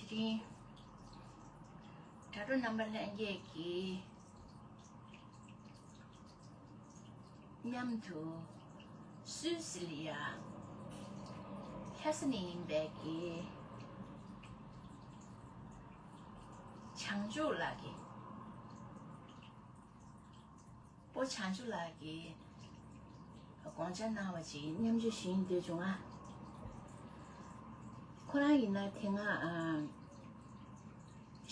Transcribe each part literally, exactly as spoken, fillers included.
ཅིང་། དྲ་གྲོགས་རྣམ་པ་ལྷན་རྒྱས་ཀྱིས་མཉམ་དུ་སུད་སི་ལ་ཡ་ལྷ་ས་ནས་ཡིན་པའི་གི་བྱང་ཆུབ་ལགས་ཀྱིས། པོ་བྱང་ཆུབ་ལགས་ཀྱིས་དགོངས་འཆར་གནང་བ་ཅིག་མཉམ་སྤྱོད་ཞུ་ཡིན་འདོད་བྱུང་ང་། ཁོ་རང་ཡིན་ན་དེ་སྔ་ཨ།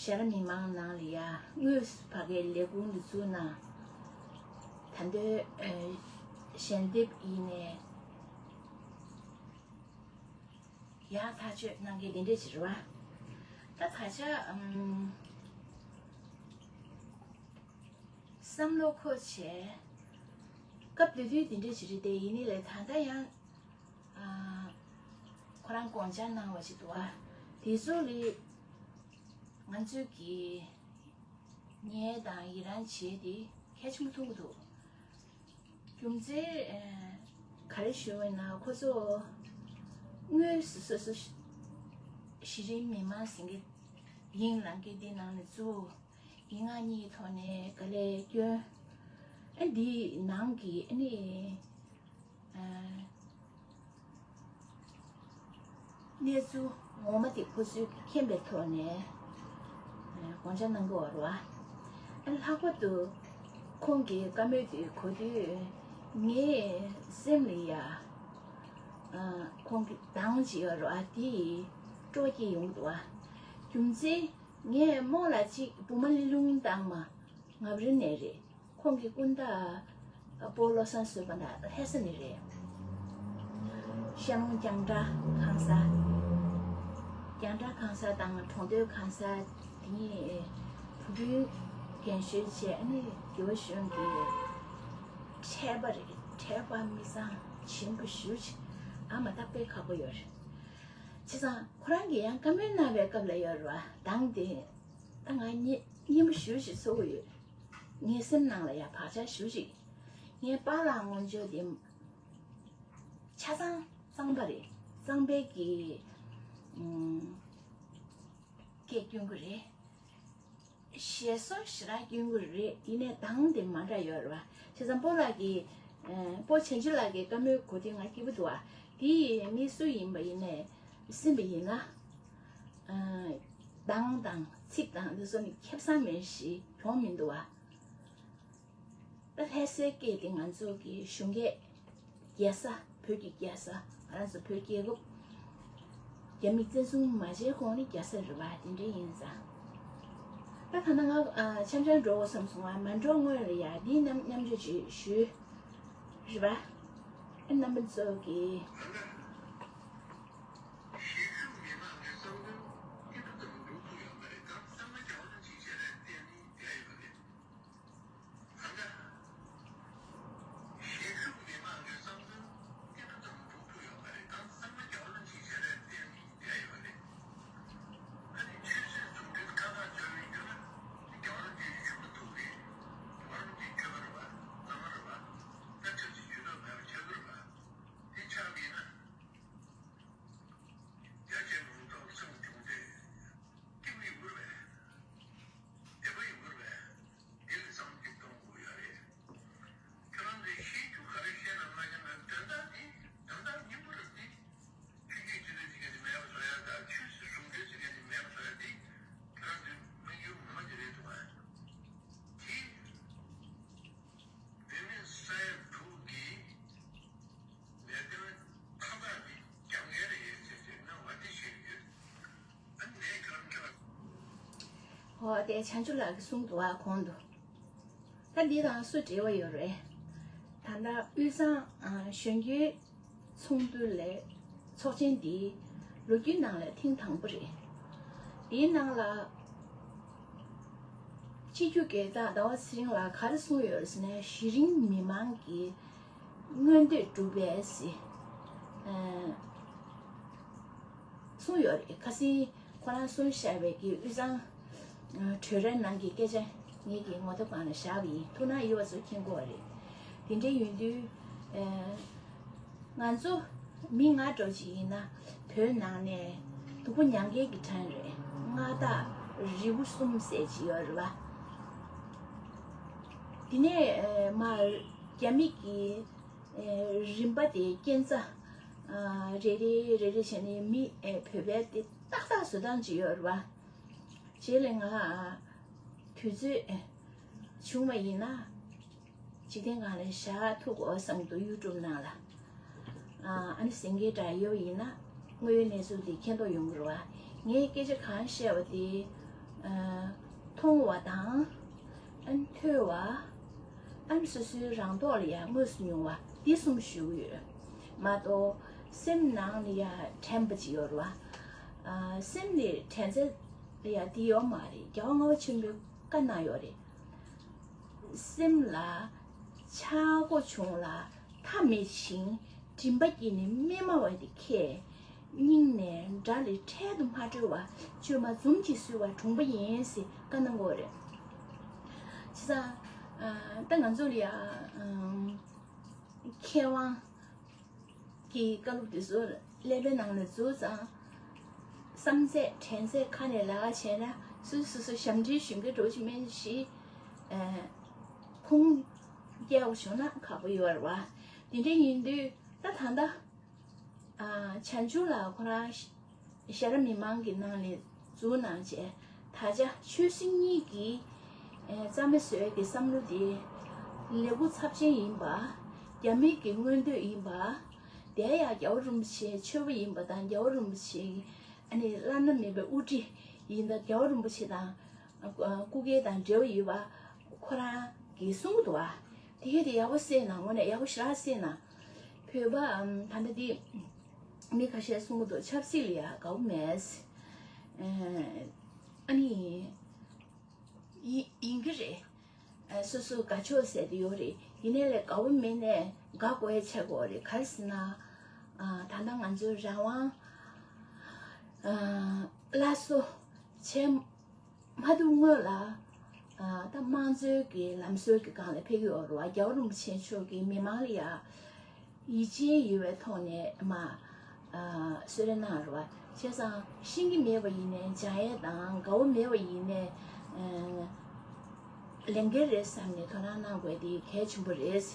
ཞྭ་ལྷ་མི་མང་ནང་ལ་ཡ་དངོས་སུ་ཕ་གིའི་ལས་ཁུངས་འདི་ཚུགས་ན། ད་འདོད་ཨ། ཞལ་འདེབས་ཡིན་ནས་ཡག་ཐག་གཅོད་གནང་མཁན་དེ་འདྲས་ཅིག་རེད་བ། ད་ད་ཆ་ཨམ། བསམ་བློ་འཁོར་བྱས། སྐབས་དེ་དུས་དེ་འདྲས་ཅིག་རེད་དེ་ཡིན་ནི་ལས་ད་ལྟ་ཡང་ཨ། ཁོ་རང་དགོངས་འཆར་གནང་བ་ཞིག་འདུག་ཨ། དེ་ཚོ་ལས་ང་ཚོས་ཀྱི་ཉེས་དང་ཡི་རང་བྱས་ཏེ་གལ་ཆེན་པོ་མཐོང་གི་འདུག་རྒྱུ་མཚན་ཨ། ག་རེ་ཞུ་བ་ཡིན་ན་ཁོ་ཚོ་དངོས་སུ་སོ་སོ་གཞི་རིམ་མི་མང་ཟེར་མཁན་ཡིན་ལབ་མཁན་འདི་ནང་ནས་གཙོ་བོ་ཡིག་ངག་གཉིས་ཀྱི་ཐོག་ནས་དཀའ་ལས་སྐྱོན། ཨ་འདི་ནང་གི་ཨ་ནི་ཨ། གནས་ཚུལ་ངོ་མ་དེ་ཁོ་ཚོས་མཁྱེན་པའི་ཐོག་ནས་ཨ། དགོངས་འཆར་གནང་གི་ཡོད་རེད་བ། ཨ་ལྷག་པར་དུ་ཁོང་གི་བཀའ་མོལ་དེ་གོ་དུས་ངའི་སེམས་ལ་ཡ་ཨ། ཁོང་གི་གདངས་ཅིག་ཡོད་རེད་བ། དེ་སྤྲོ་སྐྱེད་ཡོང་གི་འདུག་བ། རྒྱུ་མཚན་ངས་རྨོ་ལགས་གཅིག་བུ་མོ་ལི་ལུང་བཏང་མ་ངབ་རི་ནས་རེད། ཁོང་གི་སྐུ་ཟླ་སྤོ་བློ་བཟང་བཟོས་པ་ན་ལྷ་ས་ནས་རེད། ཤ་མོང་རྒྱང་བསྒྲགས་ཁང་གསར། རྒྱང་བསྒྲགས་ཁང་གསར་དང་གྲོང་སྡོད་ཁང་གསར་དེ་གཉིས་བུ་སྤུན་རྒན་གཞོན་བྱས་ཨ་ནི་དགེ་བ་གཞོན་གྱི་འཕྲད་པ་རེད། འཕྲད་པ་མི་ཚང་ཆེན་པོ་ཞུ་ཆེ་ཨ་མ་ཏག་པའི་ཁག་པོ་ཡོད་རེད། བྱས་ཙང་ཁོ་རང་གིས་ཡང་བཀའ་མོལ་གནང་བའི་སྐབས་ལ་ཡོད་རེད་བ། གདངས་དེ་ད་ང་སྙི་སྙི་མོ་ཞུ་ཞིག་ཚོར་གི་ཡོད། ངའི་སེམས་ནང་ལ་ཡང་བག་ཆགས་ཞུ་ཞིག་ངའི་པཱ་ལགས་སྔོན་ཆད་དེ་ཆ་ཚང་གཙང་པ་རེད། གཙང་པའི་གི་ཨུམ། སྐད་སྐྱོན་གི་རེད། ཞེ་སོ་ཞེ་དྲག་སྐྱོན་གི་རེད། ཡིན་ནའི་གདངས་དེ་མ་འདྲ་ཡོད་རེད་བ། བྱས་ཙང་སྤོ་ལགས་ཀྱིས་ཨ། སྤོ་བྱང་ཆུབ་ལགས་ཀྱིས་བཀའ་མོལ་གོ་དུས་ང་སྐྱིད་པོ་འདུག་བ། དེ་མི་སུ་ཡིན་པ་ཡིན་ནའི་སེམས་པ་ཡིན་ན་ཨ། གདངས་དང་ཚིག་དང་འདི་ཚོ་ནི་ཁེ་བཟང་མེད་ཞིག་གྱོང་མི་འདུག་བ། ད་ལྷ་སའི་སྐད་དེ་ང་ཚོ་གི་གཞུང་སྐད་རྒྱལ་ས། བོད་ཀྱི་རྒྱལ་ས། ང་རང་ཚོ་བོད་རྒྱལ་ཁབ་རྒྱ་མིས་བཙན་བཟུང་མ་བྱས་གོང་ནས་རྒྱལ་ས་རེད་བ། དེ་འདྲ་ཡིན་ཙང་། ད་ད་ནང་ང་ཨ། འཆམ་འཆམ་འགྲོ་དགོས་བསམ་སོང་བ། མ་འགྲོ་སྔོན་ལ་ཡ་འདིའི་རྣམ་མཉམ་སྤྱོད་ཅིག་ཞུས་རེད་བ། ཨ་རྣམ་པ་ཚོ་གི། ཨོ་དེ་བྱང་ཆུབ་ལགས་ཀྱིས་གསུངས་འདུག་བ། གོང་དུ། ད་འདི་དང་སུ་འབྲེལ་བ་ཡོད་རེད། ད་ལྟ་དབུས་གཙང་གཞོན་སྐྱེས་ཚོགས་འདུ་ལས་ཚོགས་ཆེན་འདི་ལོ་རྒྱུས་ནང་ལ་ཐེངས་དང་པོ་རེད། འདིའི་ནང་ལ་སྤྱི་འཐུས་རྒན་བདག་ཟླ་བ་ཚེ་རིང་ལགས་ག་རེ་གསུངས་ཡོད་རེད་ཟེར་ན། གཞི་རིམ་མི་མང་གི་མངོན་འདོད་སྒྲུབ་པའི་སྲིད། ཨ། གསུངས་ཡོད་རེད། ཁ་སང་ཁོ་རང་གསུངས་བཞག་པའི་གི་དབུས་གཙང་གྲོས་རའི་ནང་གི་སྐད་ཆ་ངེད་ཀྱི་ངོ་དེབ་སྒང་ལ་བཞག་པ་ཡིན། ཐུགས་སྣང་ཡོད་པ་ཚོས་མཁྱེན་གྱི་ཡོད་རེད། དེ་འདྲ་ཡིན་དུས་ཨ། ང་ཚོ་མི་ང་འདྲ་ཅིག་ཡིན་ན་བོད་ནང་ནས་སྡུག་པོ་མྱངས་མཁན་གྱི་གྲས་རེད། མངའ་བདག་རི་བོ་གསུམ་ཟེར་གྱི་ཡོད་རེད་བ། དེ་ནས་མར་རྒྱ་མི་གི་རིམ་པ་དེ་རྐྱེན་རྩ་རེ་རེ་རེ་རེ་བྱས་ནས་མི་བོད་པའི་དེ་ཏག་ཏག་བཟོ་སྟངས་ཅིག་ཡོད་རེད་བ། རྗེས་ལ་ང་དུས་ཚོད་བྱུང་བ་ཡིན་ན། འཇིག་རྟེན་སྒང་ལ་བཞག་ཐུབ་དགོས་བསམ་འདུག་ཡུ་ཊུབ་ནང་ལ། ཨ་ནི་གཟེངས་རྒྱས་འདྲ་ཡོད་ཡིན་ན་དངོས་ཡོད་གནས་ཚུལ་འདི་མཁྱེན་རྟོགས་ཡོང་གི་རེད་བ། ངས་སྐད་ཆ་གང་བཤད་པ་དེ་མཐོང་བ་དང་། ཨ་ནི་ཐོས་པ། ཨ་ནི་སོ་སོའི་རང་ཐོག་ལ་ཡང་དངོས་སུ་མྱོང་བ་འདི་གསུམ་ཞུ་གི་ཡོད་མ་གཏོགས། སེམས་ནང་ལ་ཡང་དྲན་པ་ཅིག་ཡོད་རེད་བ། སེམས་ལ་དྲན་ཚད་ལ་ཡང་འདི་ཡོད་མ་རེད། རྒྱལ་བ་ལྔ་པ་ཆེན་པོས་བཀའ་གནང་ཡོད་རེད། སེམས་ལ་ཆག་སྒོ་བྱུང་ལ་མཐའ་མེད་ཅིང་། མགྲིན་པ་གྱིས་ནི་མི་སྨྲ་བ་དེ་མཁས། སྙིང་ནས་དགྲ་ལས་འཕྲལ་དུ་མ་གྲོལ་བ། བཅོས་མ་འཛུམ་གྱིས་བསུ་བ་གྲུང་པོ་ཡིན་ཟེར་བཀའ་གནང་གི་ཡོད་རེད། བྱས་ཙང་ད་ང་ཚོ་ལ་ཡ་མཁས་དབང་གི་བཀའ་སློབ་དེ་ཚོ་ཀླད་པའི་ནང་ལ་འཛུལ་ཙང་། བསམ་ཚད་དྲན་ཚད་ཁ་ནས་ལག་བྱས་ན་སོ་སོ་སོ་ཞབས་འདྲེན་ཞུ་མཁན་འགྲོ་ཅིག་མིན་ཞིག་ཁུངས་སྐྱེལ་བ་བྱུང་ན་ཁག་པོ་ཡོད་རེད་བ། དེ་འདྲ་ཡིན་དུས་ད་ད་ལྟ་བྱང་ཆུབ་ལགས་ཁོ་རང་ཤ་ར་མི་མང་གི་ནང་ནས་འཛུལ་གནང་བྱས། ད་ཆ་ཆོས་སྲིད་གཉིས་ཀྱི་རྩ་མེད་བཟོ་ཡས་ཀྱི་བསམ་བློ་དེ་ལས་འགུལ་ཚབས་ཆེན་ཡིན་པ། རྒྱ་མི་གི་མངོན་འདོད་ཡིན་པ། དེ་ཡང་རྒྱལ་བ་རིན་པོ་ཆེའི་མཆོད་པ་ཡིན་པ་དང་། རྒྱལ་བ་རིན་པོ་ཆེའི་ཨ་ནི་བླ་ན་མེད་པའི་དབུ་ཁྲིད་ཡིན་སྟབས། རྒྱལ་བ་རིན་པོ་ཆེ་དང་སྐུ་སྒེར་དང་འབྲེལ་བ་ཡོད་པ་ཁོ་རང་གིས་གསུང་གི་འདུག་བ། དེ་གས་དེ་ཡག་པོ་གསན་གནང་། དངོས་གནས་ཡག་པོ་ཞེ་དྲག་གསན་གནང་། བོད་པ་ཨམ་ད་ལྟ་འདི་མི་ཁ་ཤས་གསུང་གི་འདུག་ཆབ་སྲིད་ལ་ཡ་དགའ་པོ་མེད། ཨ་ནི་ཡིན་ཡིན་གྱི་རེད། སོ་སོ་དགའ་ཕྱོགས་ཟེར་དེ་ཡོད་རེད། ཡིན་ནའི་ལས་དགའ་པོ་མེད་ནའི་དགའ་དགོས་ཡ་ཆགས་དགོས་རེད། ག་རེ་ཟེར་ན། ད་ལྟ་ང་ཚོའི་རང་དབང་སླར་གསོ་བྱས་མ་ཐུབ་སྔོན་ལ། ད་དམངས་གཙོའི་གི་ལམ་སྲོལ་གྱི་སྒང་ལ་ཕེབས་ཀྱི་ཡོད་རེད་བ། རྒྱལ་བ་རིན་པོ་ཆེ་མཆོག་གིས་མི་མང་ལ་ཡ་ཡིད་ཆེས་ཡོད་པའི་ཐོག་ནས་མ་གསོལ་རས་གནང་རེད་བ། བྱས་ཙང་ཤེས་ཀྱི་མེད་པ་ཡིན་ནའི་སྦྱང་ཡས་དང་། དགའ་པོ་མེད་པ་ཡིན་ནའི་ལས་འགན་རེད་བསམ་ནས་དོ་སྣང་གནང་དགོས་དེ་གལ་ཆེན་པོ་རེད།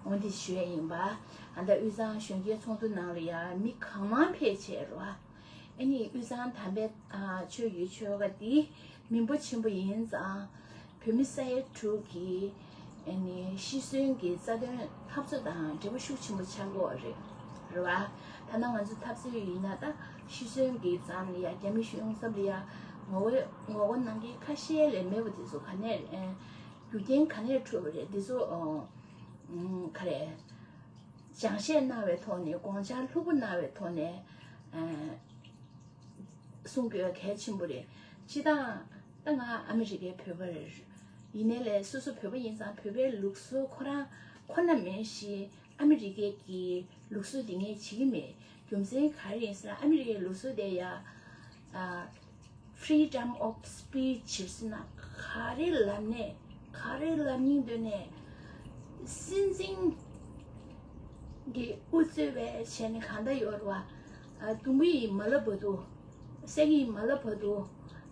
འོ་འདི་ཞུ་ཡས་ཡིན་པ། ཨ་ད་དབུས་གཙང་གཞོན་སྐྱེས་ཚོགས་འདུ་ནང་ལ་ཡ་མི་གང་མང་ཕེབས་བྱས་རེད་བ། ཨ་ནི་དབུས་གཙང་དམ་པའི་ཆོས་ཀྱི་ཆོལ་ཁ་འདི་མི་འབོར་ཆེན་པོ་ཡིན་ཙང་། བོད་མི་ས་ཡ་དྲུག་གིས་ཨ་ནི་ཤི་གསོན་གྱི་རྩ་དོན་འཐབ་རྩོད་དང་འབྲེལ་བ་ཤུགས་ཆེན་པོ་ཆགས་ཀྱི་ཡོད་རེད། རེད་བ། ཐ་ན་ང་ཚོ་འཐབ་རྩོད་ཡིན་ན་ད་ཤི་གསོན་གྱི་ཙམ་ལ་ཡ། རྒྱ་མི་གཞུང་ཚབ་ལ་ཡ་ངོ་རྒོལ་ངོ་རྒོལ་གནང་མཁན་ཁ་ཤས་ལས་མེད་པ་དེ་ཚོ་ག་ནས་རྒྱུ་རྐྱེན་ག་ནས་འཕྲོས་པ་རེད། དེ་ཚོ་ག་རེ། སྦྱང་བཤད་གནང་བའི་ཐོག་ནས། དགོངས་འཆར་ལྷུག་པོ་གནང་བའི་ཐོག་ནས་གསུང་དགོས་གལ་ཆེན་པོ་རེད། སྤྱིར་བཏང་ད་ང་ཨ་མི་རི་ཀའི་བོད་པ་རེད། ཡིན་ནའི་ལས་སོ་སོ་བོད་པ་ཡིན་ཙང་། བོད་པའི་ལུགས་སྲོལ་ཁོ་རང་ཁོ་ན་མིན་ཞིག་ཨ་མི་རི་ཀའི་གི་ལུགས་སྲོལ་འདི་ངས་བྱེད་ཀྱི་མེད། རྒྱུ་མཚན་ག་རེ་ཡིན་ཟེར་ན། ཨ་མི་རི་ཀའི་ལུགས་སྲོལ་དེ་ཡ། Freedom of speech ཟེར་ན། ག་རེ་ལབ་ནས་ག་རེ་ལབ་སྙིང་འདོད་ནས། སྲིད་འཛིན་གྱི་དབུ་གཙོས་པའི་བྱས་ནས་གང་ལྟར་ཡོད་རེད་བ། ཨ་དུང་གི་ཡིན་མ་ལབ་བར་དུ། སེང་གེ་ཡིན་མ་ལབ་བར་དུ།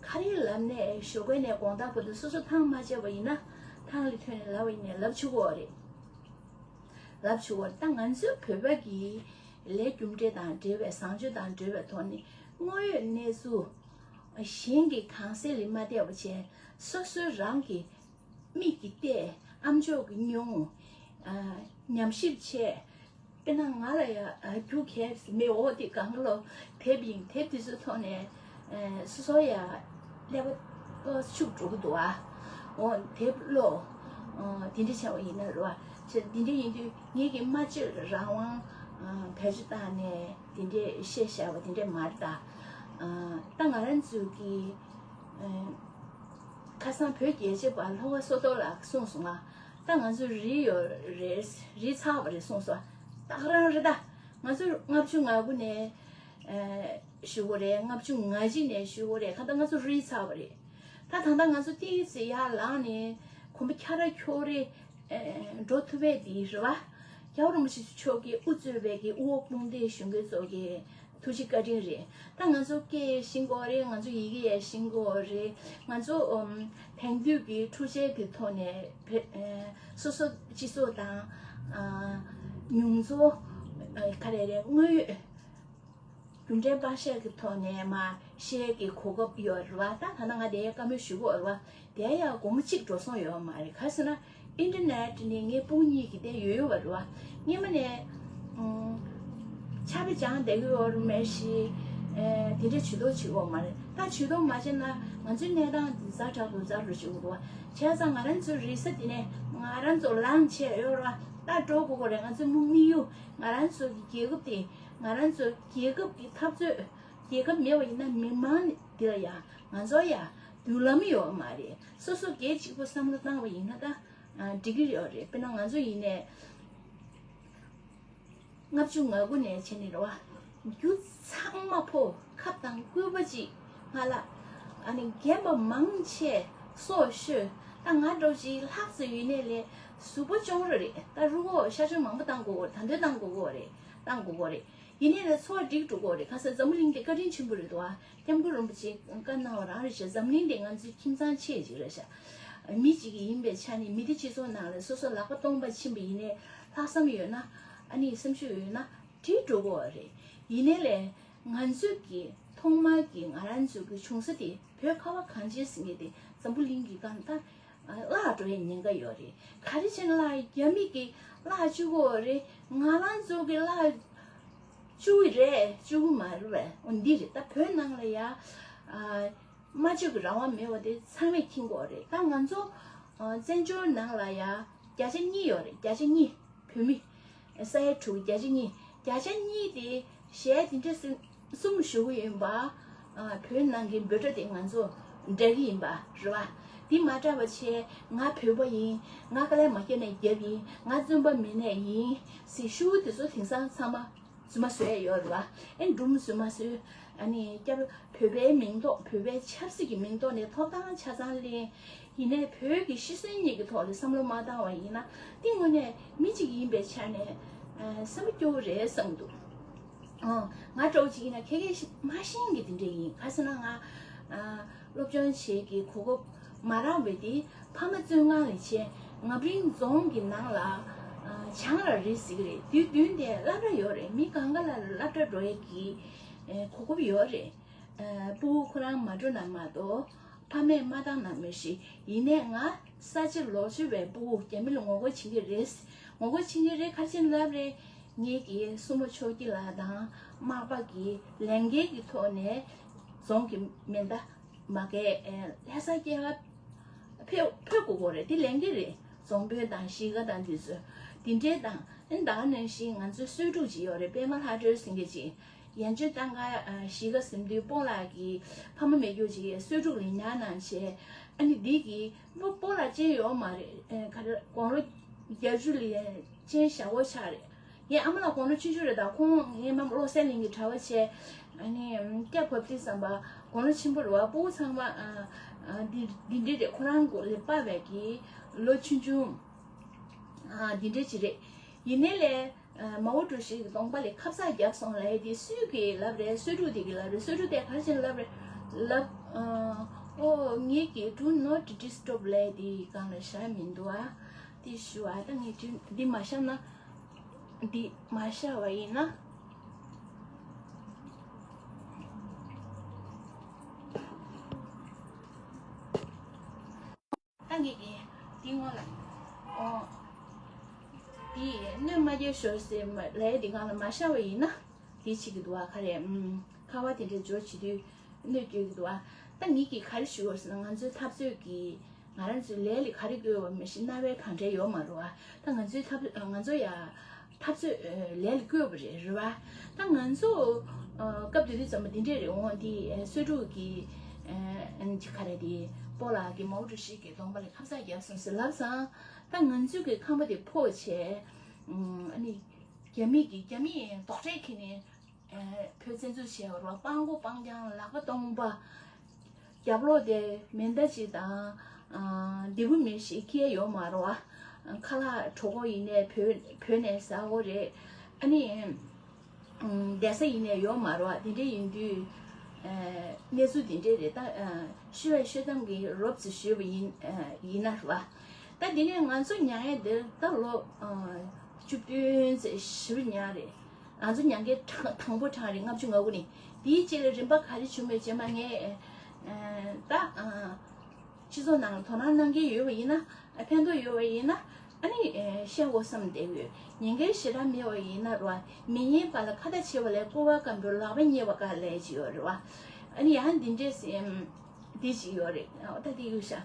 ག་རེ་ལབ་ནས་ཞོགས་ཀས་ནས་དགོང་དག་བར་དུ། སོ་སོ་ཐང་མ་ཆད་པ་ཡིན་ན། ཐང་ལ་ཐོན་ནས་ལབ་པ་ཡིན་ནས་ལབ་ཆོག་གི་རེད། ལབ་ཆོག་གི་རེད། ད་ང་ཚོའི་བོད་པ་གི་ལས་རྒྱུ་འབྲས་དང་འབྲེལ་བའི། བཟང་སྤྱོད་དང་འབྲེལ་བའི་ཐོག་ནས་དངོས་ཡོད་གནས་ཚུལ་གཞན་གྱིས་གང་གསལ་ལ་མ་བལྟས་པ་བྱས། སོ་སོ་རང་གི་མིག་གིས་བལྟས། ཨ་མཆོག་གིས་མྱོང་། ཨ་ཉམས་ཞིབ་བྱས། དཔེར་ན་ང་ལ་ཡ་ཨ་རྒྱུ་གས་མེད། འོ་དེ་གང་ལོ་དེབ་ཡིན། དེབ་དེ་ཚོའི་ཐོག་ནས་ཨ་སོ་སོ་ཡ་ཀླད་པ་ཏོག་ཙམ་འཁྱུག་འགྲོ་གི་འདུག་ཨ། འོ་དེབ་ཀློག་ཨ་དེ་འདྲ་བྱས་པ་ཡིན་ན་རེད་བ། བྱས་དེ་འདྲ་ཡིན་དུས་ངེད་ཀྱིས་སྨྲ་བརྗོད་རང་དབང་ཨ་བེད་སྤྱོད་བཏང་ནས་དེ་འདྲ་བཤད་བཞག་པ་དེ་འདྲ་མ་རེད་ད། ཨ་ད་ང་རང་ཚོ་གི་ཨ་ཁ་སང་བོད་རྒྱལ་གཅེས་པ་ལྷོ་ཁ་བསོད་རྡོར་ལགས་གསུངས་སོང་ང་། ད་ང་ཚོ་རིལ་ཡོད་རེད། རིལ་ཚར་བ་རེད་གསུངས་སོང་། ད་ག་རང་རེད་ད། ང་ཚོ་ལྔ་བཅུ་ང་དགུ་ནས་ཨ་ཞུ་དགོས་རེད། ལྔ་བཅུ་ང་གཅིག་ནས་ཞུ་དགོས་རེད། གང་ལྟར་ང་ཚོ་རིལ་ཚར་བ་རེད། ད་ད་ལྟ་ང་ཚོ་ཏོག་ཙམ་ཡར་ལངས་ནས་གོམ་པ་འཁྱོག་རེ་འཁྱོག་རེ་ཨ་འགྲོ་ཐུབ་པ་དེ་རེད་བ། རྒྱལ་བ་རིན་པོ་ཆེ་མཆོག་གིས་དབུ་གཙོས་པའི་གི་དབུ་འོག་དཔུང་སྡེའི་གཞོན་སྐྱེས་ཚོ་གི་ ཐུགས་རྗེ་བཀའ་དྲིན་རེད། ད་ང་ཚོ་སྐད་ཤེས་ཀྱི་ཡོད་རེད། ང་ཚོ་ཡི་གེ་ཡང་ཤེས་ཀྱི་ཡོད་རེད། ང་ཚོ་ཨམ་དེང་དུས་ཀྱི་འཕྲུལ་ཆས་ཀྱི་ཐོག་ནས་བེ་ཨེ་སོ་སོ་སྤྱི་ཚོགས་དང་ཨ་མྱོང་ཚོར་ཨ་ག་རེ་རེད། དངོས་ཡོད་རྒྱུ་འབྲས་བརྟག་དཔྱད་ཀྱི་ཐོག་ནས་མར་བཤད་ཀྱི་གོ་སྐབས་ཡོད་རེད་བ། ད་ད་ལྟ་ང་དེ་བཀའ་མོལ་ཞུ་གི་ཡོད་རེད་བ། དེ་ཡང་སྒོར་མོ་གཅིག་འགྲོ་སོང་ཡོད་མ་རེད། ག་ཟེར་ན་ཨིན་ཊར་ནེཊ་ནི་ངའི་སྤུན་གཉིས་ཀྱི་དེ་ཡོད་ཡོད་པ་རེད་བ། སྔོན་མ་ནས་ཨུམ་ཕྱག་དཔེ་སྦྱང་བསྡད་ཀྱི་ཡོད་རེད་མ་གཞི། ཨེ་དེ་འདྲ་ཇུས་གཏོགས་བྱེད་ཀྱི་ཡོད་མ་རེད། ད་ཇུས་གཏོགས་མ་བྱས་ན་ང་ཚོའི་གནས་སྟངས་འདི་ཛ་དྲག་ཏུ་ཛ་རུ་འགྲོ་གི་འདུག་བ། བྱས་ཙང་ང་རང་ཚོའི་རེས་གཟའ་འདི་ནས་ང་རང་ཚོ་ལངས་བྱས་ཡོད་རེད་བ། ད་འགྲོ་དགོས་ཀྱི་རེད། ང་ཚོའི་དམིགས་ཡུལ། ང་རང་ཚོ་གི་རྒྱལ་ཁབ་དེ། ང་རང་ཚོ་རྒྱལ་ཁབ་ཀྱི་འཐབ་རྩོད། རྒྱལ་ཁབ་མེད་པ་ཡིན་ན་མི་མང་འདི་ལ་ཡང་ང་ཚོ་ཡང་མདུན་ལམ་ཡོད་མ་རེད། སོ་སོ་སྒེར་གཅིག་པུ་བསམ་བློ་བཏང་བ་ཡིན་ན་ད་ཨ་འགྲིག་གི་ཡོད་རེད། དཔེར་ན་ང་ཚོ་ཡིན་ནའི་ལྔ་བཅུ་ང་དགུ་ནས་བྱས་ནས་རེད་བ། རྒྱུ་ཚང་མ་ཕོ་ཁབ་དང་སྐུད་པ་གཅིག་ང་ལ་ཨ་ནི་རྒན་པ་མང་ཆེ་སྲོག་ཤོར། ད་ང་འདྲ་ཅིག་ལྷག་ཙམ་ཡོད་ནའི་ལས་གཟུགས་པོ་ཅོག་ར་རེད། ད་རུ་གོ་ཤ་ཆུ་མང་པོ་བཏང་དགོས་རེད། ད་འདོད་བཏང་དགོས་རེད། བཏང་དགོས་རེད། ཡིན་ནའི་ལས་འཚོ་བ་འགྲིག་འགྲོ་གི་རེད། ཁ་སང་འཛམ་བུ་གླིང་འདི་བཀའ་དྲིན་ཆེན་པོ་རེད་འདུག་ཨ། སྐྱབས་མགོན་རིན་པོ་ཆེ་བཀའ་གནང་བ་རང་རེད་ཤག་འཛམ་གླིང་འདི་ང་ཚོའི་ཁྱིམ་ཚང་ཆེ་ཅིག་རེད་ཤག་མི་གཅིག་གི་ཡིན་པའི་ཆ་ནས་མི་སྡེ་སྤྱི་ཚོགས་ནང་ལ་སོ་སོ་ལག་པ་སྟོང་པ་ཕྱིན་པ་ཡིན་ནའི་ལྷག་བསམ་ཡོད་ན་ཨ་ནི་སེམས་ཤུགས་ཡོད་ན་འགྲིག་འགྲོ་གི་རེད། ཡིན་ནའི་ལས་ང་ཚོས་ཀྱི་ཐོག་མར་གྱི་ང་རང་ཚོའི་གི་བྱུང་ས་དེ་བོད་ཁ་བ་གངས་ཅན་ཟེར་མཁན་དེ་འཛམ་བུ་གླིང་གི་སྒང་ད། བརླག་འགྲོ་ཡའི་ཉེན་ཁ་ཡོད་རེད། ག་རེ་བྱས་ན་བརླག་རྒྱ་མི་གིས་བརླག་བཅུག་གི་ཡོད་རེད། ང་རང་ཚོ་གིས་བརླག་བཅུག་གི་རེད། བཅུག་གི་མ་རེད་པས། འོ་འདི་རེད། ད་བོད་ནང་ལ་ཡ་ཨ་སྨྲ་བརྗོད་ཀྱི་རང་དབང་མེད་པ་དེ་ཚང་མས་མཁྱེན་གྱི་ཡོད་རེད། ད་ང་ཚོ་ཨ་བཙན་བྱོལ་ནང་ལ་ཡ་བརྒྱ་ཆ་གཉིས་ཡོད་རེད། བརྒྱ་ཆ་གཉིས་བོད་མི། ས་ཡ་དྲུག་བརྒྱ་ཆ་གཉིས། བརྒྱ་ཆ་གཉིས་དེ་གཞས་དེ་འདྲ་གསུམ་གསུམ་ཞུ་གི་ཡིན་པ། ཨ་བོད་ནང་གི་འབོད་སྒྲ་དེ་ང་ཚོ་འདྲ་གི་ཡིན་པ་རེད་བ། དེ་མ་འདྲ་བ་བྱས་ང་བོད་པ་ཡིན། ང་དཀའ་ལས་མ་བརྒྱབ་ནས་རྒྱབ་ཡིན། ང་བཙུན་པ་མིན་ནས་ཡིན་ཟེར་ཞུ་དེ་ཚོ་དེང་སང་ཚང་མ་རྫུན་མ་བཟོས་ཡོད་རེད་བ། ཨེ་སྒྲུང་རྫུན་མ་བཟོས། ཨ་ནི་སྐྱབས་བོད་པའི་མིང་ཐོག་བོད་པའི་ཆབ་སྲིད་ཀྱི་མིང་ཐོག་ནས་ཐོབ་ཐང་ཆ་ཚང་ལེན། ཡིན་ནའི་བོད་ཀྱི་ཤི་གསོན་གཉིས་ཀྱི་ཐོག་ལ་བསམ་བློ་མ་བཏང་བ་ཡིན་ན་དེ་དངོས་གནས་མི་གཅིག་ཡིན་པའི་ཆ་ནས་ཨ་སེམས་པ་སྐྱོ་བོ་རེད་བསམ་འདུག་ཨ་ང་འདྲ་བོ་གཅིག་ཡིན་ན་ཁྱེད་ཀྱིས་མ་ཤེས་མཁན་གྱི་དེ་འདྲ་ཡིན། ག་ཟེར་ན་ང་ཨ་སློབ་སྦྱོང་བྱེད་ཀྱི་གོ་སྐབས་མ་རག་པའི་དེ་ཕ་མ་བཙོན་ཁང་ལ་བྱས། ངམ་རིང་རྫོང་གི་ནང་ལ་ཨ་བྱང་ལ་རེད་ཟེར་གྱི་རེད། དུས་རྒྱུན་དེ་སློབ་གྲྭ་ཡོད་རེད། མི་གང་ག་ལ་སློབ་གྲྭ་འགྲོ་ཡས་ཀྱི་ཨ་གོ་སྐབས་ཡོད་རེད། ཨ་སྤུ་གུ་ཁོ་རང་མ་འགྲོ་ན་མ་གཏོགས་ཕ་མས་མ་བཏང་ན་མི་ཤེས། ཡིན་ནའི་ང་ས་ཆ་ལོག་སྤྱོད་པའི་སྤུ་གུ་རྒྱ་མི་ལ་ངོ་རྒོལ་བྱེད་ཀྱི་རེད། ངོ་རྒོལ་བྱེད་ཀྱི་རེད། ག་རེ་བྱས་ནས་ལབ་རེད། ངེད་ཀྱི་སྲུ་མོ་ཕྱོགས་སྐྱིད་ལགས་དང་མག་པ་གི་ལས་འགན་གྱི་ཐོག་ནས་རྫོང་གི་མེ་མདའ་མ་གས་ལྷ་ས་སྐྱེལ་ག་ཕེབས་ཕེབས་དགོས་ཀྱི་རེད། དེ་ལས་འགན་རེད། རྫོང་དཔོན་དང་གཞིས་ཀ་དང་དེ་ཚོ་དེ་འདྲའི་དང་། ཨ་ནི་ད་ག་ནང་བཞིན་ང་ཚོའི་གསོས་ཕྲུག་ཅིག་ཡོད་རེད། པད་མ་ལྷ་སྒྲོལ་ཟེར་མཁན་ཅིག་ཡན་ཆོད་ཏང་ཁ་གཞིས་ཀ་ཟིན་དུས་སྤོ་ལགས་ཀྱི་ཕ་མ་མེད་རྒྱུ་ཅིག་གསོས་ཕྲུག་ལེན་ཉར་གནང་བྱས། ཨ་ནི་འདི་གི་སྤོ་སྤོ་ལགས་ཅན་ཡོད་མ་རེད། ཨ་ག་རེ་དགུང་ལོ་བརྒྱད་ཅུ་ལ་ཅན་བཞག་གོ་ཆགས་རེད། ངའི་ཨ་མ་ལགས་དགུང་ལོ་བཅུ་བཅུ་རེད། ད་ཁོང་ངའི་མ་བློ་གསལ་གླིང་གི་གྲྭ་པ་བྱས། ཨ་ནི་སྐྱབས་བབ་དེ་བསམ་པ་དགུང་ལོ་ཆེན་པོ་རེད་བ། སྤུ་གུ་ཚང་མ་ཨ་ཨ་འདི་འདི་འདྲ་རེད། ཁོ་རང་གོ་ལས་པ་བས་ཀྱི་ལོ་ཆུང་ཆུང་ཨ་འདི་འདྲ་ཅིག་རེད། ཡིན་ནའི་ལས་ཨ་མའོ་ཀྲུའུ་ཞི་གི་གདོང་པ་ལ་ཁབ་གསང་བརྒྱབ་སོང་ལབ་ཡས་དེ་སུས་ཀྱིས་ལབ་རེད། གསོས་ཕྲུག་དེ་གིས་ལབ་རེད། གསོས་ཕྲུག་དེ་ག་རེ་བྱས་ནས་ལབ་རེད་ལབ། ཨ་ཨོ་ངེད་ཀྱིས་do not disturb ལབ་ཡས་དེ་སྒང་ལ་བཞག་མི་འདུག་ཨ། དེ་ཞུ་ཨ། ད་ངས་འདི་འདི་མ་བཞག་ན། འདི་མ་ཤར་བ་ཡིན་ན། ད་ངེད་ཀྱིས་འདི་སྔོན་ལ། ཨོ། འདི་གནོད་མ་སྐྱེལ་ཞོར་ཟེར་མ་ལས་འདི་སྒང་ལ་མ་ཤར་བ་ཡིན་ན། འདི་བྱེད་ཀྱི་འདུག་ཨ། ག་རེ། ཨུམ། ཁ་པར་དེ་འདྲ་འབྱོར་བྱེད་དུས་གནོད་སྐྱེལ་གྱི་འདུག་ཨ། ད་ངེད་ཀྱིས་ག་རེ་ཞུ་དགོས་ཟེར་ན། ང་ཚོའི་འཐབ་རྩོད་ཀྱི་ང་རང་ཚོའི་ལས་ལ་ག་རེ་བཀོལ་བ་མི་ཤེས། རྣ་བའི་གང་འདྲ་ཡོད་མ་རེད་བ། ད་ང་ཚོའི་འཐབ་ང་ཚོ་ཡ་འཐབ་རྩོད་ལས་ལ་བཀོལ་བ་རེད་རེད་བ། ད་ང་ཚོ་སྐབས་དེ་དུས་ཙམ་པ་འདི་འདྲས་རེད། འོང་འདི་གསོས་ཕྲུག་གི་ཨ་ནི་ག་རེ་དེ་སྤོ་ལགས་ཀྱི་མའོ་ཀྲུའུ་ཞི་གི་གདོང་པ་ལ་ཁབ་གསང་བརྒྱབ་སོང་ཟེར་ལབ་ཙང་། ད་ང་ཚོའི་གི་ཁང་པ་དེ་ཕོག་བྱས། ཨ་ནི་རྒྱ་མི་གི་རྒྱ་མིས་རྡོག་ཁྲེས་ཁྱེར་ནས། བོད་བཙན་འཛུལ་བྱས་པ་རེད་བ། སྤང་གོ་སྤང་རྐྱང་ལག་པ་སྟོང་པ། རྒྱབ་ལོགས་དེ་མེ་མདའ་གཅིག་དང་། ལྡེ་གུ་མེ་ཞིག་ཁྱེར་ཡོད་མ་རེད་བ། ཁ་ལག་གྲོད་ཁོག་ཡིན་ནའི་བོད་བོད་ནས་ཟ་དགོས་རེད། ཨ་ནི། བསྡད་ས་ཡིན་ནའི་ཡོད་མ་རེད་བ། དེ་འདྲ་ཡིན་དུས་གནས་ཚུལ་དེ་འདྲ་རེད། ད་ཤོད་ཤོད་སྟངས་ཀྱི་རོབ་ཙམ་ཞུས་པ་ཡིན་ཡིན་ན་རེད་བ། ད་དེ་ནས་ང་ཚོ་མྱངས་ཡས་འདིར་ད་ལོ་བཅུ་བདུན་ཙམ་བཞི་བ་མྱངས་རེད། ང་ཚོ་མྱངས་མཁན་གྲངས་དང་པོ་གྲངས་རེད། ལྔ་བཅུ་ང་དགུ་ནས། དེའི་རྗེས་ལ་རིམ་པ་ག་རེ་བྱུང་མེད་རྗེས་མ་ངས་ད་སྤྱི་ཚོགས་ནང་ལ་དོ་སྣང་གནང་མཁན་ཡོད་པ་ཡིན་ན། ཕན་ཐོགས་ཡོད་པ་ཡིན་ན། ཨ་ནི་བཤད་དགོས་བསམ་བསྡད་ཡོད། ཉེན་ཁའི་ཞེ་དྲག་མེད་པ་ཡིན་ན་རོ། མི་ཉན་པ་ལ་ཁ་ཏ་བྱེད་པ་ལས་ཀོ་བ་སྐམ་པོའི་ལག་པ་རྙེད་པ་དཀའ་ལས་ཅིག་ཡོད་རེད་བ། ཨ་ནི་ཡང་འདི་འདྲས་སེམས་འདི་ཅིག་ཡོད་རེད། ཨོ་ད་འདི་ཡོད་ཤག་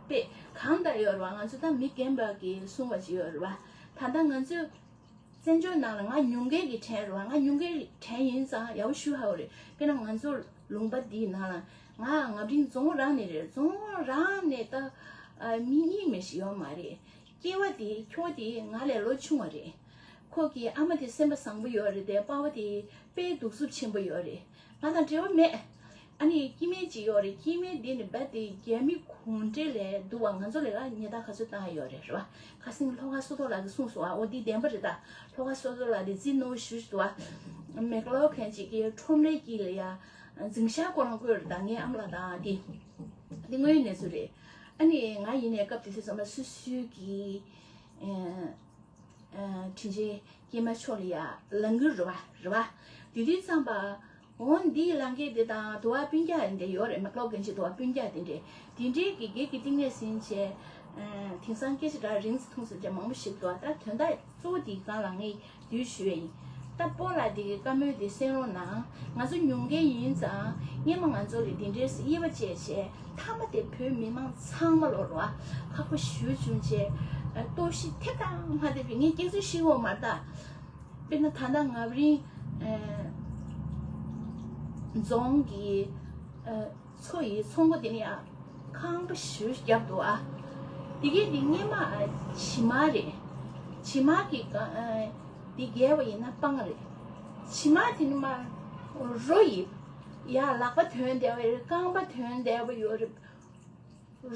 དཔེ་གང་ལྟར་ཡོད་རེད་བ། ང་ཚོ་ད་མི་རྒན་པ་གིས་གསུངས་པ་ཅིག་ཡོད་རེད་བ། ད་ལྟ་ང་ཚོས་བཙན་བྱོལ་ནང་ལ་ང་ཉུང་མཁན་གྱི་གྲས་རེད་བ། ང་ཉུང་མཁན་གྱི་གྲས་ཡིན་ཙང་ཡག་པོ་ཞུ་ཧ་ཡོད་རེད། དཔེར་ན་ང་ཚོ་ལུང་པ་འདིའི་ནང་ལ་ང་ང་རང་རྫོང་རང་ནས་རེད། རྫོང་རང་ནས་ད་མི་གཉིས་མི་ཞིག་ཡོད་མ་རེད། སྐྱེ་བ་དེ་ཁྱོ་དེ་ང་ལས་ལོ་ཆུང་བ་རེད། ཁོ་གི་ཨ་མ་དེ་སེམས་པ་བཟང་པོ་ཡོད་རེད་དེ། པ་ཕ་དེ་དཔེ་གདུག་རྩུབ་ཆེན་པོ་ཡོད་རེད། ང་དང་འབྲེལ་བ་མེད། ཨ་ནི་སྐྱེ་དམན་ཅིག་ཡོད་རེད། སྐྱེ་དམན་དེ་ནི་རྦད་དེ་རྒྱ་མི་གུང་ཁྲན་ལས་སྡུག་པ། ང་ཚོ་ལས་ཀ་ཉེས་རྡུང་ག་ཚོད་བཏང་ཡོད་རེད་རེད་བ། ཁ་སང་ལྷོ་ཁ་བསོད་རྡོར་ལགས་ཀྱིས་གསུངས་སོང་ཨ། འོ་འདི་བདེན་པ་རེད་ད། ལྷོ་ཁ་བསོད་རྡོར་ལགས་དེ་རྩིས་རྣོ་ཞུ་ཞུ་འདུག་ཨ། མེག་ལོ་ཁན་ཅིག་གི་ཁྲོམ་རའི་དཀྱིལ་ལ་ཡ་འཛིང་ཤག་ཁོ་རང་བཀོད་རེད་ད། ངའི་ཨ་མ་ལགས་དང་དེ་དེ་དངོས་ཡོད་གནས་ཚུལ་རེད། ཨ་ནི་ང་ཡིན་ནའི་སྐབས་དེ་དུས་ཙམ་པ་སོ་སོའི་གི་ཨ། ཨ། དྲིན་ཆེན་སྐྱེས་མ་མཆོག་ལ་ཡ་ལང་གི་རེད་བ་རེད་བ། དེ་དུས་ཙམ་པ་འོ་འདིའི་ལང་ཀའི་དེ་དང་དུ་བ་སྤུན་ཀྱག་འདི་འདྲ་ཡོད་རེད། མེག་ལོ་ཁན་ཅིག་དུ་བ་སྤུན་ཀྱག་དེ་འདྲ་དེ་འདྲའི་གི་སྒེར་གྱི་རྟིང་ནས་ཟིན་བྱས། ཨ། དེང་སང་སྐད་ཆ་འདྲ་རིང་ཙམ་ཐུང་ཙམ་ཅིག་མང་པོ་ཞིག་འདུག་ད་དོན་དག་གཙོ་བོ་དེའི་སྒང་ལ་ངས་བསྡུས་ཞུ་ཡ་ཡིན། ད་སྤོ་ལགས་དེ་གི་བཀའ་མོལ་དེ་གསན་རོགས་གནང་། ང་ཚོ་ཉུང་མཁན་ཡིན་ཙང་སྔས་མ་ང་ཚོ་ལ་དེ་འདྲའི་དབྱེ་བ་བཅད་བྱས། མཐའ་མ་དེ་བོད་མི་མང་ཚང་མ་ལོ་རོ་ཨ་ཁག་པོ་ཞེ་པོ་བྱུང་བྱས། ལྟོགས་ཤི་ཐེབས་དང་མ་ཐེབས་པའི་ངས་སྐྱག་རྫུན་བཤད་ཡོད་མ་རེད་ད། དཔེར་ན་ད་ལྟ་ང་རང་རྫོང་གི་མཚོ་ཡི་ཚོང་སྒོ་དེ་ནས་ཡང་ཁང་པ་ཞེ་པོ་བརྒྱབ་འདུག་ཨ། དེ་གས་དེ་སྔས་མ་བྱེ་མ་རེད། བྱེ་མ་གི་དེ་བརྒལ་བ་ཡིན་ན་སྤང་རེད། བྱེ་མ་དེ་ནི་མ་རོ་ཡི་ཡ་ལག་པ་ཐོན་བསྡད་པ་རེད། རྐང་པ་ཐོན་བསྡད་པ་ཡོད་རེད།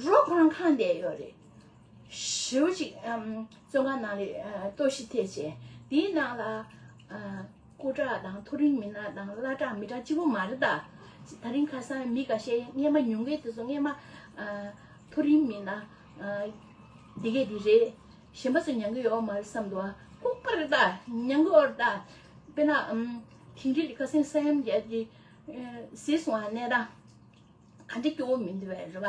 རོ་ཁོ་རང་ཁེངས་བསྡད་ཡོད་རེད། ཞེ་པོ་ཅིག་ཨམ། བཙོན་ཁང་ནང་ལ་ཨ། ལྟོགས་ཤི་ཐེབས་བྱས། དེའི་ནང་ལ་ཨ། སྐུ་དྲག་དང་མཐོ་རིམ་མི་སྣ་དང་སླ་དྲག་མི་དྲག་གཅིག་པོ་མ་རེད་ད། དེ་རིང་ཁ་སང་མི་ཁ་ཤས་སྔས་མ་ཉུང་མཁན་དེ་ཚོ་སྔས་མ་ཨ། མཐོ་རིམ་མི་སྣ་ཨ། འདི་གས་འདི་རེད། གཞན་པ་ཚོ་མྱང་གི་ཡོད་མ་རེད་བསམ་འདུག་ཨ། ལྐུགས་པ་རེད་ད། མྱང་གི་ཡོད་རེད་ད། དཔེར་ན་ཨམ། དིང་རི་ཁ་སང་ས་ཡོམ་བརྒྱབ་ཀྱི་ཨ། གཟིགས་སོང་ཨ་གནས་སྟངས། ག་འདྲ་སྐྱོ་བོ་མི་འདུག་བས་རེད་བ།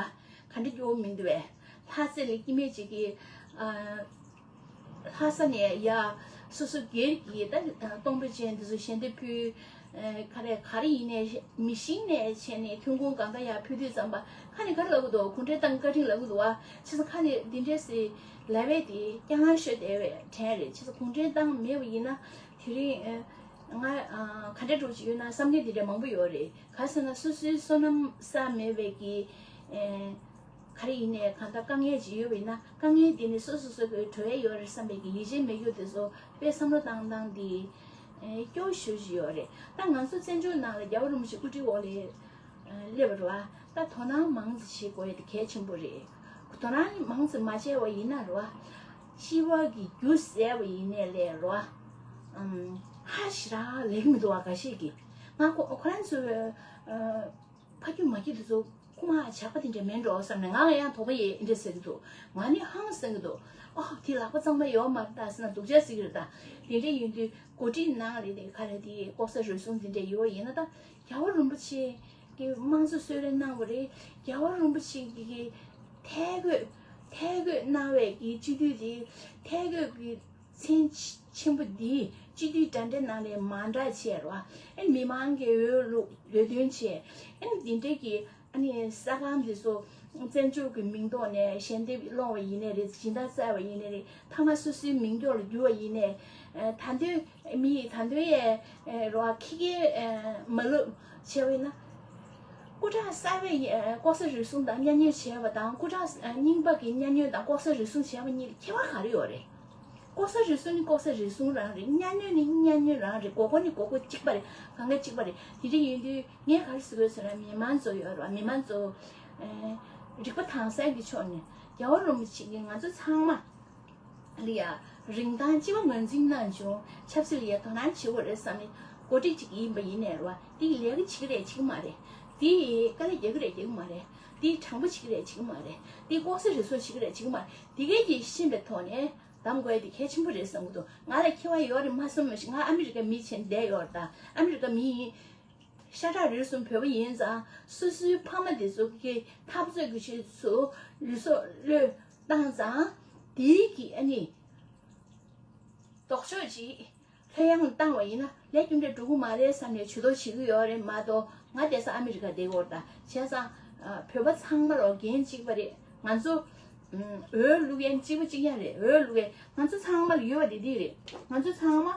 ག་འདྲ་སྐྱོ་བོ་མི་འདུག་བས། ལྷ་སའི་ལ་སྐྱེ་དམན་ཅིག་གིས་ཨ། ལྷ་ས་ནས་ཡ་སོ་སོ་སྒེར་གྱི་ད་གཏོང་ཕོད་ཅན་དེ་ཚོ་ཞལ་འདེབས་ཕུལ། ཨ། ག་རེ་ག་རེ་ཡིན་ནའི་མི་ཤིང་ནས་བྱས་ནས་ཐོན་ཁུངས་གང་ག་ཡ་ཕུལ་དུས་ཙམ་པ་ཁ་ནས་ག་རེ་ལབ་གི་འདུག་གུང་ཁྲན་ཏང་བཀའ་དྲིན་ལབ་གི་འདུག་བ། བྱས་ཙང་ཁ་ནས་འདི་འདྲས་སེ་ལབ་པས་དེ་སྐྱག་ལང་ཤོད་བསྡད་པའི་དྲན་རེད། བྱས་ཙང་གུང་ཁྲན་ཏང་མེད་པ་ཡིན་ན་དེ་རིང་ཨ། ང་ཨ། ག་འདྲ་འགྲོ་གི་ཡོད་ན་བསམ་མཁན་དེ་འདྲ་མང་པོ་ཡོད་རེད། ག་ཟེར་ན་སོ་སོའི་བསོད་ནམས་བསགས་མེད་པའི་གི་ཨེ། ག་རེ་ཡིན་ནའི་གང་ལྟར་དཀའ་ངལ་ཅིག་ཡོད་པ་ཡིན་ན་དཀའ་ངལ་དེ་ནི་སོ་སོ་སོ་གི་གྲོལ་ཡ་ཡོད་རེད་བསམ་པའི་གི་ཡིད་ཆེས་མེད་རྒྱུ་དེ་ཚོ་དཔེ་བསམ་བློ་བཏང་སྟངས་དེ་ཨེ། སྐྱོ་ཤོས་ཅིག་ཡོད་རེད། ད་ང་ཚོ་བཙན་བྱོལ་ནང་ལ་རྒྱལ་བ་རིན་པོ་ཆེ་སྐུ་ཕྲེང་འོག་ལ་སླེབས་པ་རེད་བ། ད་དོ་སྣང་མང་ཙམ་བྱེད་དགོས་ཡ་དེ་གལ་ཆེན་པོ་རེད། དོ་སྣང་མང་ཙམ་མ་བྱས་པ་ཡིན་ན་རེད་བ། སྤྱི་བ་གི་རྒྱུ་ཟད་པ་ཡིན་ནའི་ལས་རོ། ཨམ། ཧ་ཞེ་དྲག་ལེགས་མི་འདུག་བ། འགའ་ཤས་ཀྱིས་ང་ཁོ་ཁོ་རང་ཚོའི་ཨ། ཕ་རྒྱུད་མ་རྒྱུད་དེ་ཚོ་རྐུ་མ་ཇག་པ་དེ་འདྲ་མིན་འགྲོ་བསམ་ནས་ང་ཡང་དོགས་པ་ཡོད་འདྲ་ཟེར་གི་འདུག་ང་ནི་ཧང་སང་གི་འདུག་ཨོ་དེ་ལག་པ་གཙང་མ་ཡོད་མ་རེད་ད་ཟེར་ན་སྡུག་ཅག་ཟེར་གི་རེད་ད། དེ་འདྲ་ཡིན་དུས་འགོ་ཁྲིད་ནང་ལ་དེ་ག་རེ་དེ་ལྐོག་ཟ་རུལ་སུངས་དེ་འདྲ་ཡོད་ཡིན་ན་ད་རྒྱལ་བ་རིན་པོ་ཆེ་གི་དམངས་གཙོ་གསོལ་རས་གནང་བ་རེད། རྒྱལ་བ་རིན་པོ་ཆེ་གི་གི་ཐད་བསྐོས་ཐད་བསྐོས་གནང་བའི་གི་སྤྱི་འཐུས་དེ་ཐད་བསྐོས་གི་མཚན་ཆེན་པོ་འདིས་སྤྱི་འཐུས་འདྲ་འདྲ་ནང་ལས་མ་འདྲ་བྱས་རོ། ཨེ་མི་མང་གི་འོས་བླུག་འོས་ཐོན་བྱས། ཨེ་འདི་འདྲ་གི་ཨ་ནི་ས་ཁང་འདི་ཚོ་བཙན་བྱོལ་གྱི་མིང་ཐོག་ནས་ཞལ་འདེབས་སློང་བ་ཡིན་ནའི་རེད། སྦྱིན་བདག་བཙལ་བ་ཡིན་ནའི་རེད། མཐའ་མ་སོ་སོའི་མིང་འཇོག་ལ་བསྒྱུར་བ་ཡིན་ནའི། ཨ་ད་དུང་མི་ཡིས་ད་དུང་ཡས་རོ་ཁྱི་ཁྱི་མ་ལུག་བྱས་པ་ཡིན་ན། སྐུ་དྲག་གསར་པས་ལྐོག་ཟ་རུལ་སུངས་དང་གཉའ་གནོན་བྱས་པ་དང་སྐུ་དྲག་རྙིང་པ་གི་གཉའ་གནོན་དང་ལྐོག་ཟ་རུལ་སུངས་བྱས་པ་གཉིས་ལ་ཁྱད་པར་ག་རེ་ཡོད་རེད། ལྐོག་ཟ་རུལ་སུངས་ནི་ལྐོག་ཟ་རུལ་སུངས་རང་རེད། གཉའ་གནོན་ནི་གཉའ་གནོན་རང་རེད། མགོ་སྐོར་ནི་མགོ་སྐོར་གཅིག་པ་རེད། གང་ག་གཅིག་པ་རེད། དེ་འདྲ་ཡིན་དུས་ངས་ག་རེ་ཟེར་དགོས་ཟེར་ན་མི་མང་ཚོ་ཡོད་རེད་བ། མི་མང་ཚོ་ཨེ་རིག་པ་དྭངས་གསལ་གྱི་ཕྱོགས་ནས་རྒྱལ་བ་རིན་པོ་ཆེ་གིས་ང་ཚོ་ཚང་མ་ལ་ཡ་ རིན་ཐང་ལྕི་བ་ངོས་འཛིན་གནང་བྱུང་། ཆབ་སྲིད་ལ་ཡ་དོ་སྣང་བྱེད་དགོས་རེད་བསམ་ནས་འགོ་ཁྲིད་ཅིག་ཡིན་པ་ཡིན་ནའི་རེད་བ། དེ་ལས་ཀ་བྱེད་ཀྱི་རེད་བྱེད་ཀྱི་མ་རེད། དེ་དཀའ་ལས་རྒྱག་གི་རེད་རྒྱག་གི་མ་རེད། དེ་དྲང་པོ་བྱེད་ཀྱི་རེད་བྱེད་ཀྱི་མ་རེད། དེ་ལྐོག་ཟ་རུལ་སུངས་བྱེད་ཀྱི་རེད་བྱེད་ཀྱི་མ་རེད། དེ་གས་ཀྱིས་ཤེས་པའི་ཐོག་ནས་གདམ་དགོས་ཡ་དེ་གལ་ཆེན་པོ་རེད་བསམ་གྱི་འདུག་ང་ལ་ཁྱད་པར་ཡོད་རེད་མ་བསམ་མ་ཤེས། ང་ཨ་མི་རི་ཀ་མི་བྱས་ནས་བསྡད་ཡོད་རེད་ད། ཨ་མི་རི་ཀ་མི་ཡིན། ཤ་ཁྲག་རུས་གསུམ་བོད་པ་ཡིན་ཙང་། སོ་སོའི་ཕ་མ་དེ་ཚོ་གི་འཐབ་རྩོད་ཀྱི་ཆེད་དུ་ལུས་སྲོག་བློས་བཏང་ཙང་། དེའི་གི་ཨ་ནི་ལྡོག་ཕྱོགས་ཅིག་ལྷོད་ཡངས་བཏང་བ་ཡིན་ན་ལས་རྒྱུ་འབྲས་འགྲོ་གི་མ་རེད་བསམ་ནས་ཇུས་གཏོགས་བྱེད་ཀྱི་ཡོད་རེད་མ་གཏོགས། ང་བསྡད་ས་ཨ་མི་རི་ཀ་བསྡད་ཡོད་རེད་ད། བྱས་ཙང་བོད་པ་ཚང་མ་ལོ་འགན་གཅིག་པ་རེད། ང་ཚོ་འོས་བླུག་མཁན་གཅིག་པ་གཅིག་རྐྱང་རེད། འོས་བླུག་མཁན་ང་ཚོ་ཚང་མ་ལ་ཡོད་པ་དེ་འདི་རེད། ང་ཚོ་ཚང་མ་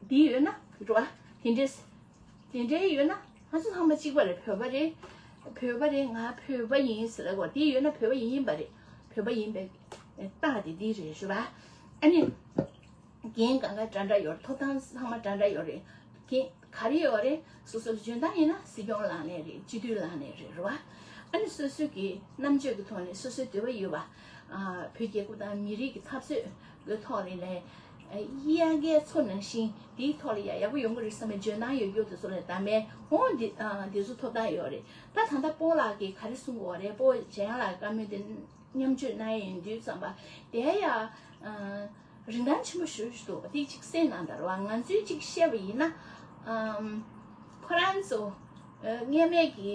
འདི་ཡོད་ན་འགྲོ་བ་དེ་འདྲས། དེ་འདྲའི་ཡོད་ན་ང་ཚོ་ཚང་མ་གཅིག་པ་རེད། བོད་པ་རེད། བོད་པ་རེད། ང་བོད་པ་ཡིན་ཟེར་ལ་གོ་དེ་ཡོད་ན་བོད་པ་ཡིན་པ་རེད། བོད་པ་ཡིན་པའི་རྟགས་དེ་འདི་རེད་ཞུ་བ། ཨ་ནི་འགན་གང་ག་འདྲ་འདྲ་ཡོད་རེད། ཐོབ་ཐང་ཚང་མ་འདྲ་འདྲ་ཡོད་རེད། འགན་ག་རེ་ཡོད་རེད། སོ་སོ་ལ་འཇོན་ཐང་ཡིན་ན་སྲིད་སྐྱོང་ལངས་ནས་རེད། སྤྱི་འཐུས་ལངས་ནས་རེད། རེད་བ། ཨ་ནི་སོ་སོ་གི་རྣམ་དཔྱོད་ཀྱི་ཐོག་ནས་སོ་སོའི་འདོད་པ་ཡོད་པ། ཨ་བོད་རྒྱལ་ཁབ་དང་མི་རིགས་ཀྱི་འཐབ་རྩོད་ཀྱི་ཐོག་ནས་ལས། ཨ་དབྱར་ཁའི་མཚོ་ནང་བཞིན་དེའི་ཐོག་ལ་ཡ་ཡག་པོ་ཡོང་གི་རེད་བསམ་པའི་འཇོན་ཐང་ཡོད་རྒྱུ་དེ་ཚོ་ལ་གདམ་པའི་འོང་འདི་ཨ་འདི་ཚོ་ཐོབ་ཐང་ཡོད་རེད། ད་ད་ལྟ་སྤོ་ལགས་ཀྱིས་ག་རེ་གསུང་གི་ཡོད་རེད། སྤོ་འཇམ་དབྱངས་ལགས་བཀའ་མོལ་དེ་མཉམ་སྤྱོད་གནང་ཡས་ཡིན་དུས་ཙམ་པ་དེ་ཡ་ཨ་རིན་ཐང་ཆེན་པོ་ཞེ་པོ་ཞིག་འདུག་དེ་གཅིག་གསན་གནང་དང་རེད་བ། ང་ཚོས་གཅིག་བཤད་པ་ཡིན་ན་ཨམ་ཁོ་རང་ཚོ་ཨ་སྔས་མེད་ཀྱི་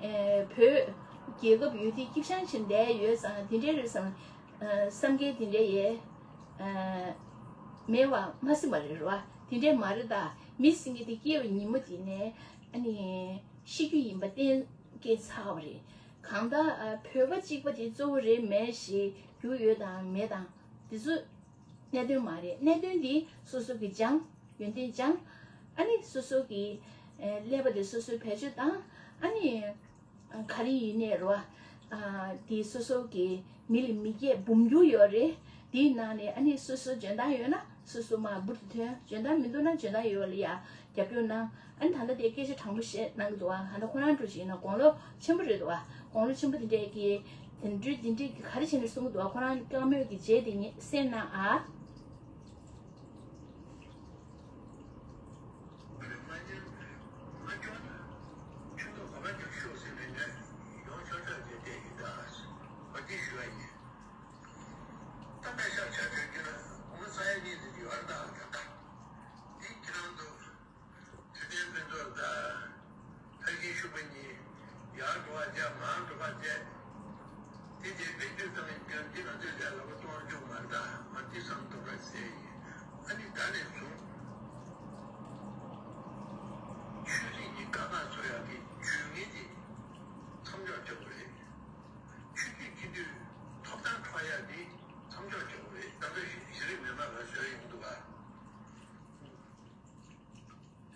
ཨ་བོད་རྒྱལ་ཁབ་ཡོད་དུས་སྐྱིད་ཤང་ཆེན་བསྡད་ཡོད་ཙང་དེ་འདྲའི་རེད་བསམ། ཨ་བསམ་མཁན་དེ་འདྲ་ཡས་ཨ་མེད་པ་མ་ཟིན་པ་རེད་རེད་བ། དེ་འདྲ་མ་རེད་ད། མི་ཟེར་མཁན་དེ་སྐྱེས་པའི་ཉིན་མོ་དེ་ནས་ཨ་ནི་ཤི་རྒྱུ་ཡིན་པ་གཏན་འཁེལ་ཚར་བ་རེད། གང་ལྟར་ཨ་བོད་པ་གཅིག་པ་དེ་གཙོ་བོ་རེད་མེད་ཞེས་རྒྱུ་ཡོད་དང་མེད་དང་དེ་ཚོ་གནད་དོན་མ་རེད། གནད་དོན་དེ་སོ་སོ་གི་སྦྱང་ཡོན་ཏན་སྦྱང་། ཨ་ནི་སོ་སོ་གི་ཨ་ཀླད་པ་དེ་སོ་སོས་བེད་སྤྱོད་བཏང་། ཨ་ནི། ག་རེ་ཡིན་ནའི་རོ། ཨ་དེ་སོ་སོ་གི་མི་ལ་མི་སྐྱེ་འབུམ་འགྱུར་ཡོད་རེད། དེའི་ནང་ནས་ཨ་ནི་སོ་སོ་འཇོན་ཐང་ཡོད་ན་སོ་སོ་མར་འབུར་དུ་ཐོན། འཇོན་ཐང་མི་འདུག་ན་འཇོན་ཐང་ཡོད་པ་ལ་ཡ་རྒྱབ་སྐྱོར་གནང་། ཨ་ནི་ད་ལྟ་དེ་སྐད་ཆ་དྲང་པོ་བཤད་གནང་གི་འདུག་ཨ། ད་ལྟ་ཁོ་རང་འགྲོ་བཞིན་ན་དགུང་ལོ་ཆེན་པོ་རེད་འདུག་ཨ། དགུང་ལོ་ཆེན་པོ་དེ་འདྲས་ཀྱི་དེ་འདྲའི་དེ་འདྲའི་གི་ག་རེ་བྱས་ནས་གསུང་གི་འདུག་ཨ། ཁོ་རང་བཀའ་མོལ་གྱི་རྗེས་དེ་ཉིད་གསན་གནང་ཨ། ཐར་རྒྱས་ཤུག་པ་གཉིས་ཡར་འགྲོ་བ་བྱས་མར་འགྲོ་བ་བྱས། དེ་རྗེས་བེད་སྤྱོད་བཏང་བའི་སྐྱོན་འདི་ང་ཚོས་ལས་སླ་པོ་གཏོང་རྒྱུ་མ་རེད། ད་ང་འདི་བསམ་ཐུབ་པ་ཟེར་ཡིན། ཨ་ནི་ད་ནས་བཟུང་ཆོས་སྲིད་གཉིས་དཀའ་ཁག་བཟོ་ཡག་གི་ཇུས་ངན་དེ་མཚམས་འཇོག་བྱ་དགོས་རེད། ཆོས་བརྒྱུད་སྤྱི་འཐུས་ཐོབ་ཐང་འཕྲོག་ཡག་དེ་མཚམས་འཇོག་བྱ་དགོས་རེད། ད་ལྟ་གཞི་རིམ་མི་མང་ལ་བཟོས་ཡོང་འདུག་ག་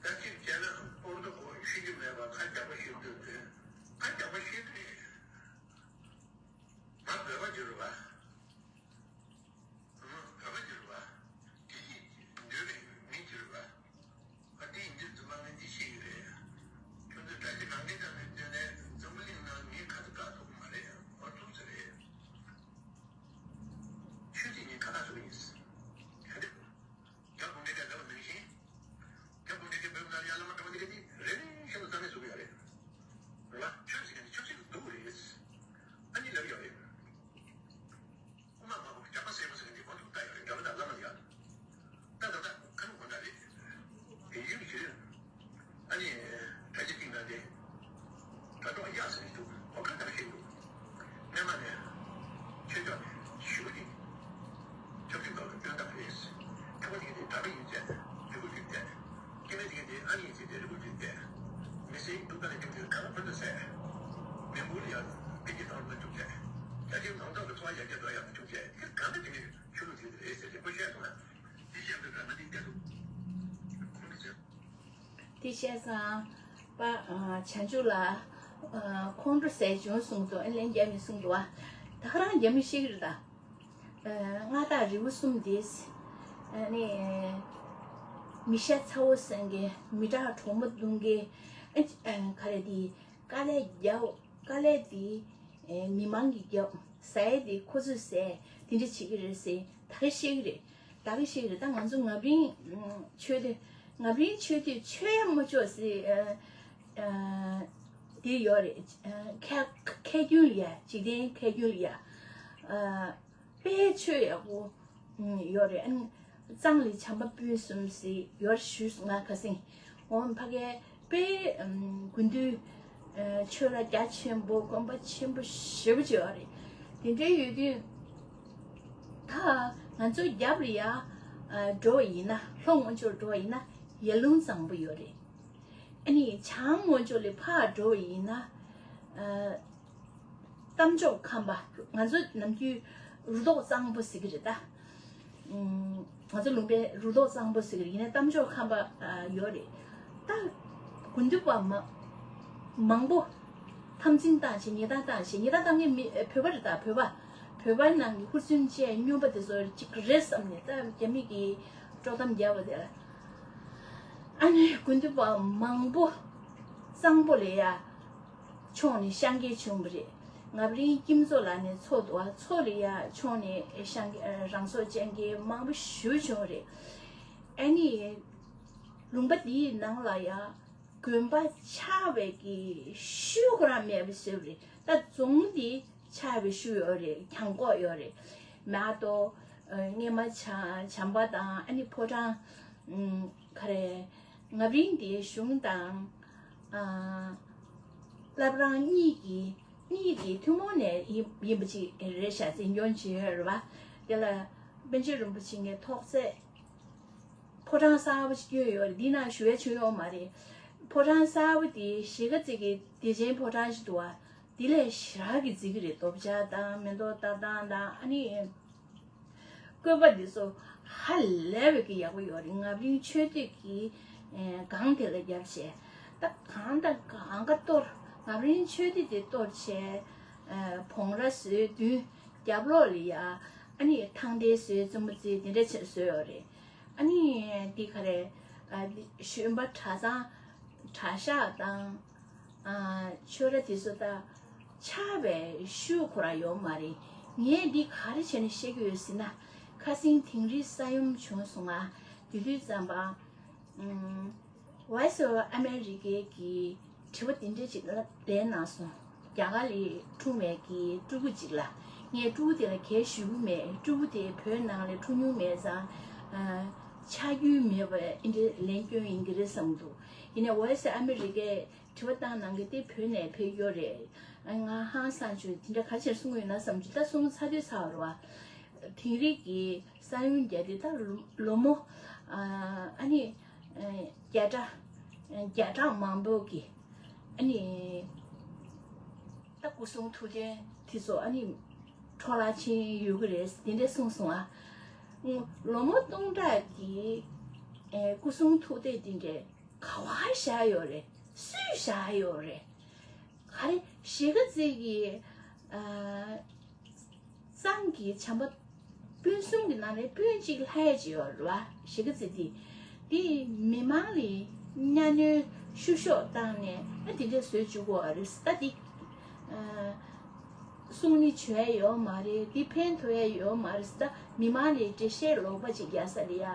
ད་ཅིག་བྱས་ན་ཨོར་ཏོ་གོ་ཤེས་ཀྱི་མེད་པ་ཁ་རྒྱག་པ་ཤེས་འདོད་དོན། ཁ་རྒྱག་པ་ཤེས་དུས་ང་བོད་པ་གྱུར་པ། བོད་པ་གྱུར་པ། དེ་ཡིས་འདོད་པའི་མི་གྱུར་པ། ཨ་དེ་ཡིན་དུས་རྫུན་མ་ངན་འདི་ཤེས་ཀྱི་རེད། ཁྱོད་ཚོས་དགྲ་ཤ་གང་གིས་ཀྱང་མི་བཏོན་ནས་འཛམ་བུ་གླིང་ནང་མིའི་ཁ་ཚ་དགའ་ཐུབ་ཀྱི་མ་རེད། ཨོ་ཐུབ་ས་རེད། ཆོས་སྲིད་གཉིས་ཁ་ཐག་ཆོད་ཡིན། ག་འདྲ། རྒྱ་གུང་ཁྲན་གྱིས་ལབ་པ་ནང་བཞིན། རྒྱ་གུང་ཁྲན་གྱིས་བོད་ནང་ཡར་ལ་མ་འགྲོ་བ་འདི་ག་དེ་རེ་རེ་བཞིན་དུ་རྩ་མེད་བཟོ་གི་ཡོད་རེད། རེད་བ། ཆོས་ཟེར་མཁན་དེ་ཆབ་སྲིད་ལ་སྡུག་རེད། ཨ་ནི་ལབ་ཡོད་རེད། དབུ་མ་མ་གོ་རྒྱ་མ་ཟེར་མ་ཟེར་མཁན་དེ་གོ་ཐུབ་ལྟ་ཡོད་རེད། རྒྱ་མ་དང་བླ་མ་ཡོད། ད་ད་ད་ཁ་ནུ་གོ་འདྲ་རེད། དེ་ཡིན་གྱི་རེད། ཨ་ནི། དྲ་རྒྱ་སྟེང་ན་དེ། དྲ་གྲོགས་གཡག་ཟེར་གྱི་འདུག་ཨོ་ཁ་ཁ་ཤེས་འདུག་སྔོན་མ་ནས། ཆོས་ཕྱོགས་ནས་ཞུ་གི་རེད། ཆབ་སྲིད་ཐོག་ལ་སྐྱོན་བཏང་རེད། ཁྱད་པར་ཅན་དེ་དྲ་གྲོགས་ཡིན་ཚད་ལུས་པོ་རྒྱུད་ཚད། སྐྱེ་དམན་ཅན་དེ་ཨ་ནི་ཡིན་ཚད་དེ་ལུས་པོ་རྒྱུད་ཚད། མི་སེར་སྡུག་དཀའ་ལས་བརྒྱབ་དུས་ག་ལ་ཕན་ཐོགས་ཟད། མི་འབོར་ལ་ཡང་འཕེལ་རྒྱས་གཏོང་མ་ཐུབ་ཚད། རྒྱ་ཆེའི་མང་ཚོགས་ཀྱི་འཚོ་བ་ཡར་རྒྱས་འགྲོ་ཡག་མི་ཐུབ་ཚད། དེ་གང་འདྲ་བྱས་ནས་ཆོས་ལུགས་དེ་རེད་ཟེར་ཏེ་ཁོ་བཤད་སོང་ན། དེ་བཤད་དུས་ང་འདི་བལྟས་འདུག་ཁོང་ཁྲོ་ཟེར། དེ་བཤད་ཙང་། པ་ཨ་བྱང་ཆུབ་ལགས། ཨ་ཁོང་ཁྲོ་ཟ་བྱུང་གསུངས་འདུག་ཨ་ལན་རྒྱག་མི་གསུངས་འདུག་ཨ། ད་ག་རང་རྒྱག་མི་ཤེས་ཀྱི་རེད་ད། ཨ་མངའ་བདག་རི་བོ་གསུམ་དེས། ཨ་ནི། མི་ཤ་ཚ་བོ་ཟེར་མཁན་མི་དྲག་གྲོགས་མོ་རྡུང་མཁན། ཨ་ཨ་ག་རེ་དེ། དཀའ་ལས་རྒྱག་དཀའ་ལས་དེ། མི་མང་གི་རྒྱབ་ཟ་ཡས་དེ་ཁོ་ཚོས་ཟས་དེ་འདྲ་བྱེད་ཀྱི་རེད་ཟེར་ད་ག་བཤད་ཀྱི་རེད། ད་ག་བཤད་ཀྱི་རེད། ད་ང་ཚོ་ངབ་རིང་ཆོས་སྡེ་ངབ་རིང་ཆོས་སྡེ་ཆོས་ཡ་མ་ཆོག་ཟེར་དེ་ཡོད་རེད། ཁ་ཁ་རྒྱུན་ལ་ཡ་འཇིག་རྟེན་ཁ་རྒྱུན་ལ་ཡ། དཔེ་ཆོས་ཡག་པོ་ཡོད་རེད། ཨ་ནི་གཙང་ལས་བྱམས་པ་སྤུན་གསུམ་ཟེར་ཡོད་ཞུས་ང་ཁ་སེང་འོང་ཕ་གའི་དཔེ་དགུན་དུས་ཆོས་ར་རྒྱ་ཆེན་པོ་དགོན་པ་ཆེན་པོ་ཞེ་པོ་ཅིག་ཡོད་རེད། དེ་འདྲའི་ཡོད་དུས་ད་ང་ཚོ་རྒྱབ་ལ་ཡ་འགྲོ་བ་ཡིན་ན་ལྷོ་ངོས་ཕྱོགས་འགྲོ་བ་ཡིན་ན་ཡར་ཀླུང་གཙང་པོ་ཡོད་རེད། ཨ་ནི་བྱང་ངོས་ཕྱོགས་ལས་ཕར་འགྲོ་བ་ཡིན་ན། གཏམ་མཆོག་ཁམས་པ་ང་ཚོ་ནམ་རྒྱུན་རུ་ཐོག་གཙང་པོ་ཟེར་གི་རེད་ད། ང་ཚོ་ལུང་པའི་རུ་ཐོག་གཙང་པོ་ཟེར་གི་རེད། ཡིན་ནའི་གཏམ་མཆོག་ཁམས་པ་ཡོད་རེད་ད། དགུན་དུས་པ་མ་མང་པོ་འཐབ་འཛིང་བཏང་བྱས་ཉེས་རྡུང་བཏང་བྱས་ཉེས་རྡུང་བཏང་མཁན་མི་བོད་པ་རེད་ད། བོད་པ་བོད་པ་ནང་གི་ཧུར་བརྩོན་བཅས་སྨྱོན་པ་དེ་ཚོ་གཅིག་རེད་བསམ་ནས་ད་རྒྱ་མི་གི་དཀྲོག་གཏམ་རྒྱབ་པ་དེ་ལ། ཨ་ནི་དགུན་དུས་པ་མང་པོ་གཙང་པོ་ལ་ཡ། མཆོང་ནས་ཤང་གི་བྱུང་བ་རེད། ངབ་རིང་ཀིམ་ཚོ་ལ་ནས་མཚོ་འདུག་བ། མཚོ་ལ་ཡ་མཆོང་ནས་ཤང་གི་རང་སྲོག་ཅན་གི་མང་པོ་ཞུ་བྱུང་བ་རེད། ཨ་ནི་ལུང་པ་འདིའི་ནང་ལ་ཡ་དགོན་པ་ཆགས་པའི་གི་ཤུལ་ཁོ་རང་མེད་པ་བཟོས་པ་རེད། ད་རྫོང་འདི་ཆགས་པའི་ཤུལ་ཡོད་རེད། གྱང་གོག་ཡོད་རེད། མ་གཏོགས་སྔས་མ་བྱམས་པ་དང་ཨ་ནི་ཕོ་བྲང་ག་རེ། ངབ་རིང་དེའི་གཞུང་དང་། བླ་བྲང་གཉིས་ཀྱི་གཉིས་དེ་ཐུན་མོང་ནས་ཡིན་ཡིན་པ་ཅིག་རེད་ཤག་འཛིན་སྐྱོང་བྱེད་ཡོད་རེད་བ། དེ་ལ་པཎ་ཆེན་རིན་པོ་ཆེ་ངས་ཐོག་བརྩེགས་ཕོ་བྲང་གསར་པ་ཞིག་བསྐྱོན་ཡོད་རེད། འདི་ནང་ཞུ་ཡ་བྱུང་ཡོད་མ་རེད། ཕོ་བྲང་གསར་པ་དེ་གཞིས་ཀ་རྩེ་གི་བདེ་ཆེན་ཕོ་བྲང་ཞིག་འདུག་བ། འདི་ལས་ཞེ་དྲག་གི་མཛེས་ཀྱི་རེད། རྡོ་བཅག་དང་མེ་ཏོག་ལྟ་སྟངས་དང་ཨ་ནི། བཀོད་པ་འདི་ཚོ་ཧ་ལས་པའི་གི་ཡག་པོ་ཡོད་རེད། ངབ་རིང་ཆོས་སྡེ་གི་སྒང་དེ་ལ་རྒྱབ་བྱས། ད་གང་དང་གང་ག་གཏོར། ངབ་རིང་ཆོས་སྡེ་དེ་གཏོར་བྱས། བོང་ར་བཟོས་བདུན། རྒྱབ་ལོགས་ལ་ཡ་ཨ་ནི་ཐང་ལྡེ་བཟོས། བཙུན་མོ་རྩེ་དེ་འདྲ་བྱས་བཟོས་ཡོད་རེད། ཨ་ནི་འདི་ག་རེ། ཨ་འདི་ཞོན་པ་གྲྭ་ཚང་གྲྭ་ཤག་དང་། ཨ་ཆོས་ར་དེ་ཚོ་ད་ཆགས་པའི་ཤུལ་ཁོ་རང་ཡོད་མ་རེད། ངས་འདི་ག་རེ་བྱས་ནས་བཤད་ཀྱི་ཡོད་ཟེར་ན། ཁ་སང་དིང་རི་ས་ཡོམ་བྱུང་སོང་ང་། དེ་དུས་ཙམ་པ། ཨམ། Voice of America གི་དྲི་བ་དེ་འདྲ་ཅིག་ལ་ལན་གནང་སོང་། རྒྱ་གར་ལ་འཁྲུངས་པའི་གི་ཕྲུ་གུ་ཅིག་ལ། ངས་ཕྲུ་གུ་དེ་ལ་གས་ཞུ་གི་མེད། ཕྲུ་གུ་དེ་བོད་ནང་ལ་འཁྲུངས་མྱོང་མེད་ཙང་། ཨ་ཆ་རྒྱུས་མེད་པ་འདི་འདྲ་ལན་སྐྱོན་ཡིན་གྱི་རེད་བསམ་འདུག་ཡིན་ནའི་Voice of America དྲི་བ་བཏང་གནང་མཁན་དེ་བོད་ནས་ཕེབས་ཡོད་རེད། ཨ་ང་ཧང་སང་བྱུང་། དེ་འདྲ་ག་རེ་བྱས་གསུང་གི་ཡོད་ན་བསམ་བྱུང་། ད་གསུང་ཚར་དུས་ཚར་བ་རེད་བ། དིང་རི་གི་ས་ཡོམ་བརྒྱབ་དུས་ད་ལོ་མོ་ཨ་ནི་བརྒྱ་ཕྲག་བརྒྱ་ཕྲག་མང་པོ་གི་ཨ་ནི་ད་སྐུ་གསུང་ཐུགས་རྟེན་དེ་ཚོ་ཨ་ནི་འཕྲོ་བརླག་ཕྱིན་ཡོད་ཀྱི་རེད། དེ་འདྲ་གསུངས་སོང་ཨ། ལོ་མོ་སྟོང་ཕྲག་གི་སྐུ་གསུང་ཐུགས་རྟེན་དེ་འདྲ་ག་བར་བཞག་ཡོད་རེད། སུས་བཞག་ཡོད་རེད། ག་རེ་གཞིས་ཀ་རྩེ་གི་ཨ་གཙང་གི་བྱམས་པ་སྤུན་གསུམ་གྱི་ནང་ནས་སྤུན་གཅིག་ལྷག་ཡས་ཅིག་ཡོད་རེད་བ། གཞིས་ཀ་རྩེ་འདི་འདི་མི་མང་ལ་གཉའ་གནོན་བཤུ་གཞོག་བཏང་ནས་ཨ་འདི་འདྲས་བཟོས་བཅུག་གོ་རེད། ད་འདི་ཨ་གསུང་ནི་བྱོས་ཡས་ཡོད་མ་རེད། འདི་ཕན་ཐོགས་ཡས་ཡོད་མ་རེད། ད་མི་མང་ལ་འགྲེལ་བཤད་ལོག་པ་ཅིག་རྒྱག་ས་ལ་ཡ་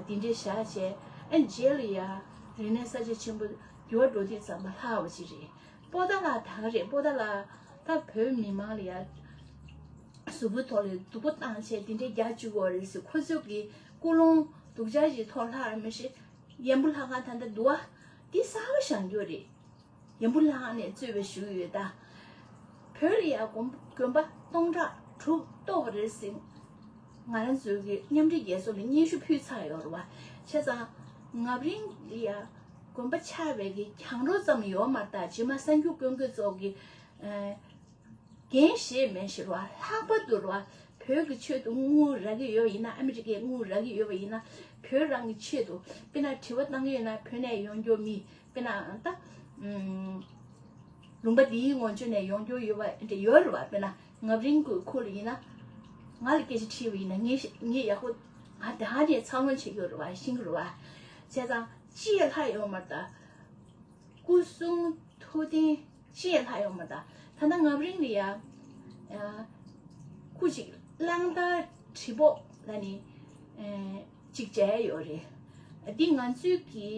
འདི་འདྲས་བཞག་བྱས། ཨ་རྗེས་ལ་ཡ་རིག་གནས་གསར་བརྗེ་ཆེན་པོ་འགྱུར་བ་འགྲོ་དུས་ཙམ་པ་ལྷག་པ་ཅིག་རེད། པོ་ཏཱ་ལ་ད་ག་རེད། པོ་ཏཱ་ལ་ད་བོད་མི་མང་ལ་ཡ་གཟུགས་པོའི་ཐོག་ལ་སྡུག་པོ་བཏང་བྱས་དེ་འདྲའི་རྒྱག་བཅུག་གོ་རེད་ཟེར། ཁོ་ཚོ་གི་ཀུན་སློང་སྡུག་ཅག་ཅིག་ཐོག་ལྷག་མི་ཤེས། ཡན་པོ་ལྷ་ཁང་ད་ལྟ་འདུག་བ། འདི་གསར་པ་བཞེངས་རྒྱུ་རེད། ཡན་པོ་ལྷ་ཁང་ནས་གཙོས་པའི་ཞུ་གི་ཡོད་ད། བོད་ལ་ཡ་དགོན་དགོན་པ་སྟོང་ཕྲག་དྲུག་གཏོར་བ་རེད་ཟེར། ང་རང་ཚོའི་གི་མཉམ་འབྲེལ་རྒྱལ་ཚོགས་ལ་སྙན་ཞུ་ཕུལ་ཚར་ཡོད་རེད་བ། བྱས་ཙང་ངབ་རིང་ལ་ཡ་དགོན་པ་ཆགས་པའི་གི་གྱང་རོ་ཙམ་ཡོད་མ་རེད་ད། རྗེས་མ་གསར་འགྱུར་བཀོད་མཁན་ཚོ་གི་ཨ་འགན་བཞེས་མེད་ཞེས་རེད་བ། ལྷག་པར་དུ་རེད་བ། བོད་ཀྱི་ཆེད་དུ་དངུལ་རག་གི་ཡོད་པ་ཡིན་ན། ཨ་མི་རི་ཀས་དངུལ་རག་གི་ཡོད་པ་ཡིན་ན། བོད་རང་གི་ཆེད་དུ་དཔེར་ན་དྲི་བ་བཏང་གི་ཡོད་ན་བོད་ནས་ཡོང་རྒྱུ་མི། དཔེར་ན་ད་ཨམ། ལུང་པ་འདིའི་ངོས་ཕྱོགས་ནས་ཡོང་རྒྱུ་ཡོད་པ་འདྲ་ཡོད་རེད་བ། དཔེར་ན་ངབ་རིང་གི་ཁུལ་ལ་ཡིན་ན། ང་ལ་སྐད་ཆ་དྲིས་པ་ཡིན་ན་ངས་ངས་ཡག་པོ་ང་ད་ནས་འཚར་ལོངས་བྱེད་ཀྱི་ཡོད་རེད་བ། ཤེས་ཀྱི་རེད་བ། བྱས་ཙང་ཅི་ཡང་ལྷག་ཡོད་མ་རེད་ད། སྐུ་གསུང་ཐུགས་རྟེན་ཅི་ཡང་ལྷག་ཡོད་མ་རེད་ད། ད་ལྟ་ངམ་རིང་ལ་ཡ། ཨ། སྐུ་གཅིག་གླང་དར་གྲི་ཕོག་ལ་ནི། ཨ། གཅིག་མཇལ་ཡོད་རེད། འདི་ང་ཚོའི་གི་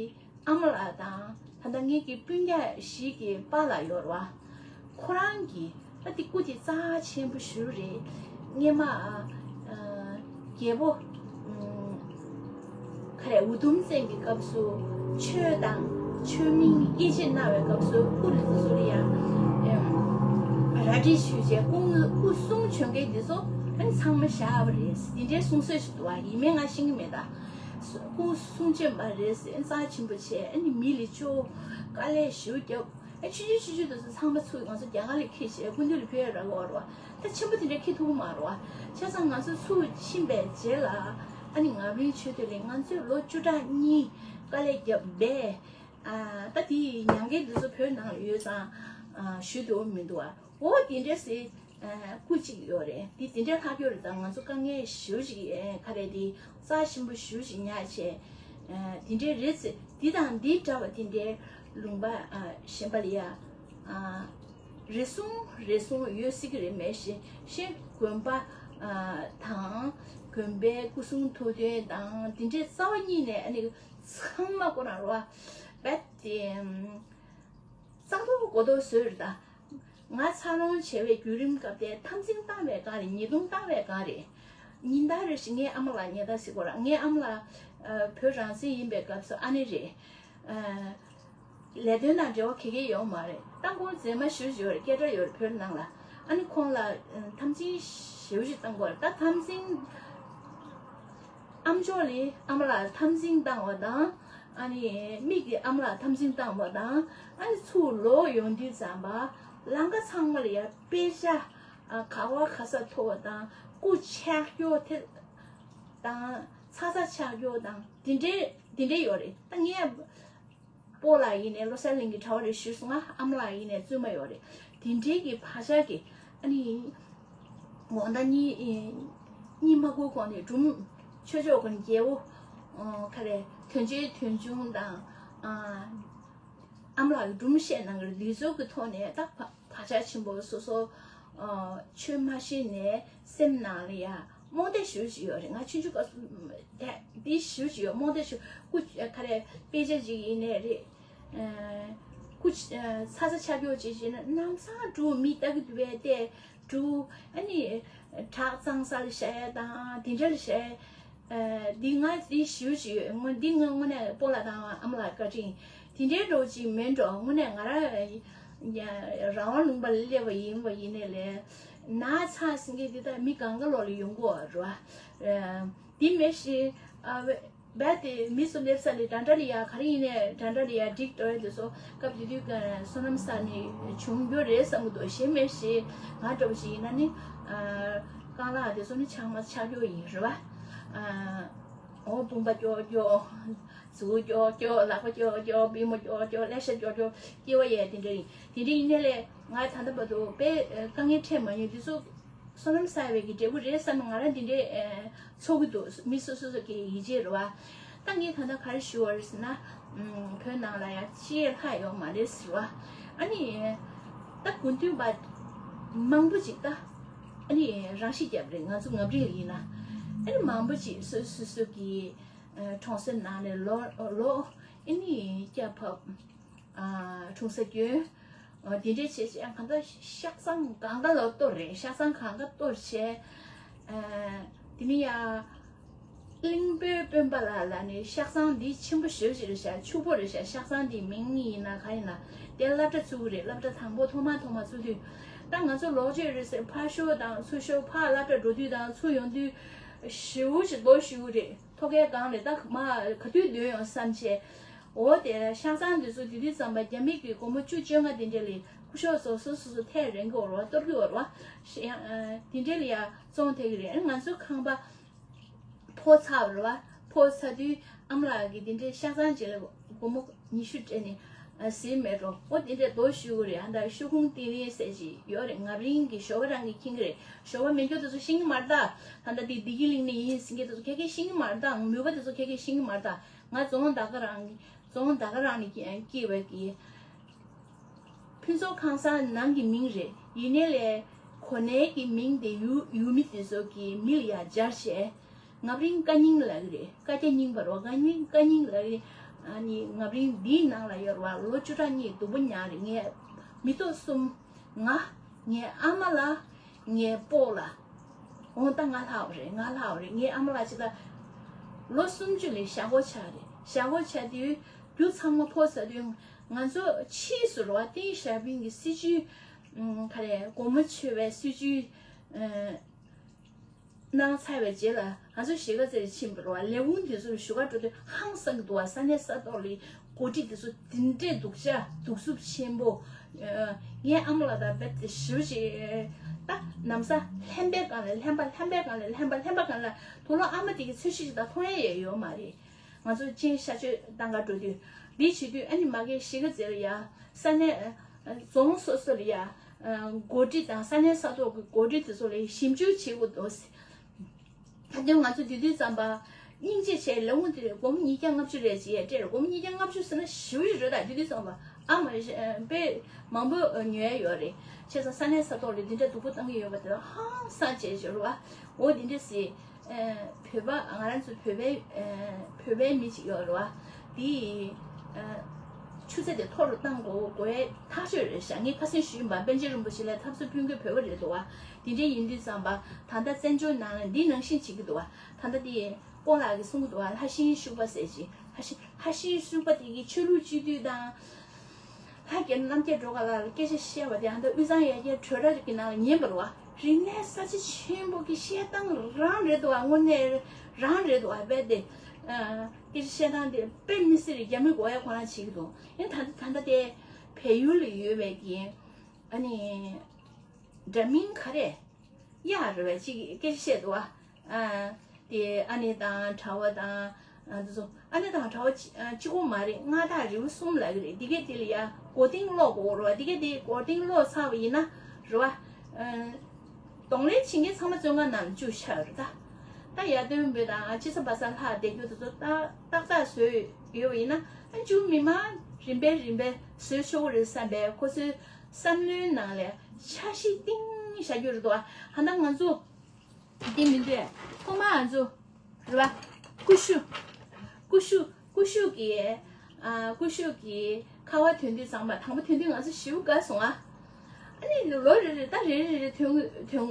ཨ་མ་ལགས་དང་ད་ལྟ་ངེད་ཀྱི་སྤུན་ཀྱག་ཞིག་གི་པཱ་ལགས་ཡོད་རེད་བ། ཁོ་རང་གི་ད་འདི་སྐུ་དེ་རྩ་ཆེན་པོ་ཞུ་རེད། སྔས་མ། ཨ། རྒྱལ་པོ། ཨ། ག་རེ་འུ་དུམ་བཙན་གྱི་སྐབས་སུ་ཆོས་དང་ཆོས་མིན་དབྱེ་འབྱེད་གནང་བའི་སྐབས་སུ་སྐུ་རེ་ཚུ་ལ་ཡང་། ཨ། རལ་གྲི་ཆུ་བྱས་སྐུ་སྐུ་གསུང་བྱོན་མཁན་འདི་ཚོ་ཨ་ནི་ཚང་མ་བཞག་པ་རེད། འདི་འདྲའི་གསུང་སྲོལ་ཞིག་འདུག་བ། ཡིན་མིན་ང་ཤེས་ཀྱི་མེད་ད། སྐུ་གསུང་བྱོན་པ་རེད་ཟེར་རྩ་ཆེན་པོ་བྱས། ཨ་ནི་མི་ལ་ཅོ་དཀའ་ལས་ཞེ་པོ་བརྒྱབ། ཨ། ཆུང་ཆུང་ཆུང་ཆུང་དེ་ཚོ་ཚང་མ་ཚུར་ང་ཚོ་རྒྱ་གར་ལ་ཁྱེར་བྱས་སྐུ་མདུན་ལ་ཕེབས་ར་གོ་ར་བ། ད་ཆེན་པོ་དེ་འདྲ་ཁྱེར་ཐུབ་ཀྱི་མ་རེད་བ། བྱས་ཙང་ང་ཚོ་ཚུར་ཕྱིན་པའི་རྗེས་ལ་ཨ་ནི་ངམ་རིང་ཆོས་སྡེ་ལ་ང་ཚོས་ལོ་བཅུ་ཕྲག་གཉིས་དཀའ་ལས་བརྒྱབ་པས། ཨ། ད་དེ་ཡི་མྱང་འདས་འདི་ཚོ་བོད་ནང་ལ་ཡོད་ཙང་། ཨ། ཞུ་ཐུབ་མི་འདུག་བ། འོ་དེ་འདྲ་ཟེར། ཨ། སྐུ་གཅིག་ཡོད་རེད། དེ་དེ་འདྲ་ལྷག་ཡོད་རེད། ད་ང་ཚོ་དཀའ་ངལ་ཞེ་པོ་ཅིག་ཨ། ག་རེ་དེ་རྩ་ཆེན་པོ་ཞེ་པོ་ཅིག་ཉར་བྱས། ཨ། དེ་འདྲ་རེད་ཟེར། འདི་དང་འདི་འདྲ་བ་དེ་འདྲའི་ལུང་པ། ཨ། གཞན་པ་ལ་ཡ། ཨ། རེ་ཟུང་རེ་ཟུང་ཡོད་སྲིད་ཀྱི་རེད། མེད་ཞེ་ཞེ་དགོན་པ། ཨ། དང་དགོན་པའི་སྐུ་གསུང་ཐུགས་རྟེན་དང་དེ་འདྲའི་རྩ་བ་ཉིད་ནས་ཨ་ནི་ཚང་མ་ཁོ་རང་རེད་བ། རྦད་དེ་རྩ་ཐོག་གོ་ཐོག་བཟོས་རེད་ད། ང་འཚར་ལོངས་བྱས་པའི་བརྒྱུད་རིམ་སྐབས་དེ་འཐབ་འཛིང་བཏང་བའི་སྒང་རེད། ཉེས་རྡུང་བཏང་བའི་སྒང་རེད། ཉིན་ལྟར་རེ་བཞིན་ངའི་ཨ་མ་ལགས་ཉེས་ད་ཟེར་གོ་ར། ངའི་ཨ་མ་ལགས། ཨ། བོད་རང་བཙན་ཡིན་པའི་སྐབས་སུ་ཨ་ནེ་རེད། ཨ། ལས་དོན་དང་འབྲེལ་བ་ག་གེ་ཡོད་མ་རེད། ད་ཁོང་མཛེས་མ་ཞེ་པོ་ཅིག་ཡོད་རེད། སྐད་གྲགས་ཡོད་རེད་བོད་ནང་ལ། ཨ་ནི་ཁོང་ལ་འཐབ་འཛིང་ཞེ་པོ་ཅིག་བཏང་གོ་ར། ད་འཐབ་འཛིང་ཨ་མཆོག་ལ་ཨ་མ་ལགས་འཐབ་འཛིང་བཏང་བ་དང་། ཨ་ནི་མིག་གིས་ཨ་མ་ལགས་འཐབ་འཛིང་བཏང་བ་དང་། ཨ་ནི་ཚུར་ལོག་ཡོང་དུས་ཙམ་པ་ལམ་ཁ་ཚང་མ་ལ་ཡ་དཔེ་ཆ། ཨ། ག་བ་ག་ས་མཐོ་བ་དང་སྐུ་ཆག་སྐྱོ་དེ་དང་ཚ་ཚ་ཆག་སྐྱོ་དང་དེ་འདྲའི་དེ་འདྲའི་ཡོད་རེད། ད་ངས་སྤོ་ལགས་ཡིན་ནའི་བློ་གསལ་གླིང་གི་གྲྭ་བ་རེད་ཞུས་སོང་ང་། ཨ་མ་ལགས་ཡིན་ནའི་བཙུན་མ་ཡོད་རེད། དེ་འདྲའི་གི་བག་ཆགས་ཀྱི་ཨ་ནི་དགོང་དག་གཉིད་གཉིད་མ་ཁུག་གོང་ནས་སྒྲུང་ཆོས་ཕྱོགས་ཀྱི་རྒྱལ་པོ། ཨ། ག་རེ་དོན་ཆེན་དོན་ཆུང་དང་། ཨ། ཨ་མ་ལགས་ཀྱི་སྒྲུང་བཤད་གནང་གི་རེད། འདི་ཚོ་གི་ཐོག་ནས་ད་བག་བག་ཆགས་ཆེན་པོ་སོ་སོ། ཨ། ཆོས་མ་ཤེས་ནས་སེམས་ནང་ལ་ཡ་རྨོངས་དད་ཞེ་པོ་ཅིག་ཡོད་རེད། ང་ཆུང་ཆུང་སྐབས་སུ་དེ་འདི་ཞེ་པོ་ཅིག་ཡོད། རྨོངས་དད་ཞེ་པོ། སྐུ་ག་རེ་དཔེ་ཆ་ཅིག་ཡིན་ནའི་རེད། ཨ། སྐུ་ཨ། ཚ་ཚ་ཆག་སྐྱོ་ཅིག་བྱས་ན་ལམ་སང་འགྲོ། མི་ལྟ་གི་འདུག་པས་ཏེ་འགྲོ། ཨ་ནི་བྲག་གཙང་ས་ལ་བཞག་ཡ་དང་དེ་འདྲ་ལ་བཞག་ཡ། ཨ། འདི་ང་འདི་ཞེ་པོ་ཅིག་ཡོད། ངོ་འདི་ང་དངོས་གནས་སྤོ་ལགས་དང་ཨ་མ་ལགས་བཀའ་དྲིན། དེ་འདྲའི་འགྲོ་ཅིག་མིན་འགྲོ། དངོས་གནས་ང་རང་ཡ་རང་དབང་ལུང་པ་ལ་སླེབས་པ་ཡིན་པ་ཡིན་ནའི་ལས། ན་ཚ་ཟེར་མཁན་འདི་ད་མི་གང་ག་ལོག་ལ་ཡོང་གི་ཡོད་རེད་བ། ཨ། འདི་མེད་ཞེ། ཨ། རྦད་དེ་མི་ཚོ་སླེབས་ས་ལ་འདྲ་འདྲ་ལ་ཡ། ག་རེ་ཡིན་ནའི་འདྲ་འདྲ་ལ་ཡ་འགྲིག་འགྲོ་ཡ། དེ་ཚོ་སྐབས་དེ་དུས་ཀྱི་བསོད་ནམས་བསགས་ནས་བྱུང་རྒྱུ་རེད་བསམ་གྱི་འདུག་གཞན་མེད་ཞེ། ང་འདྲ་བོ་ཞིག་ཡིན་ན་ནི། ཨ། རྐང་ལག་དེ་ཚོ་ནི་ཆག་མ་ཆག་རྒྱུ་ཡིན་རེད་བ། ཨ། འོ། དཔུང་པ་སྐྱོ་སྐྱོ། གཟུགས་སྐྱོ་སྐྱོ། ལག་པ་སྐྱོ་སྐྱོ། པུས་མོ་སྐྱོ་སྐྱོ། ཀླད་ཤ་སྐྱོ་སྐྱོ། སྐྱེ་བ་ཡས་དེ་འདྲ་ཡིན། དེ་འདྲ་ཡིན་ནའི་ལས་ང་ད་ལྟ་བར་དུ་དཔེ་དཀའ་ངལ་འཕྲད་མ་མྱོང་། འདི་ཚོ་བསོད་ནམས་བསགས་པའི་གི་འབྲས་བུ་རེད་བསམ་ནས་ང་རང་འདི་འདྲའི་ཚོར་གྱི་འདུག་མི་སོ་སོ་སོ་གི་ཡིད་ཆེས་རེད་བ། ད་ངས་ད་ལྟ་ག་རེ་ཞུ་བ་རེད་ཟེར་ན། ཨུམ། བོད་ནང་ལ་ཡང་ཅི་ལྷག་ཡོད་མ་རེད་ཟེར་བ། ཨ་ནི་ད་དགུན་དུས་པ་མང་པོ་ཅིག་ད་ཨ་ནི་རང་ཤི་བརྒྱབ་རེད། ང་ཚོ་ངམ་རིང་ལ་ཡིན་ན། ཨ་ནི་མང་པོ་ཅིག་སོ་སོ་སོ་གི་ཨ། གྲོང་གསེབ་ནང་ནས་ལོག་ལོག་ཨ་ནི་སྐྱ་བབས། ཨ། འཁྲུངས་ས་སྐྱོན། ཨ། དེ་འདྲའི་བྱས་བྱས་གང་ལྟར་ཤག་ཚང་གང་ག་ལ་གཏོར་རེད། ཤག་ཚང་གང་ག་གཏོར་བྱས། ཨ། དེ་ནས་ཡ་གླིང་བུའི་དཔོན་པོ་ལགས་ལ་ནི་ཤག་ཚང་འདི་ཆེན་པོ་ཞེ་པོ་ཅིག་རེད་ཤག་ཕྱུག་པོ་རེད་ཤག་ཤག་ཚང་འདི་མིང་ཡིན་ན་ག་ཡིན་ན། དེ་སློབ་གྲྭ་བཙུགས་རེད། སློབ་གྲྭ་དང་པོ་ཐོག་མ་ཐོག་མ་བཙུགས་དུས། ད་ང་ཚོ་ལོག་ཆོས་རེད་ཟེར་ཕར་ཤོག་དང་ཚུར་ཤོག་ཕར་སློབ་གྲྭ་འགྲོ་དུས་དང་ཚུར་ཡོང་དུས་ཞེ་པོ་ཅིག་རྡོ་ཞེ་པོ་རེད། ཐོག་ཁའི་སྒང་རེད། ད་མ་ག་དུས་སྡོད་ཡོང་བསམ་བྱས། འོ། དེ་ཤག་ཚང་འདི་ཚོ་དེ་དུས་ཙམ་པ་རྒྱ་མི་གི་སྒོར་མོ་བཅུ་བཅོ་ལྔ་དེ་འདྲ་ལ་སྐུ་ཞབས་ཚོ་སོ་སོ་སོ་ཐད་རན་གི་ཡོད་རེད་བ། གཏོར་གི་ཡོད་རེད་བ། ཡང་དེ་འདྲ་ལ་ཡ་བཙོང་ཐེག་གི་རེད། ང་ཚོ་ཁང་པ་ཕོ་ཚ་བ་རེད་བ། ཕོ་ཚ་དུས་ཨ་མ་ལགས་ཀྱིས་དེ་འདྲའི་ཤག་ཚང་ཅིག་ལ་སྒོར་མོ་ཉི་ཤུ་སྤྲད་ནས་ཟས་མེད་འགྲོ། འོ། དེ་འདྲའི་རྡོ་ཞུ་གི་རེད། ཨ། ད་ཤོག་ཁུང་ཏི་རིང་ཟེར་ཅིག་ཡོད་རེད། ངམ་རིང་གི་ཞོགས་པ་རང་གིས་མཁྱེན་གི་རེད། ཞོགས་པ་མེད་རྒྱུ་དེ་ཚོ་ཤེས་ཀྱི་མ་རེད་ད། ད་ལྟ་དེ་བདེ་སྐྱིད་གླིང་ནས་ཡིན་ཟེར་མཁན་དེ་ཚོ་ཁ་ཁ་ཤེས་ཀྱི་མ་རེད་ད། མོས་པ་དེ་ཚོ་ཁ་ཁ་ཤེས་ཀྱི་མ་རེད་ད། ང་རྫོང་ད་ག་རང་གི་རྫོང་ད་ག་རང་ནས་སྐྱེས་པའི་གི། ཕུན་ཚོགས་ཁང་གསར་ནང་གི་མིང་རེད། ཡིན་ནའི་ལས་གོ་གནས་ཀྱི་མིང་དེ་ཡུལ་ཡུལ་མི་དེ་ཚོ་གི་མི་ལ་ཡ་སྦྱར་བྱས། ངམ་རིང་བཀའ་རྙིང་ལབ་ཀྱི་རེད། བཀའ་རྒྱ་རྙིང་པ་རེད་བ། བཀའ་རྙིང་བཀའ་རྙིང་ལབ་ཀྱི་རེད། ཨ་ནི་ངམ་རིང་འདིའི་ནང་ལ་ཡོད་རེད་བ། ལོ་བཅུ་ཕྲག་གཉིས་སྡུག་པོ་མྱངས་རེད། ངའི་མི་ཐོག་གསུམ། ང་། ངའི་ཨ་མ་ལགས། ངའི་སྤོ་ལགས། འོ་ད་ང་ལྷག་པ་རེད། ང་ལྷག་པ་རེད། ངའི་ཨ་མ་ལགས་ཅིག་ད་ལོ་སུམ་ཅུ་ལ་ཞག་སྒོ་ཆགས་རེད། ཞག་སྒོ་ཆགས་དུས་རྒྱུ་ཚང་མ་ཕོ་ཟ་དུས་ང་ཚོ་ཕྱིས་སུ་རེད་བ། ཏིན་ཞའོ་ཕིང་གི་སྲིད་ཇུས། ཨམ། ག་རེ། སྒོ་མོ་ཆོད་པའི་སྲིད་ཇུས། ཨ། གནང་ཚར་བའི་རྗེས་ལ་ང་ཚོ་གཞིས་ཀ་རྩེར་ཕྱིན་པ་རེད་བ། ལས་ཁུངས་དེ་ཚོར་ཞུ་ག་འགྲོ་དུས་ཧང་སང་གི་འདུག་བ། ས་གནས་ས་ཐོག་ལ་འགོ་ཁྲིད་དེ་ཚོ་དེ་འདྲའི་སྡུག་ཅག་སྡུག་རྩུབ་ཆེན་པོ། ཨ། ངའི་ཨ་མ་ལགས་དང་རྦད་དེ་ཞེ་པོ་ཅིག་ད་ལམ་སང་ལྷན་པའི་སྒང་ལ་ལྷན་པ། ལྷན་པའི་སྒང་ལ་ལྷན་པ། ལྷན་པའི་སྒང་ལ་དུག་ལོག་ཨ་མ་དེ་གི་ཚོས་གཞི་ཞིག་ད་མཐོང་ཡ་ཡ་ཡོད་མ་རེད། ང་ཚོ་གཅིན་ཤ་གཅོད་བཏང་ག་འགྲོ་དུས། འདི་བྱེད་དུས་ཨ་ནི་མ་གིའི་གཞིས་ཀ་རྩེ་ལ་ཡ། ས་གནས། ཨ། རྫོང་སོ་སོ་ལ་ཡ། ཨ། འགོ་ཁྲིད་དང་ས་གནས་ས་ཐོག་གི་འགོ་ཁྲིད་དེ་ཚོ་ལ་ཞིབ་འཇུག་བྱེད་དགོས་འདུག་ད་དུང་ང་ཚོ་དེ་དུས་ཙམ་པ་སྙིང་རྗེ་བྱས། ལས་ཁུངས་དེ་སྒོར་མོ་ཉིས་བརྒྱ་ལྔ་བཅུ་རེད་ཅེས་སྤྲད་རེད། སྒོར་མོ་ཉིས་བརྒྱ་ལྔ་བཅུ་ཟེར་ན་ཞེ་པོ་ཅིག་རེད། ད་དེ་དུས་ཙམ་པ་ཨ་མ་དཔེ་མང་པོ་ཉོ་ཡ་ཡོད་རེད། བྱས་ཙང་ས་གནས་ས་ཐོག་ལ་འདི་འདྲ་སྡུག་པོ་བཏང་གི་ཡོད་པ་དེ་ལ་ཧང་སང་བྱས་བྱས་རེད་བ། འོ་འདི་འདྲ་ཟེར། ཨ། བོད་པ། ང་རང་ཚོ་བོད་པའི། ཨ། བོད་པའི་མི་ཅིག་ཡོད་རེད་བ། དེ་ཡིས། ཨ། ཆུ་ཚད་དེ་མཐོ་རུ་བཏང་དགོས་དགོས་ཡ་ཐག་ཆོད་རེད་ཤག་ངས་ཁ་སང་ཞུས་ཡིན་པ། པཎ་ཆེན་རིན་པོ་ཆེ་ལ་འཐབ་རྩོད་ཕུལ་མཁན་བོད་པ་རེད་འདུག་བ། དེ་འདྲ་ཡིན་དུས་ཙམ་པ་ད་ལྟ་བཙན་བྱོལ་ནང་ལ་འདི་ནང་བཞིན་བྱེད་ཀྱི་འདུག་བ། ད་ལྟ་དེ་སྤོ་ལགས་ཀྱིས་གསུང་གི་འདུག་བ། ལྷ་ཤིང་ཤུག་པ་ཟེར་གྱི། ལྷ་ཤིང་། ལྷ་ཤིང་ཤུག་པ་དེ་གིས་ཆོས་ལུགས་སྤྱི་འཐུས་དང་། ལྷ་རྒྱལ་རྣམ་རྒྱལ་སྒྲོལ་དཀར་ལགས་ལ་སྐད་ཆ་བཤད་པ་དེ་ཨ་མདོ་དབུས་གཙང་ཡར་རྒྱས་གྲོས་ར་གི་ནང་ལ་ཉན་པ་རེད་བ། རིག་གནས་གསར་བརྗེ་ཆེན་པོ་གི་བཤད་སྟངས་རང་རེད་འདུག་བ། དངོས་གནས་རང་རེད་འདུག་བ། རྦད་དེ། ཨ། སྐད་ཆ་བཤད་སྟངས་དེ་དཔེ་མི་སྲིད་རེད། རྒྱ་མི་གོ་ཡ་ཁོ་རང་བྱེད་ཀྱི་འདུག་ཡིན་ད་ལྟ་ད་ལྟ་དེ་བལ་ཡུལ་ལ་ཡོད་པའི་གི། ཨ་ནི། འདྲ་མིན་ག་རེ། གཡག་རེད་པས། ཅིག་སྐད་ཆ་བཤད་འདུག་བ། ཨ། དེ་ཨ་ནེ་དང་གྲྭ་བ་དང་། ཨ། འདི་ཚོ་ཨ་ནེ་དང་གྲྭ་བ་གཅིག་ཨ། གཅིག་པོ་མ་རེད། མངའ་བདག་རིལ་བུ་གསུམ་ལབ་ཀྱི་རེད། འདི་གས་དེ་ལ་ཡ་མགོ་རྟིང་སློག་དགོས་རེད་བ། འདི་གས་དེ་མགོ་རྟིང་སློག་ཚར་བ་ཡིན་ན་རེད་བ། ཨ། གདོང་ལེན་བྱེད་མཁན་ཚང་མ་བཙོན་ཁང་ནང་ལ་བཅུག་བཞག་ཡོད་རེད་ད། ད་ཡར་སྟོན་པ་དང་ཅི་ས་བ་ས་ལྷག་བསྡད་རྒྱུ་དེ་ཚོ་ཏག་ཏག་ཏག་བཟོས་ཡོད་པ་ཡིན་ན། ཨ། མཇུག་མི་མང་རིམ་པས་རིམ་པས་བཟོས་ཆོག་གི་རེད་བསམ་པས་ཁོ་ཚོའི་བསམ་བློའི་ནང་ལ་འཆར་གཞི་བཏིང་བཞག་རྒྱུ་རེད་དོ། ཨ། ད་ང་ཚོ་འདི་མི་འདུག་ཐོག་མ་ང་ཚོ་རེད་བ། ཀུ་ཤུ། ཀུ་ཤུ། ཀུ་ཤུ་གི། ཨ། ཀུ་ཤུ་གི་ཁ་བ་ཐོན་དུས་ཚང་མ། དང་པོ་ཐོན་དུས་ང་ཚོ་ཞེ་པོ་དགའ་སོང་ཨ། ཨ་ནི་ལོ་རེ་རེ་ད་རེ་རེ་རེ་ཐོན་ཐོན་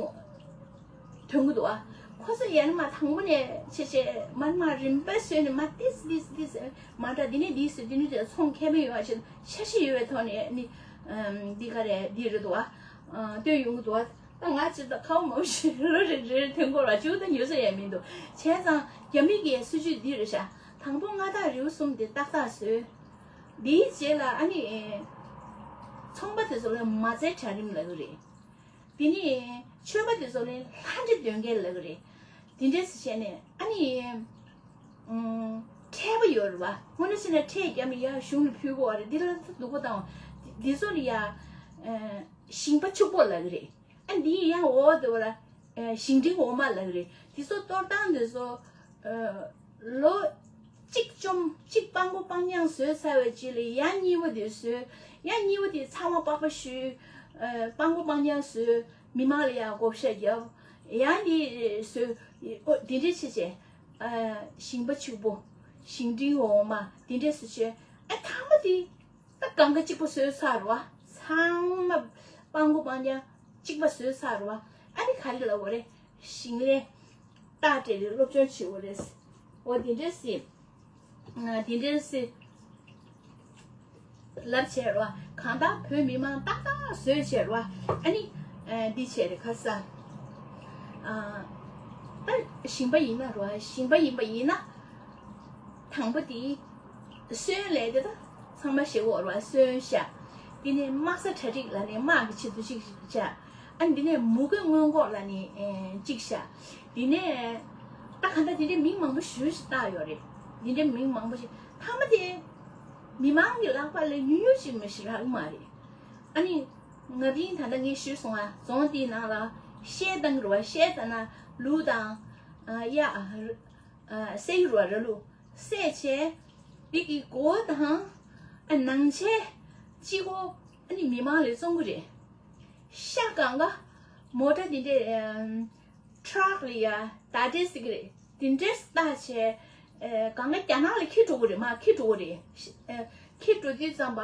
ཐོན་གི་འདུག་ཨ། ཁོ་ཚོ་ཡར་མར་དང་པོ་ནས་བྱས་བྱས་མར་མར་རིམ་པ་བཟོས་ནས་མར་ཏིས་ཏིས་ཏིས་མར་འདྲ། འདི་ནས་འདི་བཟོས། འདི་ནས་འདི་ཚོང་ཁེ་ཕན་ཡོང་བ་བྱས། འཆར་གཞི་ཡོད་པའི་ཐོག་ནས་ནི། ཨམ། འདི་ག་རེ་འདི་རེད་འདུག་ཨ། ཨ། སྟོན་ཡོང་གི་འདུག་ཨ། ད་ང་ཅིག་ད་ཁ་བ་མང་པོ་ཞིག་ལོ་རེ་རེ་ཐོན་གོ་ལ་བཅུག་ད་ཉོ་ས་ཡང་མི་འདུག་བྱས་ཙང་རྒྱ་མི་གི་སྲིད་ཇུས་འདི་རེད་ཤག་དང་པོ་མངའ་བདག་རིལ་བུ་གསུམ་དེ་ཏག་ཏག་བཟོས། དེའི་རྗེས་ལ་ཨ་ནི། ཚོང་པ་དེ་ཚོ་ལ་མ་རྩའི་གྲལ་རིམ་ལབ་ཀྱི་རེད། དེ་ནས་ཆོས་པ་དེ་ཚོ་ལ་ལྷ་འདྲེ་འདོན་མཁན་ལབ་ཀྱི་རེད། དེ་འདྲས་སུ་བྱས་ནས་ཨ་ནི། ཨུམ། ཁྲལ་པ་ཡོད་རེད་བ། དངོས་གནས་བྱས་ན་ཁྲལ་རྒྱབ་ནས་ཡར་གཞུང་ལ་ཕུལ་དགོས་པ་རེད། འདི་ལ་སྡུག་པོ་བཏང་བ། འདི་ཚོ་ལ་ཡ། ཨ། ཞིང་པ་ཕྱུག་པོ་ལབ་ཀྱི་རེད། ཨ། འདི་ཡང་འོག་དེ་བ་ལ། ཨ། ཞིང་འབྲིང་འོག་མ་ལབ་ཀྱི་རེད། འདི་ཚོ་གཏོར་སྟངས་དེ་ཚོ། ཨ། ལོ་གཅིག་བཅོམ་གཅིག་སྤང་པོ་སྤང་རྐྱང་བཟོས་ཚར་བའི་རྗེས་ལ་ཡང་གཉིས་པ་དེ་བཟོས། ཡང་གཉིས་པ་དེ་ཚང་མ་པགས་པ་བཤུས། ཨ། སྤང་པོ་སྤང་རྐྱང་བཟོས། མི་མང་ལ་ཡང་བགོ་བཤའ་བརྒྱབ། ཡང་འདི་བཟོས། ཨོ། འདི་འདྲས་བྱས་བྱས། ཨ། ཞིང་པ་ཕྱུག་པོ། ཞིང་འབྲིང་འོག་མ། འདི་འདྲས་སུ་བྱས། ཨ། ཐ་མ་དེ། ད་གང་ག་གཅིག་པ་བཟོས་ཚར་བ། ཚང་མ་སྤང་པོ་སྤང་རྐྱང་གཅིག་པ་བཟོས་ཚར་བ། ཨ་ནི་ག་རེ་ལབ་དགོས་རེད། ཞིང་ལས་ལྟ་སྤྲད་རེད། སློབ་སྦྱོང་བྱེད་དགོས་རེད། འོ་དེ་འདྲས་ཟེར། ཨ། དེ་འདྲས་ཟེར་ལབ་བྱས་རེད་བ། གང་ལྟར་བོད་མི་མང་ཏག་ཏག་བཟོས་བྱས་རེད་བ། ཨ་ནི། ཨ། འདི་བྱས་རེད་ཁ་ས། ཨ། ད་ཞིང་པ་ཡིན་ན་རེད་བ། ཞིང་པ་ཡིན་པ་ཡིན་ན། དང་པོ་དེ། སོན་ལས་དེ་ད་ཚང་མ་ཤེས་ཀྱི་ཡོད་རེད་བ། སོན་བཞག་དེ་ནས་དམག་ས་གྲ་སྒྲིག་ལབ་ནས་དམག་གི་ཆེད་དུ་གཅིག་བཞག་ཨ། འདི་ནས་མུ་གེ་སྔོན་འགོག་ལབ་ནས་ཨེ། གཅིག་བཞག་དེ་ནས་ད་ག་འདྲ་དེ་འདྲའི་མིང་མང་པོ་ཞེ་པོ་ཞིག་བཏགས་ཡོད་རེད། འདི་འདྲའི་མིང་མང་པོ་ཞིག་ཐ་མ་དེ་མི་མང་གི་ལག་པ་ལ་ཉུང་ཉུང་ཞིག་མི་ཞིག་རག་གི་མ་རེད། ཨ་ནི་ང་པིན་ད་ལྟ་ངས་ཞུས་སོང་ང་། རྫོང་དེའི་ནང་ལ་བཤལ་བཏང་གི་རེད་བ། བཤལ་བཏང་ན་ལུག་དང་། ཨ། གཡག་ཨ། བསད་ཀྱི་རེད་བ། ར་ལུག་བསད་བྱས། འདི་གི་མགོ་དང་། ཨ། ནང་ཆས་གཅིག་པོ། ཨ་ནི་མི་མང་ལ་བཙོང་གི་རེད། ཤ་གང་ག་མོ་ཊ་དེ་འདྲས་ཨམ་ཊྲག་ལ་ཡ་ད་འདྲས་ཟེར་གི་རེད། དེ་འདྲས་བཏགས་བྱས་ཨེ་གང་ག་རྒྱ་ནག་ལ་འཁྱེར་འགྲོ་གི་རེད། མར་འཁྱེར་འགྲོ་གི་རེད། ཨེ་འཁྱེར་འགྲོ་དུས་ཙམ་པ་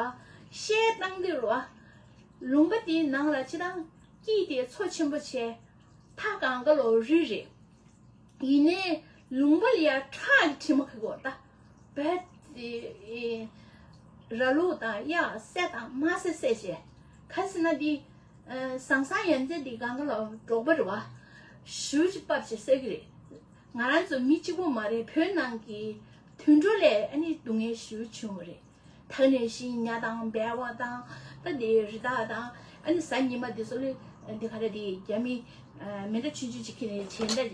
ཤ་བཏང་དུས་རེད་བ། ལུང་པ་དེའི་ནང་ལ་ཕྱི་ཐང་སྐྱིད་དེ་མཚོ་ཆེན་པོ་བྱས། མཐའ་གང་ག་ལོ་རི་རེད། ཡིན་ནའི་ལུང་པ་ལ་ཡ་ཁྲག་གི་དྲི་མ་ཁུག་གོ་ད། བད་དེ་ར་ལུག་དང་གཡག་བསད་དང་མ་བསད་བསད་བྱས། ག་ཟེར་ན་འདི་ཟང་ཟང་ཡན་ཚད་འདི་གང་ག་ལ་འབྲོག་པ་རེད་བ། ཞུ་ཅིག་ཕབ་བྱས་བསད་གི་རེད། ང་རང་ཚོ་མི་གཅིག་པོ་མ་རེད། བོད་ནང་གི་དུད་འགྲོ་ལས་ཨ་ནི་སྡུག་བསྔལ་ཞུ་ཆུང་བ་རེད། ད་ནས་བཞིན་ཉ་དང་སྦལ་པ་དང་ད་དེ་རི་དྭགས་དང་ཨ་ནི་གཟའ་ཉི་མ་དེ་ཚོ་ལས་འདི་ག་རེ་དེ་རྒྱ་མི་མེ་མདའ་ཆུང་ཆུང་ཅིག་ཁྱེར་ནས་བྱེ་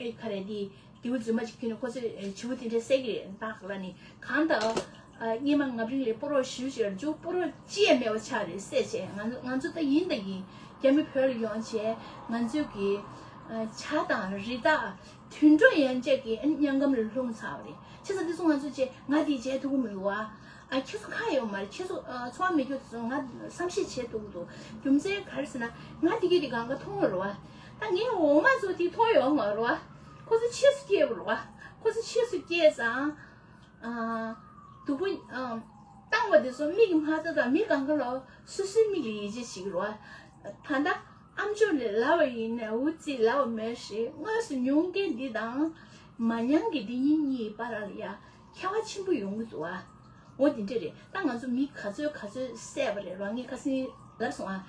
མདའ་ག་རེ་དེ་རྡེའུ་རྫུན་མ་ཅིག་ཁྱེར་ནས་ཁོ་ཚོས་བྱིའུ་དེ་འདྲ་བསད་ཀྱི་རེད། ད་ག་ལ་ནི་གང་ལྟར་སྔས་མ་ང་བྲིང་ལས་སྤོ་རོགས་ཞུ་ཞེས་རྒྱུ་སྤོ་རོགས་ཅི་ཡང་མེད་པ་ཆགས་རེད། བསད་བྱས་ང་ང་ཚོ་ད་ཡིན་ད་ཡིན་རྒྱ་མི་བོད་ལ་ཡོང་བྱས་ང་ཚོས་ཀྱི་བྱ་དང་རི་དྭགས། དུད་འགྲོ་ཡན་ཆད་ཀྱི་ཨ་ནི་དམྱལ་ཁམས་ལ་ལྷུང་ཚར་བ་རེད། བྱས་ཙང་དེ་ཚོ་ང་ཚོས་བྱས་ང་དེ་བྱས་ཐུབ་ཀྱི་མི་འདུག་བ། ཨ་ཁྱེད་ཚོ་ཁ་ཡོད་མ་རེད། ཁྱེད་ཚོ་ཨ་ཚོར་བ་མེད་རྒྱུ་དེ་ཚོ་ང་བསམ་ཤེས་བྱས་ཐུབ་ཀྱི་འདུག་རྒྱུ་མཚན་ག་རེ་ཟེར་ན་ང་དེ་གས་དེ་གང་ག་མཐོང་བ་རེད་བ། ད་ངས་འོ་མ་ཚོ་དེ་མཐོང་ཡོད་མ་རེད་བ། ཁོ་ཚོ་ཆེ་སུ་སྐྱེས་པ་རེད་བ། ཁོ་ཚོ་ཆེ་སུ་སྐྱེས་ཙང་། སྡུག་པོ་བཏང་བ་དེ་ཚོ་མིག་གིས་མ་ཚད་དང་མི་གང་ག་ལ་སོ་སོའི་མིག་ལ་ཡིད་ཆེས་ཤིག་རོ། ད་ལྟ་ཨམ་ཅོག་ནས་ལབ་པ་ཡིན་ན་འུ་ཙི་ལབ་པ་མེད་ཞེས་དངོས་སུ་མྱོང་མཁན་འདི་དང་མ་མྱངས་མཁན་འདི་གཉིས་གཉིས་བར་ལ་ཡ་ཁྱད་པར་ཆེན་པོ་ཡོང་གི་འདུག་ཨ། འོ་དེ་འདྲ་རེད། ད་ང་ཚོ་མི་ག་ཚོད་ག་ཚོད་བསད་པ་རེད་རོ། ངས་ཁ་སང་ལབ་སོང་ཨ།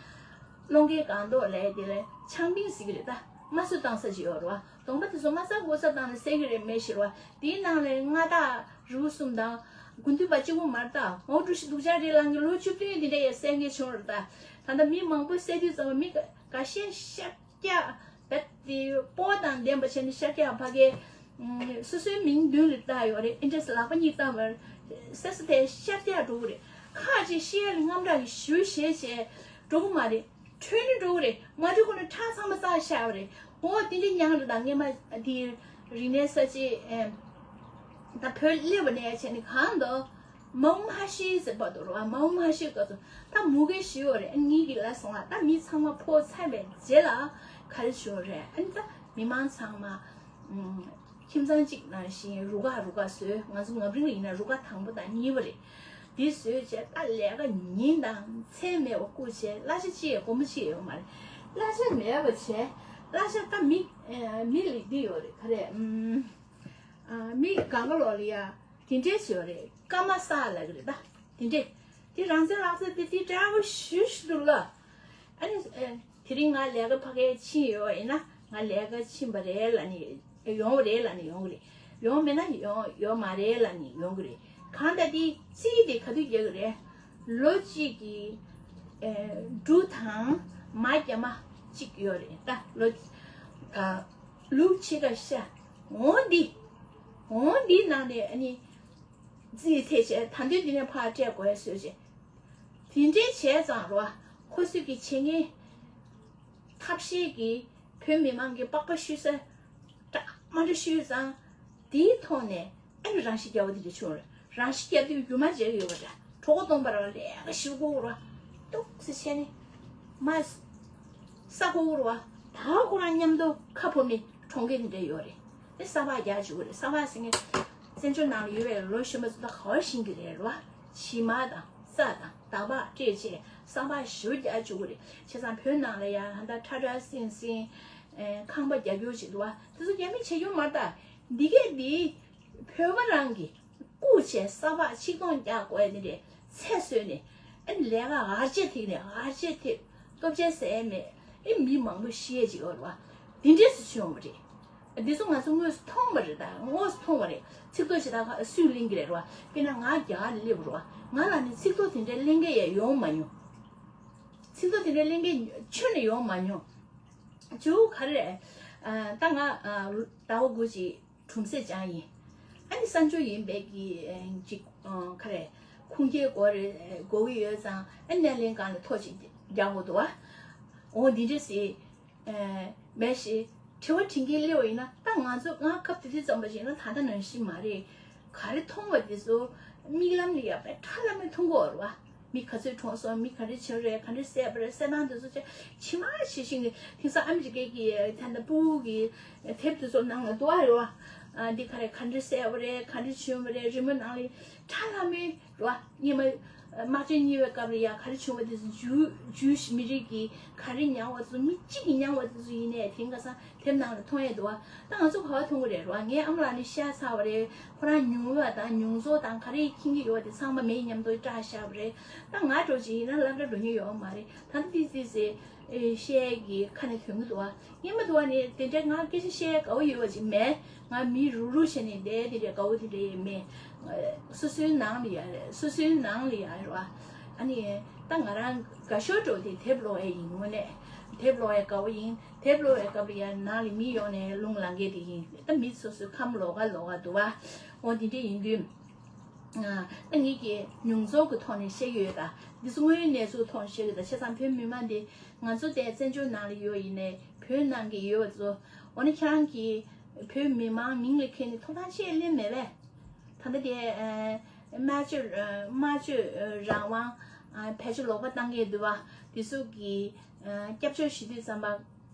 སློང་མཁན་སྒང་ཏོག་ལས་དེ་ལས་ཆང་བིང་ཟེར་གི་རེད། ད་དམར་གསོད་བཏང་ས་ཅིག་ཡོད་རེད་བ། གདོང་པ་དེ་ཚོ་དམར་ས་དགོས་ས་བཏང་ནས་བསད་གི་རེད་མེད་ཤེས་རེད་བ། དེའི་ནང་ལས་མངའ་བདག་རི་བོ་གསུམ་དང་དགུ་འདུས་པ་གཅིག་པོ་མ་རེད། ད་འོ་འབྲུ་ཤི་སྡུག་ཅག་རེད་ལབ་མཁན་ལོ་བཅུ་བདུན་དེ་འདྲ་ཡས་བསད་མཁན་བྱུང་རེད། ད་ད་ལྟ་མི་མང་པོ་བསད་དུས་ཙམ་པ་མི་འགའ་ཤས་ཤ་རྒྱགས་བད་དེ་སྤོ་བོ་དང་ལྡན་པ་བྱས་ནས་ཤ་རྒྱགས་ཕ་གའི་སོ་སོའི་མིང་མདུན་ལ་བཏགས་ཡོད་རེད། ཨེ་འདྲས་ལག་པ་གཉིས་བཏང་བར་སེ་སོ་དེ་ཤ་རྒྱགས་འགྲོ་གི་རེད། ཁག་ཅིག་ཤི་ཡ་ལ་དངངས་སྐྲག་གིས་ཞུ་ཞེས་བྱས་འགྲོ་གི་མ་རེད། ཁྲོས་ནས་འགྲོ་གི་རེད། མ་འགྲོ་གོང་ནས་ཁྲག་ཚང་མ་བཙགས་བཞག་པ་རེད། འོ་དེ་འདྲས་མྱངས་རེད། ད་སྔས་མ་དེ་རིག་གནས་གསར་བརྗེ་ད་བོད་སླེབས་པ་ནས་བྱས་ནས་གང་དུ་མའོ་མ་ཧ་ཤི་ཟེར་བ་དོ་རུ་ཨ། མའོ་མ་ཧ་ཤི་སྐབས་སུ་ད་མུ་གེ་ཞུ་ཡོད་རེད། ཨ་ངེད་ཀྱི་ལ་སོང་ཨ། ད་མི་ཚང་མ་ཕོ་ཚད་པའི་རྗེས་ལ་ག་རེ་བྱུང་རེད། ཨ་ནི་ད་མི་མང་ཚང་མ་ཨུམ་ཁྱིམ་ཚང་གཅིག་ནང་བཞིན་རུ་ཁག་རུ་ཁག་བཟོས། ང་ཚོ་ང་བྲིང་ལ་ཡིན་ན་རུ་ཁག་དང་པོ་དང་གཉིས་པ་རེད། འདི་བཟོས་བྱས་ད་ལས་ཀ་ཉིན་དང་མཚན་མེད་པ་བསྐུར་བྱས་གླ་ཆ་ཅི་ཡང་སྒོར་མོ་ཅི་ཡང་ཡོད་མ་རེད། གླ་ཆ་མེད་པ་བྱས་གླ་ཆ་ད་མི་ཨ་མི་ལ་འདི་ཡོད་རེད། ག་རེ་ཨུམ། ཨ་མི་གང་ག་ལོག་ལ་ཡ་དེ་འདྲས་བྱས་རེད། ཀ་མ་ས་ལབ་གི་རེད། ད་དེ་འདྲས་དེ་རང་བཙན་ལག་རྩལ་དེ་དེ་འདྲ་བོ་ཞུ་ཞུ་འདུག་ལ། ཨ་ནི་ཨ་དེ་རིང་ང་ལས་ཀ་ཕ་གིར་ཕྱིན་ཡོད་ཡིན་ན་ང་ལས་ཀ་ཕྱིན་པ་རེད་ལབ་ནས་ཡོང་བ་རེད་ལབ་ནས་ཡོང་གི་རེད། ཡོང་མེད་ན་ཡོང་ཡོད་མ་རེད་ལབ་ནས་ཡོང་གི་རེད། གང་ལྟར་དེ་རྩིས་དེ་ག་དུས་རྒྱག་གི་རེད། ལོ་གཅིག་གི་ཨ་འབྲུ་དང་མ་རྒྱ་མ་གཅིག་ཡོད་རེད། ད་ལོ་ག་ལུག་ཕྱེད་ཀ་ཤ། འོ་འདི། འོ་འདི་ནང་ནས་ཨ་ནི་རྩིས་ཐེ་བྱས་ད་འདོད་འདི་ནས་ཕར་སྤྲད་དགོས་བཟོས་བྱས། དེ་འདྲའི་བྱས་ཙང་རོ། ཁོ་ཚོས་ཀྱི་བྱེད་ངན་ཐབས་ཤེས་ཀྱིས་བོད་མི་མང་གི་པགས་པ་བཤུས་ས་འདྲ་མ་འདྲ་བཤུས་ཙང་། དེའི་ཐོག་ནས་ཨ་ནི་རང་ཤི་རྒྱག་པ་དེ་འདྲ་བྱུང་རེད། རང་ཤི་རྒྱག་དུས་རྒྱུ་མ་བྱས་ཡོད་པ་འདྲ། གྲོད་ཁོག་སྟོང་པ་ར་ལས་ཀ་ཞུ་དགོས་ར། ཏོག་ཙི་བྱས་ནས་མ་ས་གོ་ར། ད་ཁོ་རང་མཉམ་དུ་ཁ་ཕོ་མི་གྲོང་ཁྱེར་འདྲ་ཡོད་རེད། དེ་ས་ཕག་རྒྱག་བཅུག་གི་རེད། ས་ཕག་ཟེར་མཁན་བཙན་བྱོལ་ནང་ལ་ཡོད་པའི་ལོ་གཞོན་པ་ཚོ་ད་ག་བར་ཤེས་ཀྱི་རེད་ར། བྱེ་མ་དང་རྩྭ་དང་འདག་པ་སྤྲད་བྱས་ས་ཕག་ཞུ་རྒྱག་བཅུག་གི་རེད། བྱས་ཙང་བོད་ནང་ལ་ཡང་ད་ཁྲ་ཁྲ་སིང་སིང་ཁང་པ་རྒྱག་རྒྱུ་ཞིག་འདུག་བ། དེ་ཚོ་རྒྱ་མིས་བྱེད་རྒྱུ་མ་རེད། ད་འདི་གས་འདི་བོད་པ་རང་གི་བཀུག་བྱས་ས་ཕག་ཆིག་སྟོང་རྒྱག་དགོས་ནི་རེད། ཚེ་བསོད་ནས་ཨ་ནི་ལས་ཀ་ངར་ལྕེ་ཐིག་ནས་ངར་ལྕེ་ཐིག་སྟོབས་ཆེན་ཟེར་ཡས་མེད། ཨེ་མི་མང་པོ་ཤི་ཡས་ཅིག་ཡོད་རེད་བ། འདི་འདྲས་སུ་བྱུང་བ་རེད། འདི་ཚོ་ང་ཚོ་དངོས་སུ་མཐོང་བ་རེད། ད་དངོས་སུ་མཐོང་བ་རེད། ཚིག་ཐོ་ཞེ་དྲག་ཁ་སུས་ལེན་གི་རེད་རེད་བ། དཔེར་ན་ང་རྒྱ་གར་ལ་སླེབས་རེད་བ། ང་ལ་ནི་ཚིག་ཐོ་དེ་འདྲས་ལེན་མཁན་ཡང་ཡོང་མ་མྱོང་། ཚིག་ཐོ་དེ་འདྲས་ལེན་མཁན་ཁྱོན་ནས་ཡོང་མ་མྱོང་། ཇོ་བོ་ག་རེ་རེད། ཨ་ད་ང་ཨ་ཟླ་བ་དགུ་ཅིག་གྲུམ་ཟས་སྦྱངས་ཡིན། ཨ་ནི་གསར་འབྱོར་ཡིན་པའི་གི་ཨ་ཅིག་ཨ་ག་རེ་ཁུངས་སྐྱེལ་དགོས་རེད། དགོས་ཀྱི་ཡོད་ཙང་ཨ་སྣེ་ལེན་སྒང་ལ་ཐོ་ཅིག་རྒྱག་དགོས་འདུག་བ། འོ་འདི་འདྲ་ཟེར། ཨ་མེད་ཞེས་དྲི་བ་དྲི་མཁན་སླེབས་པ་ཡིན་ན། ད་ང་ཚོ་ང་སྐབས་དེ་དུས་ཙམ་པ་ཞིག་ན་ད་ལྟ་ནང་བཞིན་མ་རེད། ག་རེ་མཐོང་བ་དེ་ཚོ་མིག་ལམ་ལ་ཡ་པའི་ཁྲ་ལམ་མེ་མཐོང་གི་ཡོད་རེད་བ། མི་ག་ཚོད་གྲོངས་སོང་། མི་ག་རེ་བྱས་རེད། ག་འདྲ་བསད་པ་རེད། བསད་སྟངས་དེ་ཚོ་ཅིག་ཇི་མ་ཇི་བཞིན་གྱི། དེང་སང་ཨ་མི་རི་ཀའི་གི་ད་ལྟ་ཕྲུ་གུ་གི་དེབ་དེ་ཚོ་ནང་ལ་འདུག་པ་རེད་པ། ཨ། འདི་ག་རེ་ག་འདྲ་བསད་པ་རེད། ག་འདྲ་བྱུང་བ་རེད། རི་མོ་ནང་ལ་ཁྲ་ལྷམ་མེ་རེད་པ། སྔོན་མ་དམག་ཆེན་གཉིས་པའི་སྐབས་ལ་ཡ་ག་རེ་བྱུང་བ་དེ་ཚོ། ཇུའུ་ཇུའུ་ཤི་མི་རིགས་ཀྱིས་ག་རེ་མྱངས་པ་ཚོ། མི་གཅིག་གིས་མྱངས་པ་དེ་ཚོ་ཡིན་ནའི་དེང་སང་དེབ་ནང་ལ་མཐོང་ཡས་འདུག་པ། ད་ང་ཚོ་ག་པར་མཐོང་གི་རེད་པ། ངའི་ཨ་མ་ལགས་ནི་ཤི་ཚར་བ་རེད། ཁོ་རང་མྱོང་བ་དང་མྱོང་ཚོར་དང་ག་རེ་མཁྱེན་གྱི་ཡོད་པ་དེ་ཚང་མ་མེད་མཉམ་དུ་བཀྲ་ཤག་པ་རེད། ད་ང་འདྲ་བོ་ཅིག་ཡིན་ན་སློབ་གྲྭ་འགྲོ་མྱོང་ཡོད་མ་རེད། ད་ལྟ་ཏོག་ཙམ་ཨེ། བཤད་ཀྱི་ཁ་ནས་ཐོན་གྱི་འདུག་པ། སྔོན་མ་དུས་ནས་དེ་འདྲའི་ང་སྐད་ཆ་བཤད་དགའ་པོ་ཡོད་པ་ཅིག་མེད། ང་མི་རུག་རུག་བྱས་ནས་བསྡད། དེ་འདྲའི་དགའ་པོ་དེ་འདྲ་ཡོད་མེད། སོ་སོའི་ནང་ལ་ཡ་རེད། སོ་སོའི་ནང་ལ་ཡ་རེད་པ། ཨ་ནི་ད་ང་རང་དགའ་ཤོས་འདྲ་བོ་དེ་དེབ་ཀློག་ཡས་ཡིན། དངོས་གནས་དེབ་ཀློག་ཡས་དགའ་པོ་ཡིན། དེབ་ཀློག་ཡས་སྐབས་ལ་ཡ་ནང་ལ་མི་ཡོང་ནས་རླུང་ལངས་མཁན་དེ་ཡིན། ད་མི་སོ་སོའི་ཁམས་ལོགས་ཀ་ལོགས་ཀ་འདུག་པ། འོ་དེ་འདྲ་ཡིན་དུས། ཨ། ད་ངེད་ཀྱིས་མྱོང་ཚོར་གྱི་ཐོག་ནས་བཤད་ཀྱི་ཡོད་ད། འདི་ཚོ་དངོས་ཡོད་གནས་ཚུལ་ཐོག་བཤད་ཀྱི་ཡོད་ད། བྱས་ཙང་བོད་མི་མང་འདི་ང་ཚོ་འདིར་བཙན་བྱོལ་ནང་ལ་ཡོད་ཡིན་ནའི་བོད་ནང་གི་ཡོད་པ་ཚོ། འོ་ན་ཁྱེད་རང་གིས་བོད་མི་མང་མིང་ལ་འཁྱེར་ནས་ཐོབ་ཐང་ཆེ་ལེན་མེད་པས། ད་ལྟ་དེ། ཨ། སྨྲ་བརྗོད། ཨ། སྨྲ་བརྗོད། ཨ། རང་དབང་། ཨ། བེད་སྤྱོད་ལོག་པ་བཏང་མཁན་འདུག་པ། དེ་ཚོ་གིས། ཨ། སྐྱབས་བཅོལ་ཞུ་དུས་ཙམ་པ།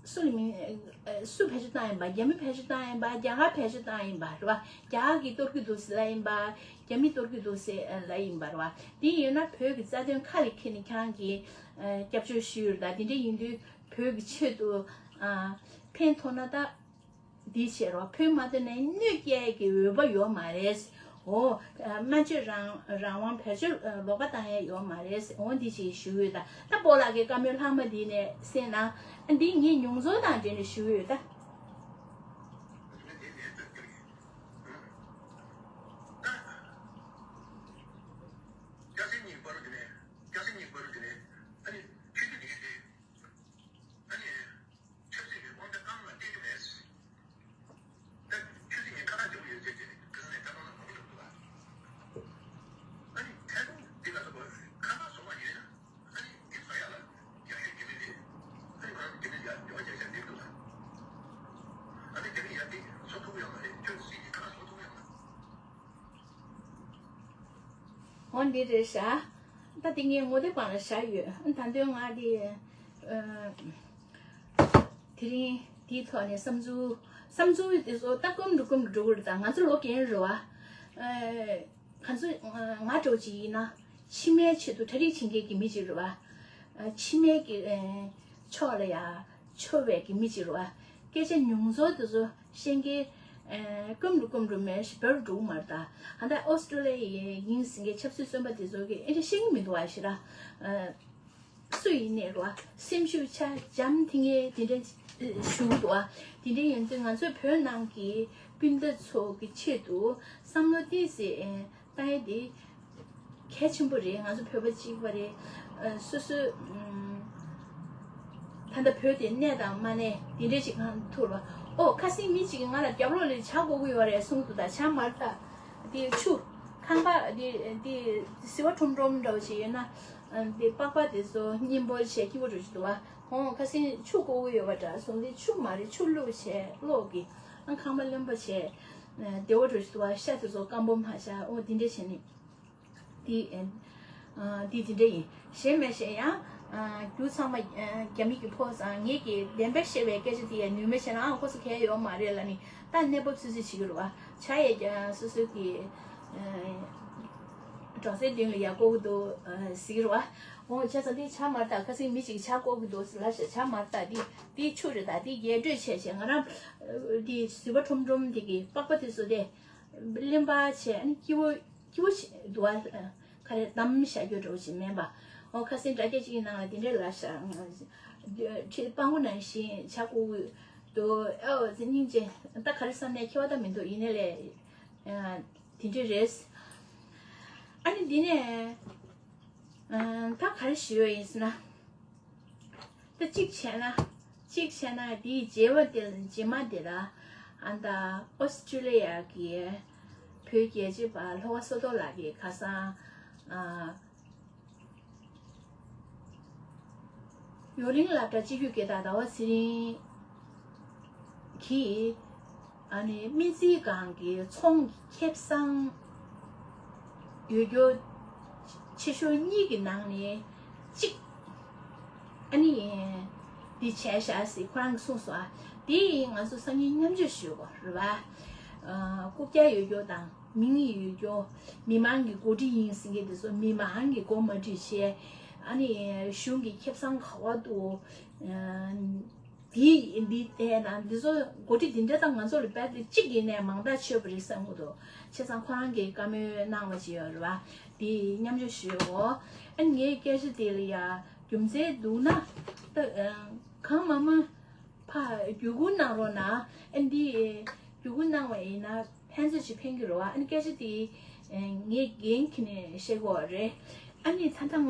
སུ་ལ་མིན། ཨ། སུ་བེད་སྤྱོད་བཏང་ཡིན་པ། རྒྱ་མི་བེད་སྤྱོད་བཏང་ཡིན་པ། རྒྱ་གར་བེད་སྤྱོད་བཏང་ཡིན་པ་རེད་པ། རྒྱ་གར་གྱིས་གཏོར་གྱི་འདུག་ཟེར་ལབ་ཡིན་པ། རྒྱ་མིས་གཏོར་གྱི་འདུག་ཟེར་ལབ་ཡིན་པ་རེད་པ། དེ་ཡིན་ན་བོད་ཀྱི་རྩ་དོན་ཁ་ལ་འཁྱེར་ནས་ཁྱེད་རང་གིས། ཨ། སྐྱབས་བཅོལ་ཞུས་ཡོད་ད། དེ་འདྲ་ཡིན་དུས་བོད་ཀྱི་ཆེད་དུ། ཨ། ཕན་ཐོགས་ན་ད། འདི་བྱས་རོགས། བོད་མ་དོན་ནས་གནོད་སྐྱེལ་གྱི་འོས་པ་ཡོད་མ་རེད། འོ། སྨྲ་བརྗོད་རང་རང་དབང་བེད་སྤྱོད་ལོག་པ་བཏང་ཡས་ཡོད་མ་རེད། འོ་འདི་ཅིག་ཞུ་འོས་ད། ད་སྤོ་ལགས་ཀྱི་བཀའ་མོལ་ལྷག་མ་འདི་ནས་གསན་ན། འདི་ངས་མྱོང་ཚོར་དང་འབྲེལ་ནས་ཞུ་འོས་ད། ཆབ་སྲིད་ཀྱི་དབང་ཆ་ཨང་ལ་སྤྲད་ཀྱི་མེད། ད་ཆབ་སྲིད་ཀྱི་ཁ་ཐག་བཅད་པ་ཡོད་ཅེས་ཀྱི་ཁ་སང་ནས་ཐད་གཏོང་ལ་མང་པོ་ཞིག་འདུག་ལ། ཨ་ནི་ཐད་གཏོང་འདི་ལ་སོགས་པ་ཁ་ཐག་བཟོ་བ་ཡིན་ན། ཨ་ནི་འདི་ཚོ་ཡག་ལ་རྒྱབ་སྐྱོར་བྱེད་ཀྱི་རེད། ཨ་ནི་ང་རང་རྒྱབ་སྐྱོར་ཡག་ཡོད་ཅེས་བཤད་འདུག་ལ། ཨ་ནི་རྒྱབ་སྐྱོར་ཡག་འདི་བཟོ་ཐུབ་ཀྱི་ཡོད་མ་རེད། ཁྱོད་སྲིད་ཀྱི་ཁ་ཐག་བཟོ་ཐུབ་ཀྱི་ཡོད་མ་རེད། འོ་འདི་རེད་ཤག་ད་འདི་ངས་ངོ་དེབ་སྒང་ལ་བཞག་ཡོད། ད་དུང་ང་འདི། ཨ། དེ་རིང་འདིའི་ཐོག་ནས་བསམ་ཚུལ། བསམ་ཚུལ་དེ་ཚོ་ད་སྐུམ་རུ་སྐུམ་རུ་འགྲོ་གི་རེད། ད་ང་ཚོ་ལོ་རྒན་རེད་པ། ཨ། ང་ཚོ་ང་འདྲ་བོ་ཅིག་ཡིན་ན་ཕྱི་མའི་ཆེད་དུ་གྲ་སྒྲིག་བྱེད་མཁན་གྱི་མི་ཅིག་རེད་པ། ཨ། ཕྱི་མའི་གི། ཨ། ཕྱོགས་ལ་ཡ་འཆོར་བའི་གི་མི་ཅིག་རེད་པ། སྐད་ཆ་མྱོང་ཚོར་དེ་ཚོ་བཤད་མཁན། ཨ། སྐུམ་རུ་སྐུམ་རུ་མེད་ཞིག་བར་འགྲོ་གི་མ་རེད་ད། ད་ལྟ་ཨོ་སི་ཀྲོ་ལི་ཡའི་ཡིན་ཟེར་མཁན་ཆབ་སྲིད་བཙོན་པ་དེ་ཚོ་གིས་ཨེ་འདྲ་བཤད་ཀྱི་མི་འདུག་པ་ཞེ་དྲག། ཨ། སུ་ཡིན་ནའི་རེད་པ། སེམས་ཤུགས་ཆ་འཇམ་ཐིང་ངེ་དེ་འདྲ་ཞུ་གི་འདུག་པ། དེ་འདྲ་ཡིན་དུས་ང་ཚོའི་བོད་ནང་གི་སྤུན་ཟླ་ཚོ་གི་ཆེད་དུ་བསམ་བློ་ཏོག་ཙམ་བཏང་ཡས་དེ་གལ་ཆེན་པོ་རེད། ང་ཚོ་བོད་པ་གཅིག་པ་རེད། ཨ། སོ་སོའི། ཨམ། ད་ལྟ་བོད་དེ་གནས་དང་མ་གནས་དེ་འདྲ་ཞིག་གང་ཐུག་རེད་པ། ཨོ། ཁ་སང་མི་གཅིག་གིས་ང་ལ་རྒྱབ་ལོགས་ལ་ཇ་བསྐོལ་གྱི་ཡོད་རེད་གསུངས་འདུག་ད་ཇ་མ་རེད་ད། དེ་ཆུ། ཁང་པ་དེ་དེ་བཟི་བ་ཁྲོམ་ཁྲོམ་འདྲ་བོ་ཞིག་ཡོད་ན། ཨ། དེ་པགས་པ་དེ་ཚོ་སྙིང་པོ་བྱས་སྐྱིད་པོ་འདྲ་ཞིག་འདུག་པ། ཧོ། ཁ་སང་ཆུ་བསྐོལ་གྱི་ཡོད་པ་འདྲ་སོང་། དེ་ཆུ་མ་རེད། ཆུ་བླུགས་བྱས་གློག་གིས། ཨ། ཁང་པ་རློན་པ་བྱས། ཨ། བདེ་པོ་འདྲ་ཞིག་འདུག་པ། ཤ་དེ་ཚོ་སྐམ་པོ་མ་བཞག་ཨོ། དེ་འདྲ་བྱས་ནས། འདི། ཨ། འདི་དེ་འདྲ་ཡིན། གཞན་མེད་ཤེས་ཡང་། ཨ། རྒྱུ་ཚང་མ། ཨ། རྒྱ་མི་གིས་ཕོག་ཙང་། ངེད་ཀྱིས་བདེན་པ་བཤད་པའི་སྐད་ཆ་དེ་ཡང་ནུས་མེད་བྱས་ན། ཨ། ཁོ་ཚོ་གལ་ཡོད་མ་རེད་ལབ་ནས་ད་གནས་བབ་ཚོད་རྩིས་བྱེད་ཀྱི་རེད་པ། ཇ་ཡས་ཀྱང་སོ་སོ་གི། ཨ། སྒྲོག་ཙེའི་མདུན་ལ་ཡར་བསྐོལ་གྱི་འདུག་ཨ། ཟེར་གྱི་རེད་པ། འོ། བྱས་ཙང་འདི་ཇ་མ་རེད་ད། ཁ་སང་མི་གཅིག་གིས་ཇ་བསྐོལ་གྱི་འདུག་ལབ་ཤག་ཇ་མ་རེད་ད། འདི་འདི་ཆུ་རེད་ད། འདི་རྒྱས་སྤྲོས་བྱས་བྱས། ང་རང་འདི་བཟི་བ་ཁྲོམ་ཁྲོམ་དེ་གི་པགས་པ་དེ་ཚོ་དེ་རློན་པ་བྱས། ཨ་ནི་སྐྱིད་པོ། སྐྱིད་པོ་ཞིག་འདུག་པ། ག་རེ་དམ་བཞག་རྒྱུ་འདྲ་བོ་ཞིག་མིན་པ། འོ། ཁ་སང་དྲ་རྒྱ་གཅིག་གི་ནང་ལ་དེ་འདྲས་ལབ་ཤག་ཁྲི་སྤང་པོ་ནང་བཞིན་ཇ་བསྐོལ་གྱི་འདུག་ཨོ་ཙི་སྙིང་རྗེ། ད་ག་རེ་བསམ་ནས་འཁྱེར་བ་ད་མི་འདུག་ཡིན་ནའི་ལས། ཨ། དེ་འདྲས་རེད། ཨ་ནི་འདི་ནས། ཨ། ད་ག་རེ་ཞུ་ཡ་ཡིན་ཟེར་ན། ད་གཅིག་བྱས་ན། གཅིག་བྱས་ན་དེའི་རྗེས་མ་དེ་ལ། རྗེས་མ་དེ་ལ། ཨ། ད་ཨོ་སི་ཀྲི་ལི་ཡ་གི་བོད་རྒྱལ་གཅེས་པ་ལྷོ་ཁ་བསོད་རྡོར་ལགས་ཀྱིས་ཁ་སང་། ཨ། ཡོ་གླིང་སློབ་གྲྭ་སྤྱི་ཁྱབ་དགེ་རྒན་ཟླ་བ་ཚེ་རིང་གིས། ཨ་ནི་སྨན་རྩིས་ཁང་གི་ཚོང་ཁེ་བཟང་ཡོད་རྒྱུ། ཆེ་ཤོས་གཉིས་ཀྱི་ནང་ནས་གཅིག་ཨ་ནི་འདི་བྱས་བཞག་ཟེར་ཁོ་རང་གིས་གསུངས་སོང་། ཨ་དེ་ང་ཚོ་སང་ཉིན་མཉམ་སྤྱོད་ཞུ་དགོས་རེད་པ། རྐུབ་བཀྱག་ཡོད་རྒྱུ་དང་མིང་ཡོད་རྒྱུ། མི་མང་གི་འགོ་ཁྲིད་ཡིན་ཟེར་མཁན་དེ་ཚོ་མི་མང་གི་འགོ་མ་ཁྲིད་བྱས། ཨ་ནི་གཞུང་གི་ཁེ་བཟང་ག་བ་འདུག་དེ་འདི་བལྟས་ན་འདི་ཚོ་འགོ་ཁྲིད་འདི་འདྲ་དང་ང་ཚོ་ལ་རྦད་དེ་གཅིག་ཡིན་ནའི་མང་ཐག་ཆོད་པ་རེད་བསམ་གྱི་འདུག་བྱས་ཙང་ཁོ་རང་གིས་བཀའ་མོལ་གནང་བ་ཅིག་ཡོད་རེད་པ། དེ་མཉམ་སྤྱོད་ཞུའོ། ཨ་ངའི་སྐད་ཆ་དེ་ལ་ཡ་རྒྱུ་མཚན་འདུག་ན་ད་གང་མང་མང་ཕར་བརྒྱུད་སྐུར་གནང་རོགས་གནང་། ཨ་འདི་བརྒྱུད་སྐུར་གནང་བ་ཡིན་ན་ཕན་ཚུན་ཅིག་ཕན་གྱི་རེད་པ། ཨ་ནི་སྐད་ཆ་དེ་ངས་འགན་འཁྱེར་ནས་བཤད་དགོས་པ་རེད། ཨ་ནི་ད་ལྟ་ང་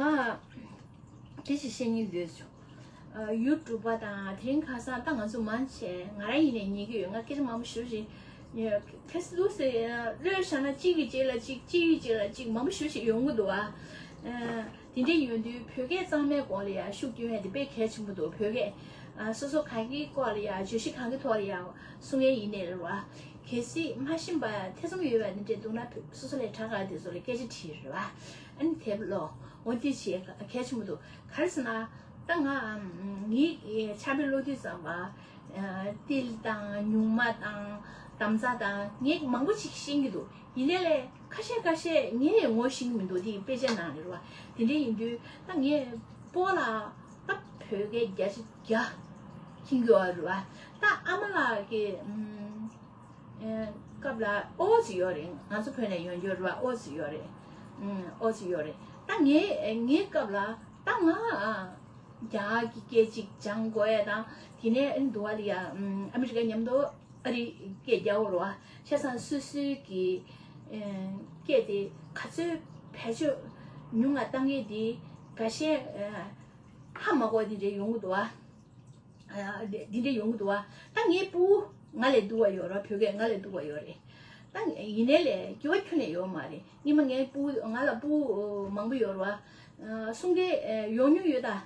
དེ་ཞིག་བཤད་སྙིང་འདོད་བྱུང་། ཡུ་ཊུབ་པ་དང་དེ་རིང་ཁ་སང་ད་ང་ཚོ་མང་ཆེ་ང་རང་ཡིན་ནའི་ཉན་གྱི་ཡོད། ང་སྐད་ཆ་མང་པོ་ཞུ་བཞིན་ཁ་སི་ལུག་སེ་བློས་བཞག་ན་གཅིག་གི་རྗེས་ལ་གཅིག་གཅིག་གི་རྗེས་ལ་གཅིག་མང་པོ་ཞུ་བཞིན་ཡོང་གི་འདུག་ཨ། དེ་འདྲ་ཡོང་དུས་བོད་སྐད་གཙང་མའི་སྐོར་ལ་ཡང་ཤུགས་སྐྱོན་ཡ་དེ་དཔེ་གལ་ཆེན་པོ་འདུག་བོད་སྐད་སོ་སོ་གང་གི་སྐོར་ལ་ཡང་བརྗོད་གཞི་གང་གི་ཐོག་ལ་ཡང་གསུང་ཡ་ཡིན་ནའི་རེད་པ། གལ་སྲིད་མ་ཤེས་པ་ཐེ་ཚོམ་ཡོད་པ་དེ་འདྲ་འདུག་ན་སོ་སོ་ལས་གྲྭ་ཁག་དེ་ཚོ་ལ་སྐད་ཆ་དྲིས་རེད་པ། ཨ་ནི་དེབ་ཀློག་འོ་དེ་བྱས་གལ་ཆེན་པོ་འདུག་ག་རེ་ཟེར་ན་ད་ང་ངའི་ཕྱག་དཔེ་ཀློག་དུས་ཙམ་པ་ཏིལ་དང་ཉུང་མ་དང་དམ་རྫས་དང་ངས་མང་པོ་ཅིག་ཤེས་ཀྱི་འདུག་ཡིན་ནའི་ལས་ཁ་ཤས་ཁ་ཤས་ངས་ངོ་ཤེས་ཀྱི་མི་འདུག་དེ་དཔེ་ཆའི་ནང་ནས་རེད་པ། དེ་འདྲ་ཡིན་དུས་ད་ངས་སྤོ་ལགས་ད་བོད་སྐད་བརྒྱ་ཆ་བརྒྱ་མཁྱེན་གྱི་ཡོད་རེད་པ། ད་ཨ་མ་ལགས་ཀྱི་སྐབས་ལ་ཨོ་ཙི་ཡོད་རེད། ང་ཚོ་བོད་ནས་ཡོང་རྒྱུ་རེད་པ། ཨོ་ཙི་ཡོད་རེད། ཨོ་ཙི་ཡོད་རེད། ད་ངའི་ངའི་སྐབས་ལ་ད་ང་རྒྱ་གི་སྐད་ཅིག་སྦྱང་དགོས་ཡ་དང་དེ་ནས་འདུག་པ་ལ་ཡ་ཨ་མི་རི་ཀ་མཉམ་དུ་ཨ་རི་སྐད་རྒྱག་དགོས་རེད་པ། བྱས་ཙང་སོ་སོའི་གི་སྐད་དེ་ག་ཚོད་བེད་སྤྱོད་ཉུང་ང་བཏང་མཁན་དེ་འགའ་ཤས་ཧ་མ་གོ་དེ་འདྲ་ཡོང་གི་འདུག་པ། འདི་འདྲ་ཡོང་གི་འདུག་པ། ད་ངའི་སྤུ་གུ་ང་ལས་སྡུག་པ་ཡོད་རེད། བོད་སྐད་ང་ལས་སྡུག་པ་ཡོད་རེད། ད་ཡིན་ནའི་ལས་སྐྱོ་བ་ཁྱོན་ནས་ཡོད་མ་རེད། སྔོན་མ་ངའི་སྤུ་གུ་ང་ལ་སྤུ་གུ་མང་པོ་ཡོད་རེད་པ། གསུང་སྐད་ཡོང་མྱོང་ཡོད་ད།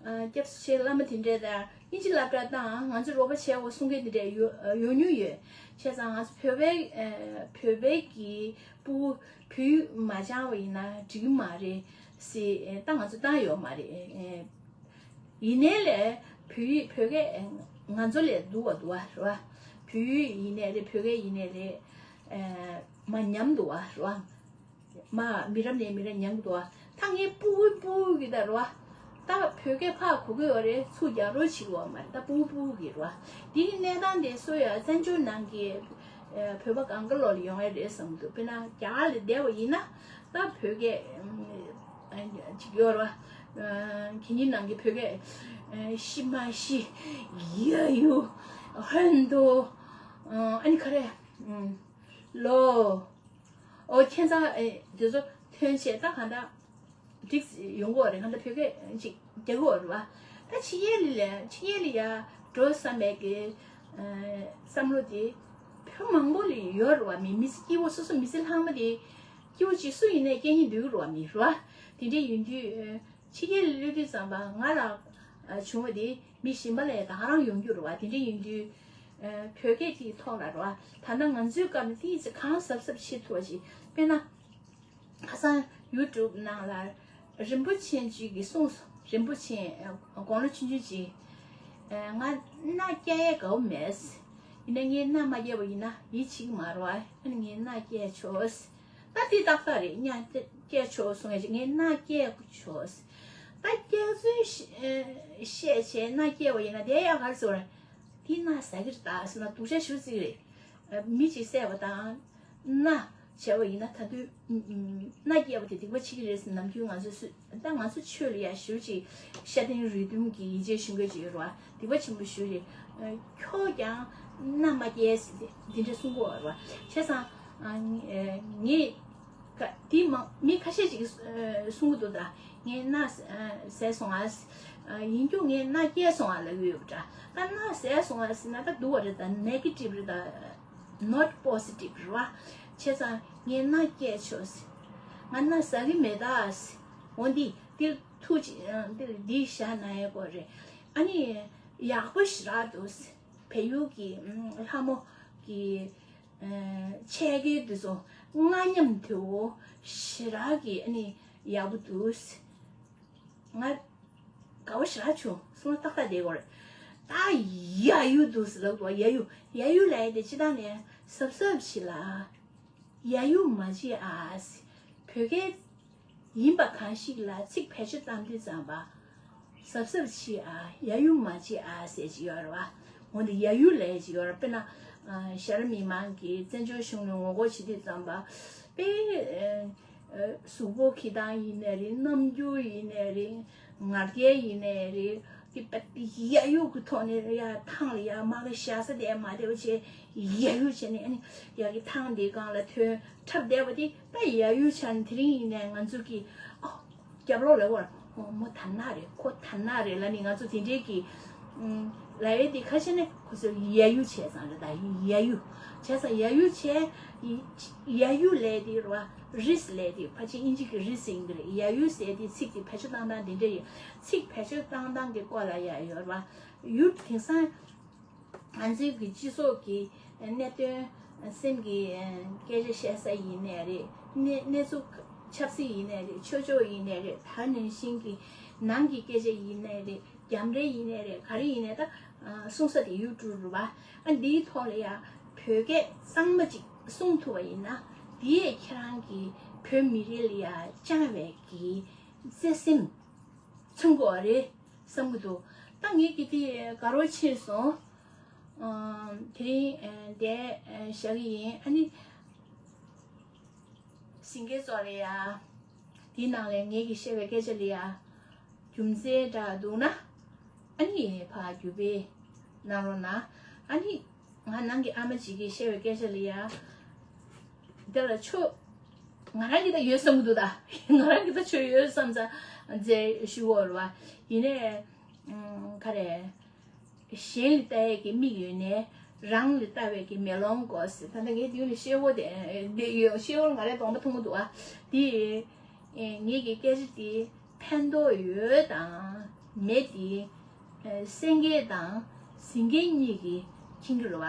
སྐྱབས་སུ་མཆི་བླ་མ་དེ་འདྲས་དང་དབྱིན་ཇི་སློབ་གྲྭ་དང་ང་ཚོ་རོགས་པ་བྱས་འོ་གསུང་སྐད་དེ་འདྲས་ཡོང་མྱོང་ཡོད། བྱས་ཙང་ང་ཚོ་བོད་པའི་བོད་པའི་གི་སྤུ་གུ་བོད་ཡིག་མ་སྦྱང་བ་ཡིན་ན་འགྲིག་གི་མ་རེད་ཟེར་ད་ང་ཚོ་བཏང་ཡོད་མ་རེད། ཡིན་ནའི་ལས་བོད་ཡིག་བོད་སྐད་ང་ཚོ་ལས་སྡུག་པ་འདུག་པ་རེད་པ། བོད་ཡིག་ཡིན་ནའི་རེད། བོད་སྐད་ཡིན་ནའི་རེད། མ་ཉམས་འདུག་པ་རེད་པ། མ་མི་རབས་ནས་མི་རབས་ཉམས་འདུག་པ། ད་ངའི་སྤུ་གུ་སྤུ་གུ་གི་ད་རེད་པ། ད་བོད་སྐད་ཕར་གོ་གི་ཡོད་རེད། ཚུར་རྒྱག་རོགས་བྱེད་ཀྱི་ཡོད་མ་རེད། ད་སྤུ་གུ་སྤུ་གུ་གི་རེད་པ། འདིའི་གནས་སྟངས་དེ་སུ་ཡང་བཙན་བྱོལ་ནང་གི་བོད་པ་གང་ག་ལོག་ལ་ཡོང་ཡ་རེད་བསམ་གྱི་འདུག་དཔེར་ན་རྒྱ་གར་ལ་བསྡད་པ་ཡིན་ན་ད་བོད་སྐད་ཅིག་ཡོད་རེད་པ། གད་སྙིགས་ནང་གི་བོད་སྐད་ཤི་མ་ཤི། ཡ་ཡུ། ཧན་དོ། ཨ་ནི་ག་རེ། ལོ། ཨོ་ཁྱད་མཚར་དེ་ཚོ་ཐོན་བྱས་ད་གང་ལྟར་འགྲིག་ཡོང་གི་ཡོད་རེད། གང་ལྟར་བོད་སྐད་ཅིག་རྒྱག་གི་ཡོད་རེད་པ། ད་ཕྱི་རྒྱལ་ལ་ཕྱི་རྒྱལ་ལ་ཡ་འགྲོ་བསམ་པའི་གི་བསམ་བློ་དེ་བོད་མང་པོ་ལ་ཡོད་རེད་པ། མི་མི་ཚེ་སྐྱིད་པོ་སོ་སོ་མི་ཚེ་ལྷག་མ་དེ་སྐྱིད་པོ་ཅིག་སུ་ཡིན་ནའི་སྐྱེལ་སྙིང་འདོད་ཀྱི་རེད་པ། མི་རེད་པ། དེ་འདྲ་ཡིན་དུས་ཕྱི་རྒྱལ་ལ་སླེབས་དུས་ཙམ་པ་ང་ལ་བྱུང་བ་དེ་མི་གཞན་པ་ལས་ད་ག་རང་ཡོང་རྒྱུ་རེད་པ། དེ་འདྲ་ཡིན་དུས་བོད་སྐད་དེའི་ཐོག་ལ་རེད་པ། ད་ལྟ་ང་ཚོའི་སྐབས་ནས་ཏོག་ཙམ་གང་གཟབ་གཟབ་བྱེད་ཐུབ་པ་ཞིག་དཔེར་ན། ཁ་སང་ཡུ་ཊུབ་ནང་ལ་རིན་པོ་ཆེ་ཅིག་གིས་གསུངས་སོང་། རིན་པོ་ཆེ་དགུང་ལོ་ཆུང་ཆུང་ཅིག་ང་མནའ་སྐྱེལ་ཡས་དགའ་པོ་མེད། ཡིན་ན་ངས་མནའ་མ་སྐྱེལ་བ་ཡིན་ན་ཡིད་ཆེས་ཀྱི་མ་རེད་པ། ཨ་ནི་ངས་མནའ་སྐྱེལ་ཆོག་ད་དེ་ཏག་ཏག་རེད། མནའ་སྐྱེལ་ཆོག་གསུང་ཡས་ཅིག་ངས་མནའ་སྐྱེལ་ཆོག་ད་སྐྱེལ་ཚུལ་བཤད་བྱས་མནའ་སྐྱེལ་བ་ཡིན་ན་དེ་ཡང་ག་རེ་ཟེར་བ་རེད། དེ་མནའ་ཟ་གི་རེད་ད་ཟེར་ན་སྡུག་ཅག་ཞེ་པོ་ཅིག་རེད། མི་གཅིག་བསད་པ་དང་མནའ་བྱས་པ་ཡིན་ན་ད་དུང་མནའ་སྐྱེལ་བ་དེ་སྡིག་པ་ཆེ་གི་རེད་ཟེར། ནམ་རྒྱུན་ང་ཚོ་སུ་ད་ང་ཚོ་ཆོས་ལ་ཡ་ཞེ་པོ་ཅིག་ཤ་ཏན་རུས་གཏུམ་གྱི་ཡིད་ཆེས་ཞུ་མཁན་ཅིག་ཡོད་རེད་པ། སྡིག་པ་ཆེན་པོ་ཞེ་པོ་རེད། ཁྱོད་ཀྱང་མནའ་མ་སྐྱེལ་ཟེར་དེ་འདྲ་གསུང་གི་ཡོད་རེད་པ། བྱས་ཙང་ངས་ཀ་དེ་མང་མི་ཁ་ཤས་ཅིག་གིས་གསུང་གི་འདུག་ད་ངས་མནའ་ཟ་སོང་ཨ། ཡིན་རྒྱུ་ངས་མནའ་སྐྱེལ་སོང་ཨ་ལབ་ཀྱི་ཡོད་པ་འདྲ། ད་མནའ་ཟ་སོང་ཨ་ཟེར་ན་ད་སྡུག་པ་རེད། ད་ནེ་གེ་ཊིབ་རེད། ད་not positive་རེད་པ། བྱས་ཙང་ངས་མནའ་སྐྱེལ་ཆོག་ཟེར། ང་མནའ་ཟ་གི་མེད་ད་ཟེར། འོ་འདི་འདིར་ཐུགས་ཅི་འདིར་འདི་བཞག་ན་ཡག་པོ་རེད། ཨ་ནི་ཡག་པོ་ཞེ་དྲག་འདུག་ཟེར། བལ་ཡུལ་གྱི་ལྷ་མོ་གི་ཆས་གོས་དེ་ཚོ་མངའ་ཉམས་དེ་བོ་ཞེ་དྲག་གི་ཨ་ནི་ ཡག་པོ་འདུག་ང་དགའ་བོ་ཞེ་དྲག་བྱུང་། སོང་ན་ཏག་ཏག་བསྡད་དགོས་རེད། ད་ཡ་ཡུ་འདུག་ཟེར་ལབ་དགོས། ཡ་ཡུ། ཡ་ཡུ་ལབ་ཡ་དེ་སྤྱིར་བཏང་ནས་གཟབ་གཟབ་བྱེད་ལ། ཡ་ཡུ་མ་བྱེད་ཨ་ཟེར། བོད་སྐད་ཡིན་པ་གང་ཞིག་ལ་ཚིག་བེད་སྤྱོད་བཏང་དུས་ཙམ་པ། གཟབ་གཟབ་བྱེད་ཨ། ཡ་ཡུ་མ་བྱེད་ཨ་ཟེར་གྱི་ཡོད་རེད་བ། འོ་འདི་ཡ་ཡུ་ལབ་ཀྱི་ཡོད་རེད། དཔེར་ན། ཨ། ཤར་མི་མང་གིས་བཙན་བྱོལ་གཞུང་ལ་ངོ་རྒོལ་བྱེད་དུས་ཙམ་པ། དཔེ། ཨ། གཟུགས་པོ་འཁྱེར་སྟངས་ཡིན་ནའི་རེད། རྣམ་འགྱུར་ཡིན་ནའི་རེད། ང་རྒྱལ་ཡིན་ནའི་རེད། དེ་པ་ཡ་ཡུ་གི་ཐོག་ནས་ཡ་ཐང་ལ་ཡ་མ་གི་ཞ་ས་དེ་མ་བདེ་བ་བྱས། ཡ་ཡུ་བྱས་ནས་ཨ་ནི་ཡ་གི་ཐང་དེ་སྒང་ལ་ཐོན་འཁྲབ་བསྡད་པ་དེ་ད་ཡ་ཡུ་ཆགས་ནས། དེ་རིང་ཡིན་ནའི་ང་ཚོ་གི། ཨོ། རྒྱབ་ལོགས་ལ་བར། ཨོ། མོ་ད་ན་རེད། ཁོ་ད་ན་རེད་ལབ་ནས་ང་ཚོ་དེ་འདྲའི་གི། ཨུམ། ལབ་ཡས་དེ་ཁ་ཤས་ནས་ཁོ་ཚོས་ཡ་ཡུ་བྱས་ཙང་རེད། ད་ཡ་ཡུ་བྱས་ཙང་ཡ་ཡུ་བྱས། ཡ་ཡུ་ལབ་དེ་རེད་བ། རིས་ལབ་དེ་ཕལ་ཆེར་དབྱིན་ཇི་གི་རིས་ཡིན་གྱི་རེད། ཡ་ཡུ་ཟེར་དེ་ཚིག་དེ་བེད་སྤྱོད་བཏང་སྟངས་དེ་འདྲ་ཡིན། ཚིག་བེད་སྤྱོད་བཏང་སྟངས་ཀྱི་སྐོར་ལ་ཡ་ཡོད་རེད་བ། ཡུ། དེང་སང་ང་ཚོའི་གི་སྤྱི་ཚོགས་ཀྱི་གནད་དོན། སེམས་ཀྱི་སྐད་ཆ་བཤད་ས་ཡིན་ནའི་རེད། གནས་གནས་ཚུལ་ཆབ་སྲིད་ཡིན་ནའི་རེད། ཆོས་ཕྱོགས་ཡིན་ནའི་རེད། ད་ནང་བཞིན་གྱི་ནང་གི་སྐད་ཆ་ཡིན་ནའི་རེད། རྒྱ་རེད་ཡིན་ནའི་རེད། ག་རེ་ཡིན་ནའི་ད། ཨ། གསུང་ས་དེ་ཡུ་ཊུབ་རེད་བ། ཨ། འདིའི་ཐོག་ལ་ཡ་བོད་སྐད་གཙང་མ་ཅིག་གསུང་ཐུབ་པ་ཡིན་ན། དེས་ཁྱེད་རང་གི་བོད་མི་རིགས་ལ་ཡ་བཅངས་པའི་གི་བརྩེ་སེམས་མཚོན་གྱི་ཡོད་རེད་བསམ་གྱི་འདུག་ད་ངས་གི་དེ་དགའ་རོགས་ཆེ་སོང་། ཨ། དེ་རིང་ཨ་བཞག་གི་ཡིན། ཨ་ནི། ཟིན་གྱི་ཚོ་ལ་ཡ། དེའི་ནང་ལས་ངེད་ཀྱིས་བཤད་པའི་སྐད་ཆ་ལ་ཡ། རྒྱུ་མཚན་འདྲ་འདུག་ན། ཨ་ནི་ཕར་བརྒྱུད་སྤེལ་གནང་རོགས་གནང་། ཨ་ནི། ང་ནང་གི་ཨ་མ་ཅིག་གིས་བཤད་པའི་སྐད་ཆ་ལ་ཡ། འདི་ལ་ཆོ། ང་རང་གི་ད་ཡོད་བསམ་གྱི་འདུག་ད། ང་རང་གི་ད་ཆོ་ཡོད་བསམ་ཙང་མཛད་ཞུ་བ་རེད་བ། ཡིན་ནའི། ཨ། ག་རེ། གཞན་ལ་ལྟ་ཡས་ཀྱི་མིག་ཡོད་ནའི། རང་ལ་ལྟ་བའི་གི་མེ་ལོང་དགོས་ཟེར། ད་ལྟ་ངས་དེ་ནས་ཤེལ་སྒོ་དེ་འདི་ཡོད། ཤེལ་སྒོ་ང་རའི་གདོང་པ་མཐོང་གི་འདུག་ཨ། དེ། ཨེ། ངེད་ཀྱི་སྐད་ཆ་དེ་ཕན་ཐོགས་ཡོད་དང་མེད་དེ། ཨེ། གསན་མཁན་དང་གཟིགས་མཁན་གཉིས་ཀྱིས་མཁྱེན་གྱི་རེད་བ།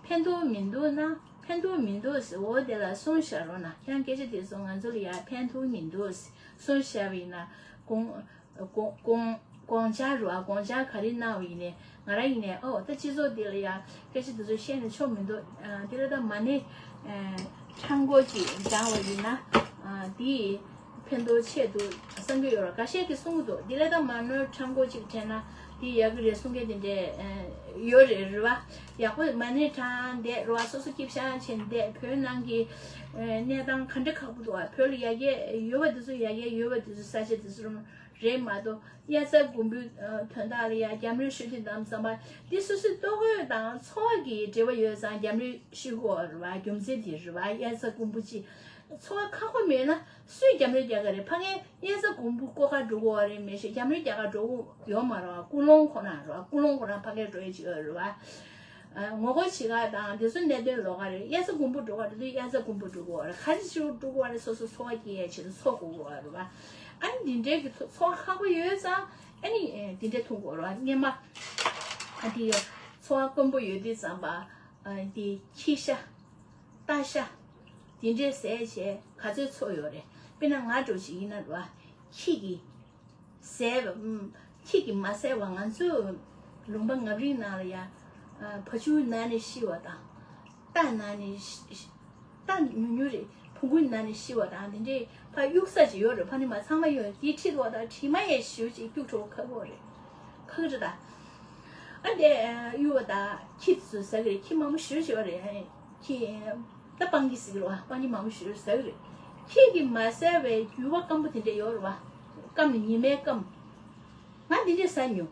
ཕན་ཐོགས་མི་འདུག་ན། ཕན་ཐོགས་མི་འདུག་ཟེར། འོ་དེ་ལ་གསུངས་བཞག་རོགས་གནང་། ཁྱེད་རང་སྐད་ཆ་དེ་ཚོ་ང་ཚོ་ལ་ཡ་ཕན་ཐོགས་མི་འདུག་ཟེར་གསུངས་བཞག་པ་ཡིན་ན། དགོངས། དགོངས་དགོངས་དགོངས་འཆར་རོ། དགོངས་འཆར་ག་རེ་གནང་བ་ཡིན་ནའི། ང་རང་ཡིན་ནའི། ཨོ། ད་སྤྱི་ཚོགས་འདི་ལ་ཡ་སྐད་ཆ་འདི་ཚོ་བཤད་ནས་ཆོག་མི་འདུག་ཨ། འདི་ལ་ད་མ་ཎི་ཨ་ཕྲེང་སྐོར་ཅིག་སྦྱང་བ་ཡིན་ན། ཨ། འདི་ཕན་ཐོགས་ཆེ་འདུག་བསམ་གྱི་ཡོད་རེད། འགའ་ཤས་ཀྱིས་གསུང་གི་འདུག་འདི་ལ་ད་མ་ཎི་ཕྲེང་སྐོར་ཅིག་བྲིས་ན་འདི་ཡག་གི་རེད་གསུང་མཁན་དེ་འདྲས་ཡོད་རེད། རེད་བ། ཡག་པོ། མ་ཎི་བགྲངས་བསྡད་རེད་བ། སོ་སོ་སྐྱིད་ཤང་བྱས་བསྡད། བོད་ནང་གི་གནས་སྟངས་ག་འདྲ་ཁག་པོ་འདུག་བ། བོད་ལ་ཡ་གི་ཡོད་པ་འདི་ཚོ། ཡ་གི་ཡོད་པ་འདི་ཚོ། ས་ཆ་འདི་ཚོ་རེད་མ་གཏོགས། དབྱར་རྩྭ་དགུན་འབུའི་དོན་དག་ལ་ཡ་རྒྱ་མིར་ཞུ་དུས་དམ་བསམ་པ་འདི་སོ་སོའི་ལྟོ་གོས་དང་འཚོ་བ་གི་འབྲེལ་བ་ཡོད་ཙང་རྒྱ་མིར་ཞུ་དགོས་རེད་བ། རྒྱུ་མཚན་འདི་རེད་བ། དབྱར་རྩྭ་དགུན་འབུ་ཅིག་འཚོ་བ་ཁག་པོ་མེད་ན་སུས་རྒྱ་མིར་རྒྱག་གི་རེད། ཕ་གིར་དབྱར་རྩྭ་དགུན་འབུ་བརྐོ་ག་འགྲོ་དགོས་རེད་མི་ཤེས། རྒྱ་མིར་རྒྱག་ག་འགྲོ་དགོས་ཡོད་མ་རེད་བ། ཀུན་སློང་ཁོ་ན་རེད་བ། ཀུན་སློང་ཁོ་ན་ཕ་གིར་འགྲོ་ཡས་ཅིག་ཡོད་རེད་བ། ཨ། ངོ་རྒོལ་བྱེད་ག་དང་དེ་ཚོ་གནད་དོན་ལོགས་ཀ་རེད། དབྱར་རྩྭ་དགུན་འབུ་འགྲོ་ག་འགྲོ་དུས་དབྱར་རྩྭ་དགུན་འབུ་འགྲོ་དགོས་རེད། ག་རེ་ཞིག་འགྲོ་དགོས་རེད། སོ་སོ་འཚོ་བ་སྐྱེལ་ཡས་ཆེད་དུ་འཚོ་དགོས་རེད་བ། ཨ་ནི་འདི་འདྲའི་གི་འཚོ་འཚོ་བ་ཁག་པོ་ཡོད་ཙང་ཨ་ནི་འདི་འདྲ་འཐུང་དགོས་རེད་བ། སྔན་མ་ཨ་དེ་འཚོ་བ་དཀོན་པོ་ཡོད་དུས་ཙམ་པ། ཨ། དེ་ཁྱི་ཤ། རྟ་ཤ། དེ་འདྲས་བཟས་བྱས་ག་ཚོད་འཚོ་ཡོད་རེད། དཔེར་ན་ང་འདྲ་བོ་ཞིག་ཡིན་ན་རེད་བ། ཁྱི་གིས་བཟས་པ། ཨུམ། ཁྱི་གིས་མ་བཟས་པ་ང་ཚོས་ལུང་པ་ངབ་རིང་ནང་ལ་ཡ། ཨ། བ་ཕྱུགས་ན་ནས་ཤི་བ་དང་། རྟ་ན་ནས་ཤི། ཤི། རྟ་ཉུང་ཉུང་རེད། བོང་གུ་ན་ནས་ཤི་བ་དང་དེ་འདྲས། ཕར་གཡུག་ས་ཅིག་ཡོད་རེད། ཕ་ནི་མ་ཚང་མ་ཡོད། དེ་ཁྲིད་འོ་ད་དྲི་མ་ཡས་ཞུ་ཅིག་གཡུག་འགྲོ་ཁག་པོ་རེད། ཁག་རེད་ད། ཨ་དེ་གཡུག་བ་ད་ཁྱི་དེ་ཚོ་ཟ་གི་རེད། ཁྱི་མང་པོ་ཞེ་པོ་ཅིག་ཡོད་རེད། ཁྱི་ད་སྤང་ཁྱི་ཟེར་གི་རེད་བ། སྤང་ཁྱི་མང་པོ་ཞེ་པོ་ཟ་གི་རེད། ཁྱི་གིས་མ་ཟ་བའི་རྒྱུ་བ་སྐམ་པོ་དེ་འདྲས་ཡོད་རེད་བ། སྐམ་ནི་ཉི་མའི་སྐམ། ང་དེ་འདྲས་ཟ་མྱོང་།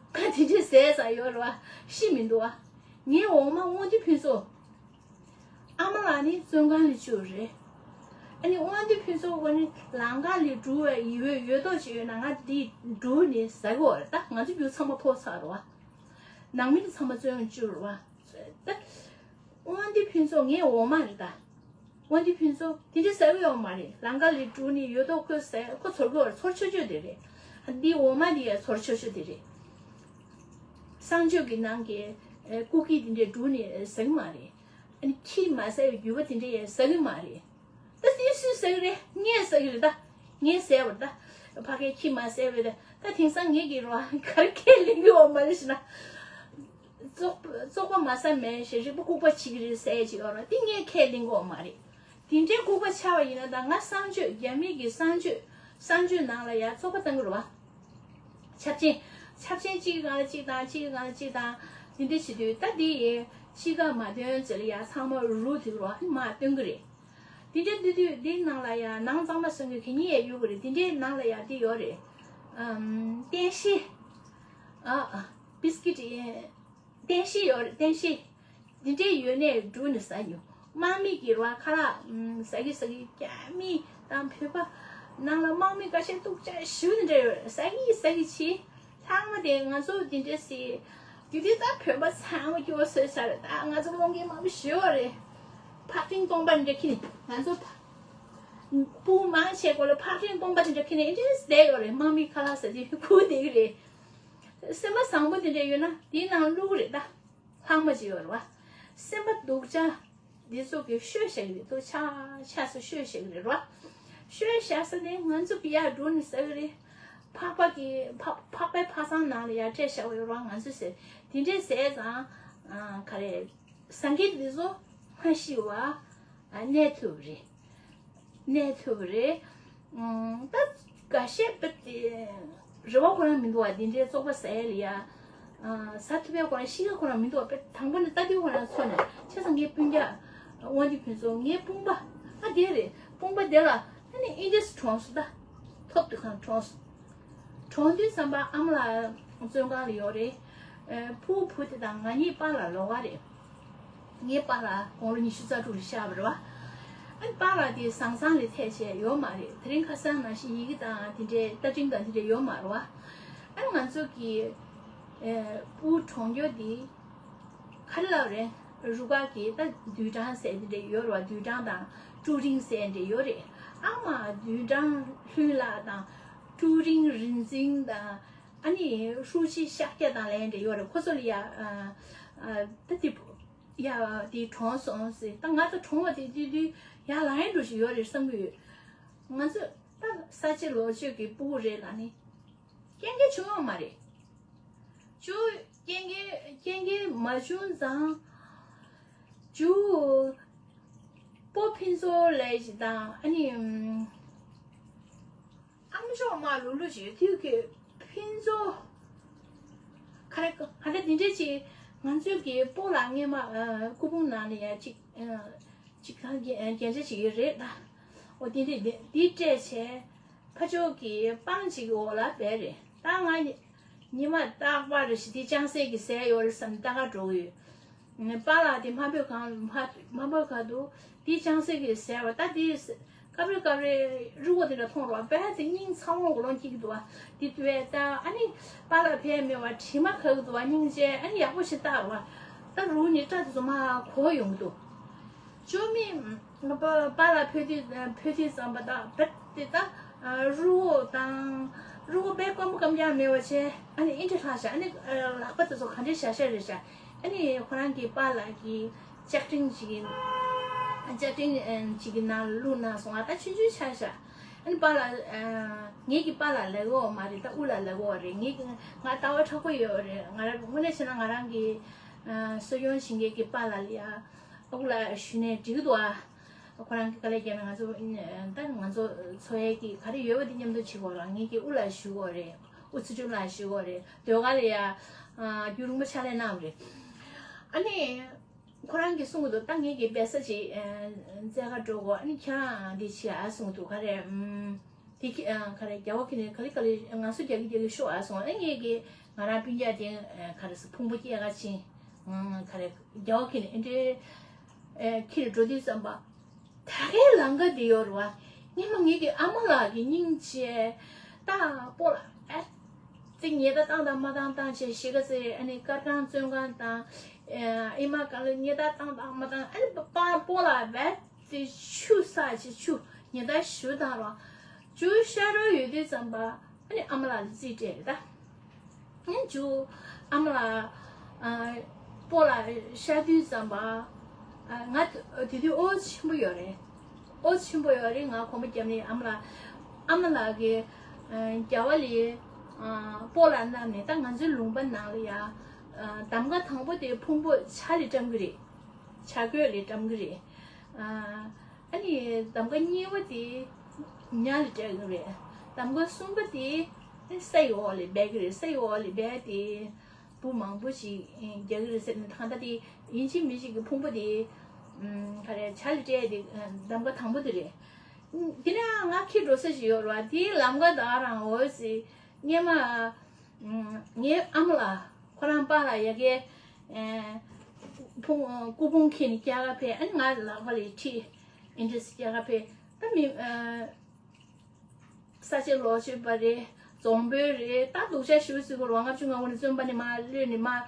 ང་དེ་འདྲས་ཟས་ཙང་ཡོད་རེད་བ། ཤི་མི་འདུག་བ། ངའི་འོག་མ་དབང་འདུས་ཕུན་ཚོགས། ཨ་མ་ལགས་ནི་བཙོན་ཁང་ལ་བཅུག་རེད། ཨ་ནི་དབང་འདུས་ཕུན་ཚོགས་ཁོ་ནི་ལམ་ཁ་ལ་འགྲོ་བའི་ཡོད་ཡོད་མདོག་ཅིག་ཡོད་ན་ང་འདི་འགྲོ་ནས་ཟ་གི་ཡོད་རེད། ད་ང་ཚོ་རྒྱུ་ཚང་མ་ཕོག་ཚར་རེད་བ། ནང་མི་དེ་ཚང་མ་བཙོན་བཅུག་རེད་བ། ད་དབང་འདུས་ཕུན་ཚོགས་ངའི་འོག་མ་རེད་ད། དབང་འདུས་ཕུན་ཚོགས་དེ་འདྲ་ཟ་གི་ཡོད་མ་རེད། ལམ་ཁ་ལ་འགྲོ་ནས་ཡོད་མདོག་ཁོས་ཟ། ཁོ་ཚོར་གི་ཡོད་རེད། ཚོར་ཆོག་ཆོག་དེ་རེད། འདི་འོག་མ་དེ་ཡང་ཚོར་ཆོག་ཆོག་དེ་རེད། གསང་སྤྱོད་ཀྱི་ནང་གི་ཨེ་སྐུ་སྐྱེ་དེ་འདྲས་འགྲོ་ནས་ཟ་གི་མ་རེད། ཨ་ནི་ཁྱིས་མ་ཟ་བའི་རྒྱུ་བ་དེ་འདྲས་ཡང་ཟ་གི་མ་རེད། ད་དེ་སུས་ཟ་གི་རེད། ངས་ཟ་གི་རེད་ད། ངས་ཟས་པར་ད། ཕ་གིའི་ཁྱི་མ་ཟས་པའི་ད། ད་དེང་སང་ངེད་ཀྱི་རོ་གར་ཁས་ལེན་གི་འོ་མ་རེད་ཟེར་ན། བཙོག་བཙོག་པ་མ་ཟ་མེད་ཞེས་རིག་པ་ལྐུགས་པ་བྱེད་ཀྱི་རེད་ཟེར་གྱི་ཡོད་ར། དེ་ངས་ཁས་ལེན་གི་འོ་མ་རེད། དེ་འདྲའི་ལྐུགས་པ་ཆགས་པ་ཡིན་ན་ད་ང་གསང་སྤྱོད་རྒྱ་མི་གི་གསང་སྤྱོད་གསང་སྤྱོད་ནང་ལ་ཡ་བཙོག་པ་བཏང་གི་རེད་བ། ཆབ་ཆེན། ཆབ་ཆེན་གཅིག་གི་སྒང་ལ་གཅིག་དང་གཅིག་གི་སྒང་ལ་གཅིག་དང་། དེ་འདྲ་བྱེད་དུས་ད་འདི་ཡི་གཅིག་ག་མ་འདོན་ཚེ་ལ་ཡ་ཚང་མ་རུལ་དུས་རོ་མ་སྟོན་གི་རེད། དེ་འདྲ་འདི་དུས་འདི་ནང་ལ་ཡ་ནང་གཙང་མ་སོན་གི་གི་ཉི་ཡ་ཡོད་གི་རེད། དེ་འདྲའི་ནང་ལ་ཡ་འདི་ཡོད་རེད། ཨམ། སྟན་ཤི། ཨ། ཨ། བིས་ཀིཊ་ཡིན། སྟན་ཤི་ཡོད་རེད། སྟན་ཤི། འདི་འདྲའི་ཡོད་ནས་འགྲོ་ནས་ཟ་ཡོང་། དམག་མི་གི་ར་ཁ་ལག་ཟ་གི་ཟ་གི་རྒྱ་མི་དང་བོད་པ་ནང་ལ་དམག་མི་ཁ་ཤས་སྡུག་ཅག་ཞུ་འདི་འདྲ་ཡོད་རེད། ཟ་གི་ཟ་གི་ཆི། ལྷག་མ་དེ་ང་ཚོ་འདི་འདྲ་སི། དེ་དུས་ད་བོད་པ་ཚང་མ་སྐྱོ་བ་བཟོས་ཚར་རེད། ད་ང་ཚོ་བློ་འགེལ་མང་པོ་ཞུ་བ་རེད། ཕག་ཕྲེང་སྟོང་པ་འདྲ་ཁྱི་ནི་ང་ཚོ་ཕ། སྤུ་མང་ཆེ་སྐོར་ལ་ཕག་ཕྲེང་སྟོང་པ་འདྲ་ཁྱི་ནི་འདྲ་བསྡད་ཡོད་རེད། དམག་མི་ཁ་ལག་ཟ་དུས་ཁུ་བསྡད་གི་རེད། སེམས་པ་བཟང་པོ་དེ་འདྲ་ཡོད་ན་དེའི་ནང་བླུག་རེད་ད། ལྷག་མ་ཅིག་ཡོད་རེད་བ། སེམས་པ་སྡུག་ཅག་འདི་ཚོ་གི་ཤོད་བཞག་གི་རེད། ཏོ་ཆ་ཆ་ས་ཤོད་བཞག་གི་རེད་བ། ཤོད་བཞག་ས་ནས་ང་ཚོ་གི་ཡར་འགྲོ་ནས་ཟ་གི་རེད། ཕག་པ་གི་ཕག་ཕག་པའི་ཕ་སང་ནང་ལ་ཡར་སྤྲད་བཞག་ཡོད་རེད་བ། ང་ཚོ་ཟས་དེ་འདྲས་ཟས་ཙང་། ཨ། ག་རེ། ཟ་མཁན་འདི་ཚོ་མ་ཤི་བ། ཨ། གནས་ཐུབ་རེད། གནས་ཐུབ་རེད། ཨང་། ད་འགའ་ཤས་པ་དེ་རེ་བ་ཁོ་རང་མི་འདུག་བ། འདི་འདྲའི་བཙོག་པ་ཟ་ཡ་ལ་ཡ། ཨ། ཟ་ཐུབ་པའི་ཁོ་རང་གཤིས་ཀ་ཁོ་རང་མི་འདུག་བ། པ་དང་པོ་ནས་ལྟ་དུས་ཁོ་རང་ཚོ་ནས་ཆ་ཚང་ངའི་སྤུན་ཀྱག་དབང་འདུས་ཕུན་ཚོགས། ངའི་དཔུང་པ། ཨ། དེ་རེད། དཔུང་པ་དེ་ལ་ཨ་ནི་ཨིན་ཇིས་གྲོངས་སོང་ད། ཐོབ་ཏུ་གང་གྲོངས་སོང་། གྲོངས་དུས་ཙམ་པ་ཨ་མ་ལགས་བཙོན་ཁང་ལ་ཡོད་རེད། ཨ། ཕུ་བོ་བུ་དེ་དང་ང་གཉིས་པཱ་ལགས་ལོགས་ཀ་རེད། ངའི་པཱ་ལགས་དགུང་ལོ་ཉི་ཤུ་རྩ་དྲུག་ལ་གཤེགས་པ་རེད་བ། ཨ་ནི་པཱ་ལགས་དེ་ཟང་ཟང་ལས་ཐད་བྱས་ཡོད་མ་རེད། དེ་རིང་ཁ་སང་ནང་བཞིན་ཡི་གེ་དང་དེ་འདྲའི་བརྡ་འཕྲིན་དང་དེ་འདྲ་ཡོད་མ་རེད་བ། ཨ་ནི་ང་ཚོ་གི། ཨེ། སྤུ་གྲོངས་རྒྱུ་དེ་ག་རེ་ལབ་རེད། རུ་ཁག་གི་ད་བདུན་ཕྲག་ཟེར་དེ་འདྲ་ཡོད་རེད་བ། བདུན་ཕྲག་དང་ཀྲུའུ་རིན་ཟེར་འདྲ་ཡོད་རེད། ཨ་མ་བདུན་ཕྲག་ལྷུན་ལགས་དང་ཀྲུའུ་རིན་རིན་འཛིན་དང་། ཨ་ནི་ཧྲུའུ་ཅི་ཤཱཀྱ་དང་ལན་འདྲ་ཡོད་རེད། ཁོ་ཚོ་ལ་ཡ། ཨ། ཨ། ད་དེ་ཡ་དེ་གྲོངས་སོང་ཟེར། ད་ང་ཚོ་གྲོངས་པ་དེ་དུས་དུས་ཡ་ལ་ཡ་འགྲོ་ཞིག་ཡོད་རེད་བསམ་གི་ཡོད། ང་ཚོ་ད་ས་སྐྱེས་ལོ་སྐྱེས་ཀྱི་སྤུ་གུ་རེད་ལ་ནི། རྐྱེན་གྱིས་བྱུང་ཡོད་མ་རེད། ཅུ་རྐྱེན་གྱིས་རྐྱེན་གྱིས་མ་བྱུང་ཙང་། ཅུ། སྤོ་ཕུན་ཚོགས་ལས་ཞིག་དང་། ཨ་ནི། ཨམ་ཅོག་མ་ལུ་ལུ་ཞིག་དུས་ཀྱི་ཕུན་ཚོགས། ག་རེ་ག་རེ་འདི་འདྲ་ཅིག་ང་ཚོའི་གི་སྤོ་ལགས་སྔས་མ། ཨ། སྐུ་ཕུང་ནང་ནས་ཡ་ཅིག་ཨ། ཅིག་གང་རྒྱན་རྒྱན་ཆ་ཞིག་ཡོད་རེད་ད། འོ་དེ་འདྲ་འདི་འདི་སྤྲད་བྱས། ཕ་ཕྱོགས་ཀྱི་སྤང་ཅིག་འོག་ལ་སྦས་རེད་ད། ང་ཉི་མ་རྟག་པར་ཞི་བདེ་ལྕང་སྲས་ཀྱི་ཟས་ཡོད་རེད་བསམ་ལྟ་ག་འགྲོ་གི་ཡོད། པཱ་ལགས་དེ་མ་འབོད་གང་མ་མ་འབོད་ག་འདུག་དེ་ལྕང་སྲས་ཀྱི་ཟས་པ་ད་དེ་སྐབས་རེ་སྐབས་རེ་རི་བོ་དེ་འདྲ་མཐོང་རོགས་པས་དེ་སྙིང་ཚ་བོ་གོ་ལོང་སྐྱིད་འདུག་བ། དེ་དུས་ད་ཨ་ནི་པཱ་ལགས་ཕེབས་མེད་བ་དྲི་མ་ཁ་གི་འདུག་བ། སྙིང་རྗེ། ཨ་ནི་ཡག་པོ་ཞིག་བལྟ་རོགས། ད་རུ་ནི་སྐྲ་དེ་ཚོ་མ་གོ་ཡོང་གི་འདུག་ཅོ་མི། པཱ་ལགས་ཕེབས་དུས་ཕེབས་དུས་ཙམ་པ་ད་བེད་དེ་ད། རི་བོ་དང་། རི་བོ་དཔེ་སྐམ་པོ་སྐམ་རྐྱང་མེད་པ་བྱས། ཨ་ནི་ཨིན་དྲི་ལྷག་བྱས། ཨ་ནི་ལག་པ་དེ་ཚོ་ག་འདྲས་བྱ་བྱ་རེད་བྱ། ཨ་ནི་ཁོ་རང་གི་པཱ་ལགས་ཀྱི་ལྕགས་ཀྲིན་ཅིག་གི། ལྕགས་ཀྲིན་ཅིག་གི་ནང་བླུགས་གནང་སོང་། ཨ་ད་ཆུང་ཆུང་ཆགས་བྱ། ཨ་ནི་པཱ་ལགས། ངེད་ཀྱི་པཱ་ལགས་ལབ་ཡོད་མ་རེད། ད་དབུ་ལགས་ལབ་ཡོད་རེད། ངེད་ཀྱི་ང་ལྟ་བ་མཁྲེགས་པོ་ཡོད་རེད། ང་རང་དངོས་གནས་བྱས་ན་ང་རང་གི་གསོ་སྐྱོང་བྱེད་མཁན་གྱི་པཱ་ལགས་ལ་ཡ། ཨ་ཁུ་ལགས་ཞུས་ནས་འགྲིག་གི་འདུག་ཨ། ཁོ་རང་གིས་དཀའ་ལས་བརྒྱབ་ནས་ང་ཚོ་ད་ང་ཚོ་འཚོ་ཡས་ཀྱི་ག་རེ་ཡོད་པ་དེ་མཉམ་དུ་བྱེད་དགོས་ར། ངེད་ཀྱི་དབུ་ལགས་ཞུ་དགོས་རེད། དབུ་ཚུལ་ཁྲིམས་ལགས་ཞུ་དགོས་རེད། ཟློས་གར་ལ་ཡ་རྒྱུན་རིང་པོ་ཕྱག་ལས་གནང་བ་རེད། ཨ་ནི་ཁོ་རང་གིས་གསུང་གི་འདུག་ད་ངེད་ཀྱི་སྦས་ས་ཅིག་རྩེད་གར་འགྲོ་དགོས། ཨ་ནི་ཁྱེད་རང་འདི་བྱེད་ཨ་གསུང་གི་འདུག་ག་རེ། དེ་ཁྱེད་ག་རེ་རྒྱ་བོ་ཁྱེད་ནས་ག་ལེ་ག་ལེ་ང་ཚོ་རྒྱ་གི་རྒྱ་གི་ཤོག་ཨ་གསུང་། ཨ་ངེད་ཀྱི་ང་རང་སྤུན་ཀྱག་དེ་ག་རེ་ཟེར་ཕུང་པོ་སྐྱེལ་ག་ཕྱིན། ང་ག་རེ་རྒྱ་བོ་ཁྱེད་ནས་ཨེ་འདྲའི་ཁྱེད་ནས་འགྲོ་དུས་ཙམ་པ། ད་གའི་ལམ་ཁ་འདི་ཡོད་རེད་བ། སྔོན་མ་ངེད་ཀྱི་ཨ་མ་ལགས་ཀྱི་སྙིང་རྗེ། ད་སྤོ་ལགས་ཨ་ཙི་ཉལ་ཐ་བཏང་དང་མ་བཏང་བཏང་བྱས་གཞིས་ཀ་རྩེ། ཨ་ནི་དཀར་ཐང་བཙོན་ཁང་དང་། ཨེ་མ་ག་ལེ་ཉལ་ཐ་བཏང་དང་མ་བཏང་། ཨ་ནི་པ་སྤོ་ལགས་བས། དེ་ཆུ་ས་ཆེ་ཆུ་ཉི་ཟླ་ཞུ་དང་རོ། ཇུ་ཤ་རོ་ཡོད་དུས་ཙམ་པ་ཨ་ནི་ཨ་མ་ལགས་ལ་རྩིས་སྤྲད་རེད་ད། ཨ་ནི་ཇུ་ཨ་མ་ལགས་ཨ་སྤོ་ལགས་ཤ་དུས་ཙམ་པ་ཨ་ང་དེ་དུས་ཨོ་ཆེན་པོ་ཡོད་རེད། ཨོ་ཆེན་པོ་ཡོད་རེད། ང་གོམ་པ་བརྒྱབ་ནས་ཨ་མ་ལགས་ ཨ་མ་ལགས་ཀྱིས་ཨ་རྒྱ་བ་ལས་ཨ་སྤོ་ལགས་གནང་ནས། ད་ང་ཚོའི་ལུང་པ་ནང་ལ་ཡ་ཨ་གདམ་ག་དང་པོ་དེ་ཕུང་པོ་ཇ་ལས་བཀྲམ་གི་རེད། ཇ་རྒོད་ལས་བཀྲམ་གི་རེད། ཨ་ཨ་ནི་གདམ་ག་གཉིས་པ་དེ་ཉ་ལས་སྤྲད་གི་རེད། གདམ་ག་གསུམ་པ་དེ་ས་ཡི་འོག་ལས་སྦས་གི་རེད། ས་ཡི་འོག་ལས་སྦས་ཏེ་འབུ་མང་པོ་ཞིག་རྒྱག་གི་རེད་ཟེར་ནས། ད་ལྟ་དེ་ཡིན་གཅིག་མིན་གཅིག་གི་ཕུང་པོ་དེ་ཨ་ག་རེ་ཇ་ལས་སྤྲད་དེ་གདམ་ག་དང་པོ་དེ་རེད། དེ་ནས་ང་ཁྱེར་འགྲོ་ས་ཞིག་ཡོད་རེད་བ། དེའི་ལམ་ཁ་དེ་རང་འོ་ཟེར། སྔོན་མ་ངའི་ཨ་མ་ལགས་ཁོ་རང་པཱ་ལགས་ཡ་གི་ཕུང་སྐུ་ཕུང་ཁྱེར་ནས་རྒྱ་གར་ཕེབས། ཨ་ནི་ང་ལག་པ་ལ་ཁྲིད། ཨིན་འདྲས་རྒྱ་གར་ཕེབས། ད་མི་ས་ཆ་ལོག་ཆོད་པ་རེད། རྫོང་དཔོན་རེད། ད་སྡུག་ཅག་ཞེ་པོ་ཅིག་གོ། ལོ་ལྔ་བཅུ་ང་དགུ་ནས་བཙོན་པ་ནས་མར་གློད་ནས་མར་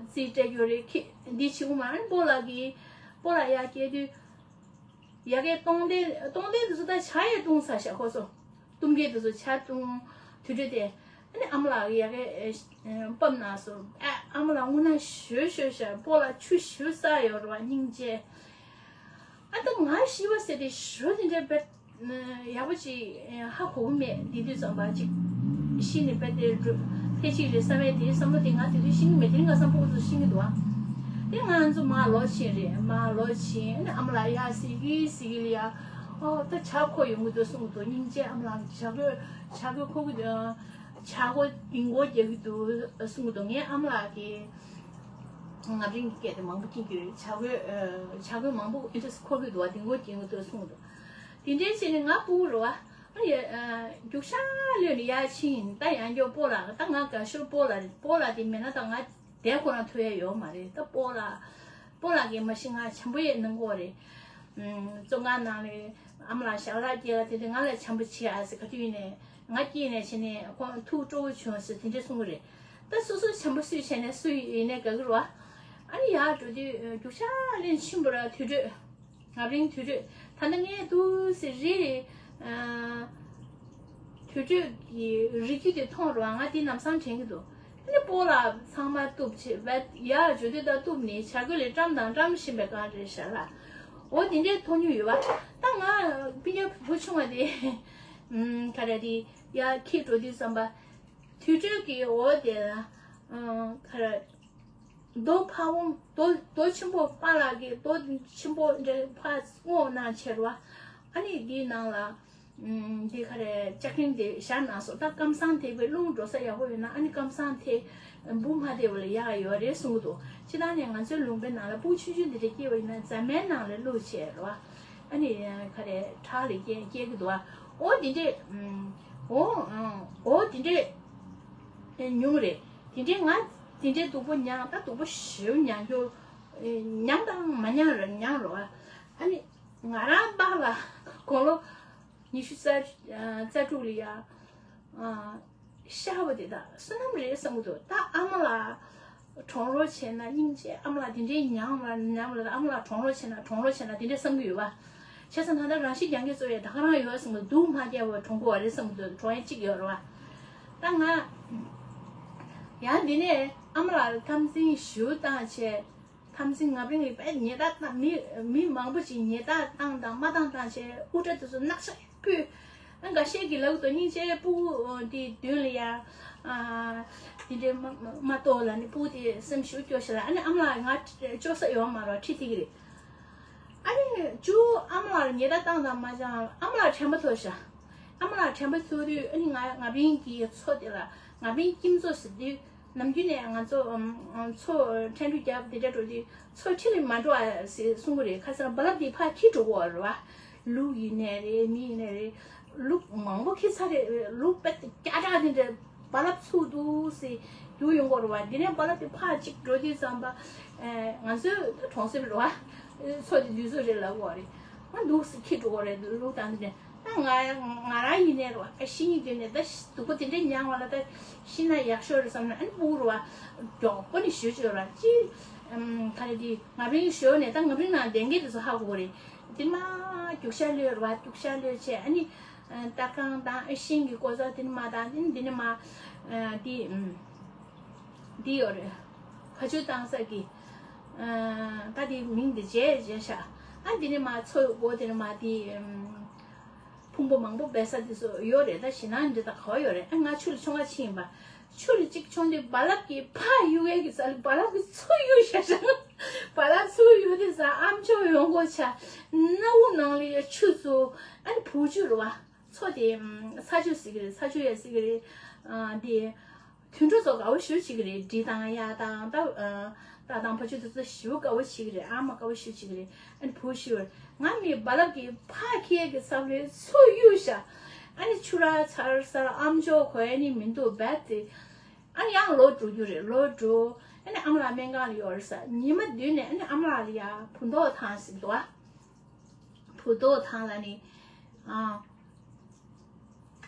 རྩིས་སྤྲད་རྒྱུ་རེད། ཁྱེད་འདི་བྱེད་དགོས་མ་རེད། སྤོ་ལགས་ཀྱིས་སྤོ་ལགས་ཡར་སྐྱེལ་དུས། ཡ་གའི་སྟོང་ཐུན། སྟོང་ཐུན་དེ་ཚོ་ད་ཇ་ཡང་བཏུང་ཚར་ཤག་ཁོ་ཚོ། གཏུམ་སྐྱེལ་དེ་ཚོ་ཇ་བཏུང་དུས་ཚོད་དེ། ཨ་ནི་ཨ་མ་ལགས་ཡ་གའི་ཨ་ཕབ་གནང་སོང་། ཨ་ཨ་མ་ལགས་དངོས་གནས་ཞོད་ཞོད་ཤག་སྤོ་ལགས་ཆུ་ཞེ་པོ་བསགས་ཡོད་རེད་བ། སྙིང་རྗེ། ཨ་ད་ང་ཤི་བ་ཟེར་དེ་ཞོ་དེ་འདྲ་བེད་ཡག་པོ་ཅིག་ཧ་གོ་གི་མེད། དེ་དུས་ཙམ་པ་ཅིག་ཤི་ནས་བེད་དེ་འགྲོ་ཕལ་ཆེར་རེད་བསམ་པའི་དེའི་བསམ་བློ་དེ་ང་དེ་དུས་ཤེས་ཀྱི་མེད། དེ་རིང་ཁ་སང་ཕྲུ་གུ་ཚོ་ཤེས་ཀྱི་འདུག་ཨ། དེ་ང་ཚོ་མར་ལོག་ཕྱིན་རེད། མར་ལོག་ཕྱིན། ཨ་ནི་ཨ་མ་ལགས་ཡར་གཟིགས་གི་གཟིགས་གི་ལ་ཡ། ཨོ་ད་ཇ་ཁོག་ཡོང་གི་འདུག་གསུང་གི་འདུག་སྙིང་རྗེ། ཨ་མ་ལགས་ཇ་གོས་ཇ་གོས་ཁོག་གི་འདུག་ཇ་གོས་ཡིན་སྐོར་རྒྱག་གི་འདུག་གསུང་གི་འདུག་ངའི་ཨ་མ་ལགས་ཀྱིས་ང་རང་གི་སྐད་དེ་མང་པོ་མཁྱེན་གྱི་རེད། ཇ་གོས་ཨ་ཇ་གོས་མང་པོ་ཨིན་ཊི་རེ་སི་ཁོག་གི་འདུག་བ། དེ་སྐོར་རྒྱག་གི་འདུག་གསུང་གི་འདུག་དེ་འདྲའི་བྱས་ནས་ང་སྤུ་གུ་རེད་བ། ཨ་ཡ་ཨ་རྒྱུག་ཤར་གློད་ནས་ཡར་ཕྱིན། ད་ཡང་སྐྱར་སྤོ་ལགས། ད་ང་དགའ་ཤོར་སྤོ་ལགས་རེད། སྤོ་ལགས་དེ་མེད་ན་ད་ང་དེ་ཁོ་རང་ཐུབ་ཡ་ཡོད་མ་རེད། ད་སྤོ་ལགས་སྤོ་ལགས་ཀྱིས་མ་གཞི་ང་བྱམས་པོ་ཡས་གནང་གི་རེད། ཨུམ་བཙོན་ཁང་ནང་ལ་ཨ་མ་ལགས་ཞལ་ལག་སྐྱེལ་ག་དེ་དུས་ང་ལ་བྱམས་པོ་བྱེད་ཨ་ཟེར། ག་དུས་ཡིན་ནའི་ང་སྐྱེས་ནས་བྱས་ནས་ཁོང་ཐུགས་སྤྲོ་བོ་བྱུང་ཟེར་དེ་འདྲ་གསུང་གི་རེད། ད་སོ་སོ་བྱམས་པོ་སུས་བྱས་ནས་སུ་ཡིན་ནའི་དགའ་གི་རེད་བ། ཨ་ནི་ཡར་འགྲོ་དུས་རྒྱུག་ཤར་གློད་ཕྱིན་པ་ར་དུར་ཁྲོད། ང་རང་དུར་ཁྲོད། ད་ནི་ངས་འདུག་སེ་རི་ཨ་དུར་ཁྲོད་ཀྱི་རི་རྒྱུད་དེ་མཐོང་རུང་ང་དེ་ལམ་སང་དྲན་གྱི་འདུག་ཨ་ནི་སྤོ་ལགས་ཚང་མ་གཏུབ་བྱས་བས་ཡར་འགྲོ་དུས་ད་གཏུབ་ནས་ཇ་གོས་ལས་བཀྲམ་དང་བཀྲམ་བཞིན་པའི་སྒང་རེད་ཤག་ལ། འོ་དེ་འདྲའི་མཐོང་མྱོང་ཡོད་པ། ད་ང་སྤུན་ཀྱག་བུ་ཆུང་བ་དེ་ཨུམ་ག་རེ་རེད། ཡར་འཁྱེར་འགྲོ་དུས་ཙམ་པ། དུར་ཁྲོད་ཀྱི་འོག་དེ་ལ་ཨ་ག་རེ། རྡོ་ཕ་བོང་རྡོ་རྡོ་ཆེན་པོ་པཱ་ལགས་ཀྱིས་རྡོ་ཆེན་པོ་འདྲ་ཕར་བསྔོགས་གནང་བྱས་རེད་བ། ཨ་ནི་འདིའི་ནང་ལ་ཨམ་འདི་ག་རེ་ལྕགས་རིང་དེ་བཞག་གནང་སོང་། ད་ཀམ་སང་དེ་བས་རླུང་འགྲོ་ས་ཡག་པོ་ཡོད་ན། ཨ་ནི་ཀམ་སང་དེ་འབུ་མ་བསྡད་པ་ལ་ཡག་ཡོད་རེད་གསུང་གི་འདུག་སྤྱིར་བཏང་ནས་ང་ཚོའི་ལུང་པའི་ནང་ལ་སྤུ་གུ་ཆུང་ཆུང་དེ་འདྲ་སྐྱེས་པ་ཡིན་ན་རྫ་མའི་ནང་ལ་བླུགས་བྱས་རེད་བ། ཨ་ནི་ག་རེ་ཁྲག་ལ་སྐྱེ་སྐྱེ་གི་འདུག་བ། འོ་དེ་འདྲས་ཨམ་འོ་ཨམ་འོ་དེ་འདྲས་ཉུང་རེད། དེ་འདྲའི་ང་དེ་འདྲའི་སྡུག་པོ་མྱངས། ད་སྡུག་པོ་ཞེ་པོ་མྱངས་རྒྱུ། མྱངས་དང་མ་མྱངས་ར་མྱངས་རོགས། ཨ་ནི་ང་རང་པཱ་ལགས་དགུང་ལོ་ཉི་ཤུ་རྩ་རྩ་དྲུག་ལ་ཡ་ཤི་བ་དེ་དག་བསོད་ནམས་རེད་བསམ་གྱི་འདུག་ད་ཨ་མ་ལགས་གྲོངས་རོགས་བྱས་ན་སྙིང་རྗེ། ཨ་མ་ལགས་དེ་འདྲའི་མྱངས་མ་མྱངས་མ་ལ། ཨ་མ་ལགས་གྲོངས་རོགས་བྱས་ན་གྲོངས་རོགས་བྱས་ན་དེ་འདྲ་བསམ་གྱི་ཡོད་པ། བྱས་ཙང་ད་ལྟ་རང་ཤི་རྒྱག་མཁན་ཚོ་ཡང་ད་ག་རང་ཡོད་བསམ་གྱི་འདུག་མ་རྒྱག་པར་གྲོངས་དགོས་པ་རེད་བསམ་གྱི་འདུག་གྲོངས་ཡ་གཅིག་ཡོད་རེད་བ། ད་ང་ཡང་འདི་ནས་ཨ་མ་ལགས་ལ་འཐབ་འཛིང་ཞེ་པོ་བཏང་བྱས། འཐབ་འཛིང་ང་རང་གིས་དཔེ་ཉེས་རྡུང་བཏང་། མི་མི་མང་པོ་ཅིག་ཉེས་རྡུང་བཏང་དང་མ་བཏང་བཏང་བྱས་དབུ་སྐྲ་དེ་ཚོ་སྣག་ཆ་ཕུད། ཨ་འགའ་ཤས་ཀྱིས་ལབ་འདུག་སྙིང་རྗེ། སྤུ་གུ་དེའི་མདུན་ལ་ཡ་ཨ་དེ་འདྲའི་མ་མ་མ་གཏོགས་ལ་ནི་སྤུ་གུ་དེ་སེམས་ཤུགས་སྐྱོ་ཤག་ལ། ཨ་ནི་ཨ་མ་ལགས་ང་སྐྱོ་ས་ཡོད་མ་རེད། ཁྲིད་ཐིག་གི་རེད། ཨ་ནི་ཅུ་ཨ་མ་ལགས་ཉེས་རྡུང་བཏང་དང་མ་བཏང་ཨ་མ་ལགས་དྲན་པ་ཐོར་ཤག་ཨ་མ་ལགས་དྲན་པ་ཐོར་དུས་ཨ་ནི་ང་ང་རང་གི་མཚོ་དེ་ལ་ང་རང་ཁྱིམ་མཚོ་ཟེར་དུས། ནམ་རྒྱུན་ནས་ང་ཚོ་ཨམ་ཨམ་མཚོ་ཁྲེང་ཏུའུ་རྒྱབ་དེ་འདྲ་འགྲོ་དུས་མཚོ་ཁྲི་ལ་མ་འགྲོ་ཨ་ཟེར་གསུང་གི་རེད། ཁ་སང་རྦ་རླབས་དེ་ཕར་འཁྱེར་འགྲོ་གི་རེད་བ། ལུག་ཡིན་ནའི་རེད། མི་ཡིན་ནའི་རེད། ལུག་མང་པོ་འཁྱེར་ཚར་རེད། ལུག་དཔེ་སྐྱ་དྲག་དེ་འདྲ་རྦ་རླབས་ཚུགས་འདུག་ཟེར་རྒྱུག་ཡོང་གི་རེད་བ། དེ་ནས་རྦ་རླབས་དེ་ཕར་གཅིག་འགྲོ་དུས་ཙམ་པ་ཨེ་ང་ཚོའི་གྲོང་གསེབ་རེད་བ། མཚོ་དེ་ལུས་མཚོ་རེད་ལབ་གི་རེད། ང་འདུག་སེ་འཁྱེར་འགྲོ་གི་རེད། ལུག་དང་དེ་འདྲ། ད་ང་ང་རང་ཡིན་ནའི་རེད་བ། ད་ཤི་ནི་དེ་ནས་ད་ཤི་སྡུག་པོ་དེ་འདྲ་མྱངས་པ་ལ་ད་ཤི་ན་ཡག་ཤོས་རེད་བསམ་ནས། ཨ་ནི་སྤུ་གུ་རེད་བ། མགྱོགས་པོ་ནས་ཞུ་ཅིག་ཡོད་ར་ཅི། ཨམ་ག་རེ་དེ་ང་རང་ཞོར་ནས་ད་ང་རང་ནང་བསྡད་མཁན་དེ་ཚོ་ཧ་གོ་གི་རེད། དེ་ནས་མར་རྒྱུག་ཤར་གློད་རེད་བ། རྒྱུག་ཤར་གློད་བྱས་ཨ་ནི་ཨ་སྟར་ཁང་དང་ཨ་ཤིང་གི་སྒོ་རྩ་དེ་ནས་མར་དང་དེ་ནས་དེ་ནས་མར་ཨ་དེ་ཨམ་དེ་ཡོད་རེད། བ་ཕྱུགས་བཏང་ས་གི་ཨ་ད་དེ་མིང་དེ་བརྗེད་བརྗེད་ཤག་ཨ་དེ་ནས་མར་མཚོ་སྒོ་དེ་ནས་མར་དེ་ཨམ། ཕུང་པོ་མང་པོ་སྦས་ས་དེ་ཚོ་ཡོད་རེད། ད་ཞེད་སྣང་འདི་དག་ག་པར་ཡོད་རེད། ཨ་ང་ཆུ་ལ་མཆོང་ག་ཕྱིན་ཡིན་པ། ཆུ་ལ་གཅིག་མཆོང་དུས་རྦ་རླབས་ཀྱིས་ཕར་གཡུག་ཡས་ཀྱི་ས་ལ་རྦ་རླབས་ཀྱིས་ཚུར་གཡུག་བཞག་ཤག་རྦ་རླབས་ཚུར་གཡུག་དུས་ས་ཨ་མཆོག་ཡོང་གོ་ཆ། སྣ་བུག་ནང་ལ་ཡ་ཆུ་ཚོ། ཨ་ནི་བུ་ཆུ་རེད་བ། མཚོ་དེ་ཚ་ཆུ་ཟེར་གི་རེད། ཚ་ཆུ་ཡ་ཟེར་གི་རེད། ཨ་དེ། དུད་འགྲོ་ཚོ་དགའ་བོ་ཞེ་པོ་བྱེད་ཀྱི་རེད། འབྲི་དང་གཡག་དང་ད་ཨ་རྟ་དང་ཕ་ཆུ་དེ་ཚོ་ཞེ་པོ་དགའ་བོ་བྱེད་ཀྱི་རེད། ཨ་མ་དགའ་བོ་ཞེ་པོ་བྱེད་ཀྱི་རེད། ཨ་ནི་བུ་ཤི་བར་ང་མི་རྦ་རླབས་ཀྱིས་ཕར་ཁྱེར་གྱི་ས་ལས་ཚུར་གཡུག་ཤག་ཨ་ནི་ཆུ་ར་ཚར་ས་ཨ་མཆོག་གོ་ཡ་ནི་མི་འདུག་བད་དེ། ཨ་ནི་ཡང་ལོག་འགྲོ་རྒྱུ་རེད། ལོག་འགྲོ། ཨ་ནི་ཨ་མ་ལགས་སྨན་ཁང་ལ་ཡོད་རེད་ས། ཉི་མ་བདུན་ནས་ཨ་ནི་ཨ་མ་ལགས་ལ་ཡ་བུ་མདོག་ཐང་ཟེར་འདུག་ཨ། བུ་མདོག་ཐང་ལ་ནི། ཨ།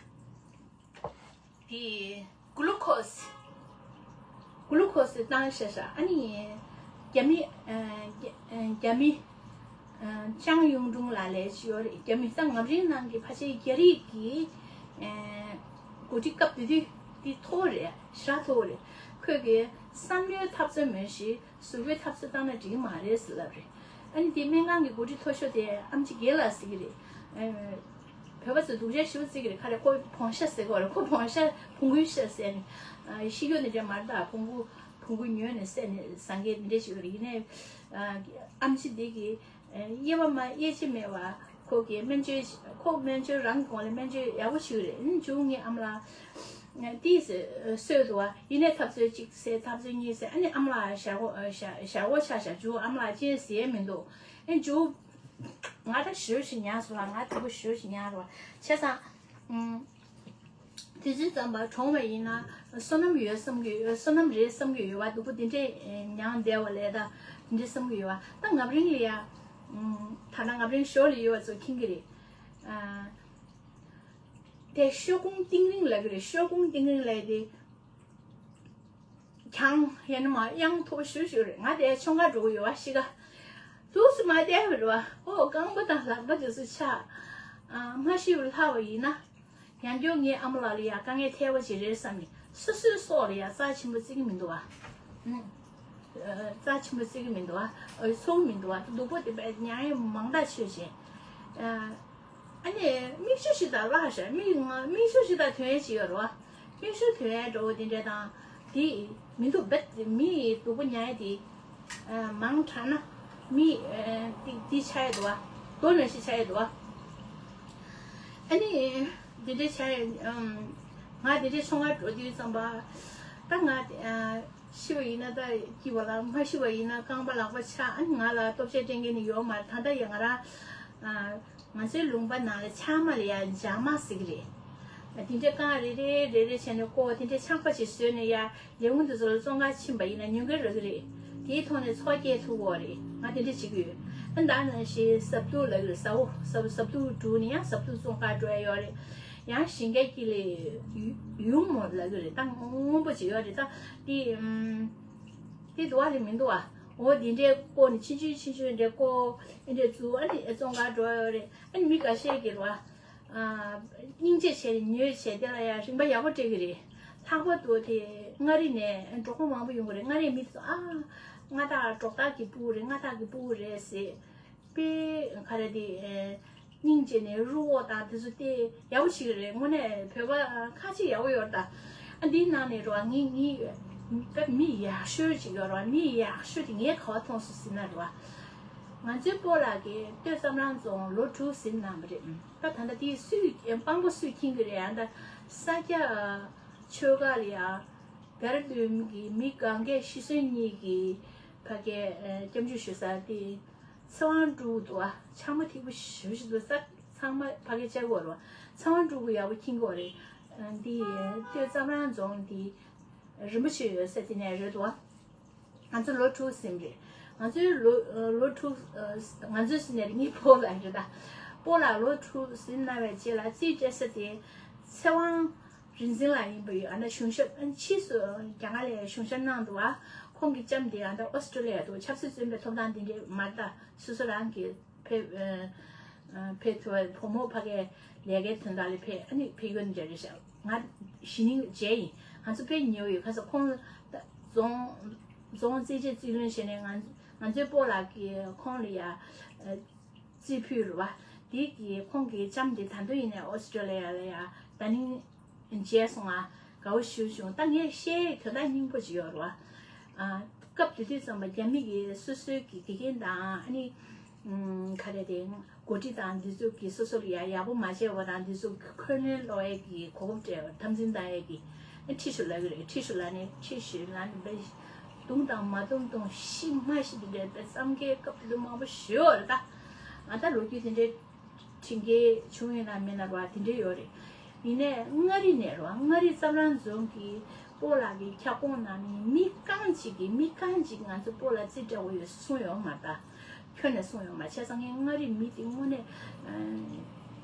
དེ་གུ་ལུ་ཁོ་སི། གུ་ལུ་ཁོ་སི་བཏང་ཤག་ཤག་ཨ་ནི་རྒྱ་མི། ཨ་རྒྱ་ཨ་རྒྱ་མི། ཨ་ཅང་ཡུང་ཀྲུང་ལགས་ལས་ཅི་ཡོད་རེད། རྒྱ་མི་ད་ངམ་རིང་ནང་གི་ཕལ་ཆེར་རྒྱ་རིགས་ཀྱི་ཨ་འགོ་ཁྲིད་སྐབས་དེ་དུས་དེ་མཐོ་བོ་རེད། ཞེ་དྲག་མཐོ་བོ་རེད། ཁོས་ཀྱི་བསམ་བློའི་འཐབ་རྩོད་མེད་ཞིག་གཟུགས་པོའི་འཐབ་རྩོད་བཏང་ན་འགྲིག་གི་མ་རེད་ཟེར་ལབ་རེད། ཨ་ནི་དེ་སྨན་ཁང་གི་འགོ་ཁྲིད་མཐོ་ཤོས་དེ་ཨམ་ཆི་རྒན་ལགས་ཟེར་གི་རེད། ཨ་བོད་པ་ཚོས་སྡུག་ཅག་ཞེ་པོ་བརྩི་གི་རེད། ཁ་རེ་ཁོ་བོང་ཤ་ཟེར་གི་རེད། ཁོ་བོང་ཤ་བོང་གུའི་ཤ་ཟེར་ནས། ཨ་ཤི་རྒྱུ་ནི་འདྲ་མ་རེད། ད་བོང་གུ་བོང་གུ་ཉོས་ནས་བསད་ནས་ཟ་མཁན་འདི་འདྲ་ཞིག་རེད། ཡིན་ནའི་ཨ་ཨམ་ཆི་འདི་གི་ཨ་དབྱེ་བ་མ་དབྱེ་གཅིག་མེད་པ། ཁོ་གི་སྨན་བཅོས་ཁོ་སྨན་བཅོས་རང་གི་གོང་ལ་སྨན་བཅོས་ཡག་པོ་ཞིག་རེད། ཨ་ནི་མཇུག་ངའི་ཨ་མ་ལགས་དེས་སོས་འདུག་བ། ཡིན་ནའི་འཐབ་རྩོད་གཅིག་བྱས། འཐབ་རྩོད་གཉིས་བྱས། ཨ་ནི་ཨ་མ་ལགས་ཞག་གོ་ཞག་ཞག་གོ་ཆགས་ཤག་མཇུག་ཨ་མ་ལགས་ཅི་ཟེར་མི་འདུག་ཨ་ནི་མཇུག་ང་ད་ཞེ་པོ་ཞིག་ཉར་སོང་ལ། ང་དུ་བ་ཞེ་པོ་ཞིག་ཉར་རོ། བྱས་ཙང་ཨུམ། དུས་ཚོད་ཙམ་པ་གྲོངས་པ་ཡིན་ན་བསོད་ནམས་ཡོད་བསམ་གྱི་ཡོད། བསོད་ནམས་རེད་བསམ་གྱི་ཡོད་བ། སྡུག་པོ་དེ་འདྲས་མྱངས་བསྡད་པ་ལས་ད་དེ་འདྲས་བསམ་གྱི་ཡོད་བ། ད་ངམ་རིང་ལ་ཡ། ཨུམ། ད་ལྟ་ངམ་རིང་ཞོར་ལ་ཡོད་བ་ཚོ་མཁྱེན་གྱི་རེད། ཨ་དེ་ཤོག་ཁུང་གཏིང་རིང་ལབ་ཀྱི་རེད། ཤོག་ཁུང་གཏིང་རིང་ལབ་དེ། གྱང་ཡང་ན་མ་གཡང་མཐོ་ཤོས་ཤོས་རེད། ང་དེ་མཆོང་ག་འགྲོ་གི་ཡོད་བ། ཤི་ག་དུས་སུ་མ་བསྡད་པ་རེད་བ། ཨོ་རྐང་པ་དང་ལག་པ་དེ་ཚོ་ཆག་ཨ་མ་ཤི་བ་ལྷག་པ་ཡིན་ན། ཡང་བསྐྱར་ངའི་ཨ་མ་ལགས་ལ་ཡ་དཀའ་ངལ་ཐེབས་པ་ཅིག་རེད་བསམ་ནས། སོ་སོའི་སྲོག་ལ་ཡ་རྩ་ཆེན་པོ་བརྩི་གི་མི་འདུག་བ། ཨུམ། རྩ་ཆེན་པོ་བརྩི་གི་མི་འདུག་བ། ཨོ་ཚོར་གི་མི་འདུག་བ། སྡུག་པོ་དེ་བས་མྱངས་ཡས་མང་དྲགས་བྱས་བྱས། ཨ་ནི་མིག་ཆུ་ཞིག་དང་བརླག་ཤག་མིག་ང་མིག་ཆུ་ཞིག་དང་ཐོན་ཡས་ཅིག་ཡོད་རེད་བ། མིག་ཆུ་ཐོན་ཡས་འགྲོ་བ་དེ་འདྲ་དང་དེ་མི་འདུག་བེད། མི་ཡི་སྡུག་པོ་མྱངས་ཡས་དེ་མང་དྲགས་ན་མི་དེ་དེ་ཆགས་ཡས་འདུག་བ། རྡོ་ནང་བཞིན་ཆགས་ཡས་འདུག་བ། ཨ་ནི་དེ་འདྲ་ཆགས་ཡས། ང་དེ་འདྲ་མཆོང་ག་འགྲོ་དུས་ཙམ་པ། ད་ང་ཤི་བ་ཡིན་ན་ད་སྐྱིད་པ་ལ། མ་ཤི་བ་ཡིན་ན་རྐང་པ་ལག་པ་ཆག་ཨ་ནི་ང་ལ་ལྟོ་ཆས་སྤྲད་མཁན་ནི་ཡོད་མ་རེད། ད་ལྟ་ཡང་ང་རང་ང་ཚོའི་ལུང་པ་ནང་ལ་ཆག་མ་ལ་ཡ་འཇག་མ་ཟེར་གི་རེད། དེ་འདྲ་རྐང་རེ་རེ་རེ་རེ་བྱས་ནས་བསྐོར། དེ་འདྲ་ཆག་པ་ཞིག་བཟོས་ནས་ཡ་ལས་ཁུངས་དེ་ཚོ་ལ་བཙོང་ག་ཕྱིན་པ་ཡིན་ན་ཉོ་མཁན་རག་གི་རེད། དེའི་ཐོག་ནས་ཚོགས་སྐྱེལ་ཐུབ་ཀྱི་རེད། ང་དེ་འདྲ་བྱེད་ཀྱི་ཡོད། ཨ་ད་ནང་བཞིན་ཟབ་ཏུ་ལབ་ཀྱི་རེད། ཟ་འོ་ཟབ་ཟབ་ཏུ་འགྲོ་ནས་ཡང་ཟབ་ཏུ་བཙོང་ག་འགྲོ་ཡ་ཡོད་རེད། ཡང་ཞིང་ཁའི་དཀྱིལ་ལ་ཡུ་ཡུང་མོ་ལབ་ཀྱི་རེད། ད་སྔོན་པོ་ཅིག་ཡོད་རེད། ད་དེ་ཨམ་དེ་དུ་བ་རེད་མི་འདུག་བ། འོ་དེ་འདྲས་བསྐོར་ནས་ཆུང་ཆུང་ཆུང་ཆུང་འདྲས་བསྐོར། ཨེ་འདྲས་བཙུགས། ཨ་ནི་ཨེ་བཙོང་ག་འགྲོ་ཡ་ཡོད་རེད། ཨ་ནི་མི་འགའ་ཤས་ཀྱིས་རེད་བ། ཨ་སྙིང་རྗེ་བྱས་ནས་ཉོས་བྱས་དེ་ལ་ཡང་རིན་པ་ཡག་པོ་སྤྲད་ཀྱི་རེད། ལྷག་པར་དུ་དེ་མངའ་རིས་ནས་འབྲོག་པ་མང་པོ་ཡོང་གི་རེད། མངའ་རིས་མི་ཚོ་ཨ་མངའ་བདག་འབྲོག་བདག་གི་སྤུ་གུ་རེད། མངའ་བདག་གི་སྤུ་གུ་རེད་ཟེར། དཔེ་ག་རེ་དེ་ཨེ་སྙིང་རྗེ་ནས་རུ་འོག་དང་དེ་ཚོ་དེ་ཡག་པོ་ཞིག་རེད། དངོས་གནས་བོད་པ་ཁ་ཆེ་ཡག་པོ་ཡོད་རེད་ད། ཨ་འདིའི་ནང་ནས་རེད་བ། ངའི་ངའི་ད་མི་ཡག་ཤོས་ཅིག་ཡོད་རེད་བ། མི་ཡག་ཤོས་དེ་ངས་ག་པར་མཐོང་སོང་ཟེར་ན་རེད་བ། ང་ཚོའི་སྤོ་ལགས་ཀྱིས་སྟོད་ཙམ་རང་རྫོང་ལོ་དྲུག་ཟིན་གནང་བ་རེད། ད་ད་ལྟ་དེ་སུས་དཔང་པོ་སུས་འཁྱེར་གྱི་རེད། ཨ་ད་ས་སྐྱ་ཆོས་སྒར་ལ་ཡ་དེར་འདུན་གྱི་མི་གང་གས་ཤི་གསོན་གཉིས་ཀྱི་ཕ་གའི་སྐྱབས་འཇུག་ཞུ་ས་དེ་ཚེ་དབང་ཕྲུག་འདུག་ཨ། ཕྱག་མ་ཐིག་པོ་ཞེ་པོ་ཞིག་འདུག་ས་ཚང་མ་ཕ་གའི་བཅར་དགོས་རེད། ཚེ་དབང་ཕྲུག་གུ་ཡག་པོ་འཁྱེར་དགོས་རེད། འདི་སྟོད་ཙམ་རང་རྫོང་འདི་རིན་པོ་ཆེ་ཡོད་ས་དེ་ནས་རེད་འདུག་ཨ། ང་ཚོ་ལོ་དྲུག་ཟིན་རེད། ང་ཚོའི་ལོ་ལོ་དྲུག་ང་ཚོའི་ཟིན་ནས་རེད། ངའི་སྤོ་ལགས་རེད་ད། སྤོ་ལགས་ལོ་དྲུག་ཟིན་གནང་བའི་རྗེས་ལ་རྩིས་སྤྲད་ས་དེ་ཚེ་དབང་རིག་འཛིན་ལགས་ཡིན་པ་ཡོད། ཨ་ན་གཞུང་ཞབས་ཨ་ཕྱིས་སུ་རྒྱ་གར་ལ་གཞུང་ཞབས་གནང་འདུག་ཨ། ཁོང་གི་ལྕམ་དེ་ཨ་ད་ཨོ་སི་ཀྲོ་ལི་ཡ་འདུག་ཆབ་སྲིད་བཙོན་པའི་ཐོབ་ཐང་དེ་འདྲས་མ་རེད་ད། སོ་སོ་རང་གི་ཕེབས་ཨ་ཕེབས་ཐུབ་པ། བུ་མོ་ཕ་གའི་ལས་ཀའི་དོན་དག་ལ་ཕེབས། ཨ་ནི་ཕེབས་ཡོད་འདྲ་རེད་ཤག་ང་གཞེས་ནིང་མཇལ་ཡིན། ང་ཚོ་ཕེབས་ཉེ་བོ་ཡོད། ཁ་སང་ཁོང་རྫོང་རྫོང་རྩེད་ཆས་རྩིས་ལེན་བྱས་ནས་ང་ང་ཚོའི་སྤོ་ལགས་ཀྱིས་ཁོང་ལ་ཡ་རྩིས་ཕུལ་རེད་བ། དེ་གི་ཁོང་གི་ལྕམ་དེ་ད་དུང་ཡིན་ནའི་ཨོ་སི་ཀྲོ་ལི་ཡ་ལ་ཡ་ད་ནི་མཇལ་སོང་ང་། དགའ་བོ་ཞེ་པོ་བྱུང་། ད་ངས་བཤད་དོན་དག་སྙིང་པོ་ཅིག་ཡོད་རེད་བ། ཨ། སྐབས་དེ་དུས་ཙམ་པ་རྒྱ་མི་གི་སོ་སོའི་གི་དགེ་རྒན་དང་ཨ་ནི། ཨུམ། ག་རེ་རེད། འགོ་ཁྲིད་དང་འདི་ཚོ་གི་སོ་སོ་ལ་ཡ་ཡག་པོ་མ་བྱས་པ་དང་འདི་ཚོ་འཁོན་ལན་སློག་ཡས་ཀྱི་གོ་སྐབས་སྤྲད་པ། འཐབ་འཛིང་བཏང་ཡས་ཀྱི། ཨ། ཁྲི་ཞུ་ལབ་ཀྱི་རེད། ཁྲི་ཞུ་ལབ་ནས་ཁྲི་ཞུ་ལབ་ནས་བདུན་དང་མ་བདུན་དང་བཞི་ལྔ་བཞི་འདི་འདྲའི་བསམ་མཁན་སྐབས་དེ་དུས་མང་པོ་ཞེ་པོ་རེད་ད། ང་ད་ལོ་རྒྱུས་དེ་འདྲའི་དྲན་མཁན་བྱུང་ཡོད་ན་མེད་ན་རེད་བ། དེ་འདྲ་ཡོད་རེད། ཡིན་ནའི་མངའ་རིས་ནས་རེད་བ། མངའ་རིས་ཙབ་ར་རྫོང་གི་སྤོ་ལགས་ཀྱི་ཁྱབ་ཁོངས་ནང་ནས་མི་རྐང་གཅིག་གིས་མི་རྐང་གཅིག་ང་ཚོ་སྤོ་ལགས་རྩིས་སྤྲད་དགོས་ཡོད་གསུངས་ཡོད་མ་རེད་ད། ཁྱོན་ནས་གསུངས་ཡོད་མ་རེད། བྱས་ཙང་ངས་མངའ་རིས་མི་དེ་དངོས་གནས་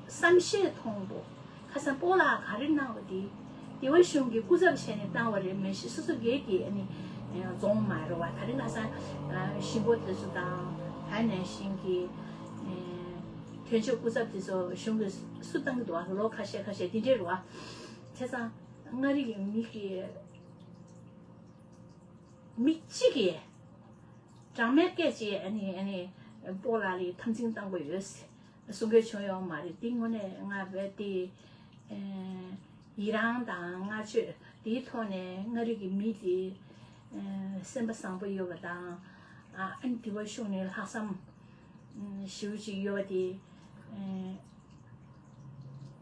བསམ་ཤེས་མཐོང་པོ། ཁ་སང་སྤོ་ལགས་ག་རེ་གནང་བ་དེ། སྡེ་བ་གཞུང་གི་སྐུ་ཚབ་བྱས་ནས་བཏང་བ་རེད། མི་ཤི་སོ་སོ་སྒེར་གྱི་ཨ་ནི་རྫོང་མ་རེད་བ། ད་རེས་ཁ་སང་ཞིང་པོ་དེ་ཚོ་དང་ད་ནས་ཞིང་གི་དོན་གཅོད་སྐུ་ཚབ་དེ་ཚོ་གཞུང་གི་སུ་བཏང་གི་འདུག་བ། ལོ་ཁ་ཤས་ཁ་ཤས་དེ་འདྲས་རེད་བ། བྱས་ཙང་མངའ་རིས་ཀྱི་མི་གི་མི་གཅིག་གིས་གྲངས་མེད་སྐད་ཅིག་ཨ་ནི་ཨ་ནི་སྤོ་ལགས་ལ་འཐབ་འཛིང་བཏང་དགོས་ཡོད་གསུང་མཁན་བྱུང་ཡོད་མ་རེད། དེ་དངོས་གནས་ང་བས་དེ་ཡི་རང་དང་བསྔགས་བརྗོད་དེའི་ཐོག་ནས་མངའ་རིས་ཀྱི་མི་དེ་སེམས་པ་བཟང་པོ་ཡོད་པ་དང་། ཨ་ནི་དེ་བ་གཞུང་ནས་ལྷག་བསམ་ཞེ་པོ་ཅིག་ཡོད་པ་དེ།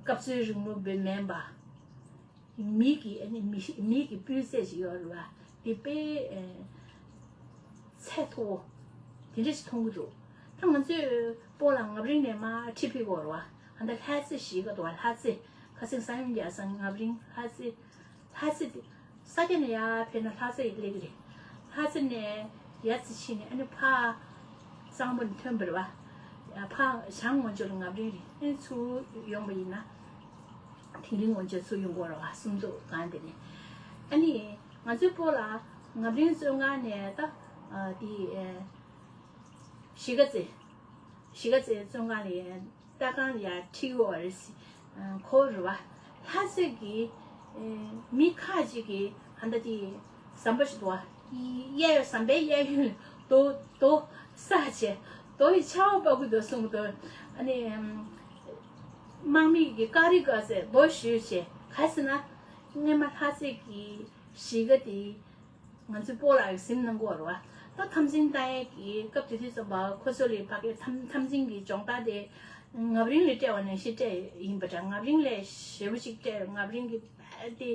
སྐབས་འཚོལ་རིང་ལུགས་པའི་མིན་པ། མི་གི་ཨ་ནི་མི་མི་གི་སྤུས་ཚད་ཅིག་ཡོད་རེད་བ། དེ་དཔེ་ཨེ་ཚད་མཐོ་བོ་དེ་འདྲ་ཞིག་མཐོང་གི་འདུག་ད་ང་ཚོས་སྤོ་ལགས་རྔ་པ་རིང་ནས་མར་ཁྲིད་ཕེབས་དགོས་རེད་བ། ཨ་ད་ལྷ་རྩེ་གཞིས་ཀ་འདུག་བ། ལྷ་རྩེ་ཁ་སང་ས་ཡོམ་རྒྱག་ས་རྔ་པ་རིང་ལྷ་རྩེ། ལྷ་རྩེ་དེ་ས་སྐྱ་ནས་ཡར་ཕེབས་ན་ལྷ་རྩེ་ཡི་སླེབས་ཀྱི་རེད། ལྷ་རྩེ་ནས་ཡར་རྩེ་ཕྱིན་ནས་ཨ་ནི་ཕར་གཙང་པོ་ནས་ཐོན་པ་རེད་བ། ཕར་བྱང་ངོས་ཕྱོགས་ལ་རྔ་པ་རིང་རེད། ཨ་ནི་ཚུར་ཡོང་བ་ཡིན་ན། དིང་རི་ངོས་ཕྱོགས་ཚུར་ཡོང་དགོས་རེད་བ། སུམ་མདོ་སྒང་དེ་ནས། ཨ་ནི་ང་ཚོའི་སྤོ་ལགས་རྔ་པ་རིང་བཙོན་ཁང་ནས་ད་ཨ་དེ་ཨེ་གཞིས་ཀ་རྩེ། གཞིས་ཀ་རྩེ་བཙོན་ཁང་ལ་ལྟ་སྒང་ལ་ཡར་ཁྲིད་ཡོད་རེད། ཁོ་རེད་བ། ལྷ་རྩེ་གི་ཨེ་མི་ཁག་ཅིག་གིས་ཨ་ད་དེ་ཟམ་པ་ཞིག་འདུག་བ། གཡས་གཡོན་ཟམ་པའི་གཡས་གཡོན་རྡོ་རྡོ་བསགས་བྱས་རྡོ་ཡི་ཆར་པ་ཕབ་གི་འདུག་གསུངས་འདུག་ཨ་ནི་དམག་མི་གི་ཀ་རི་ཀ་ཟེར་རྡོ་གཞུས་བྱས། ག་རེ་ཟེར་ན་སྔོན་མ་ལྷ་རྩེ་གི་གཞིས་ཀ་དེ་ང་ཚོའི་སྤོ་ལགས་ཀྱིས་ཟིན་གནང་གི་ཡོད་རེད་བ། ད་འཐབ་འཛིང་བཏང་ཡས་ཀྱི་སྐབས་དེ་དུས་ཙམ་པ་ཁོ་ཚོ་ལ་ཕ་གིའི་འཐབ་འཐབ་འཛིང་གི་སྦྱོང་བརྡར་དེ་རྔ་པ་རིང་ལ་སྤྲད་པ་ནང་བཞིན་སྤྲད་ཡིན་པ་འདྲ། རྔ་པ་རིང་ལ་ཞེ་པོ་ཅིག་སྤྲད། རྔ་པ་རིང་གི་དེ་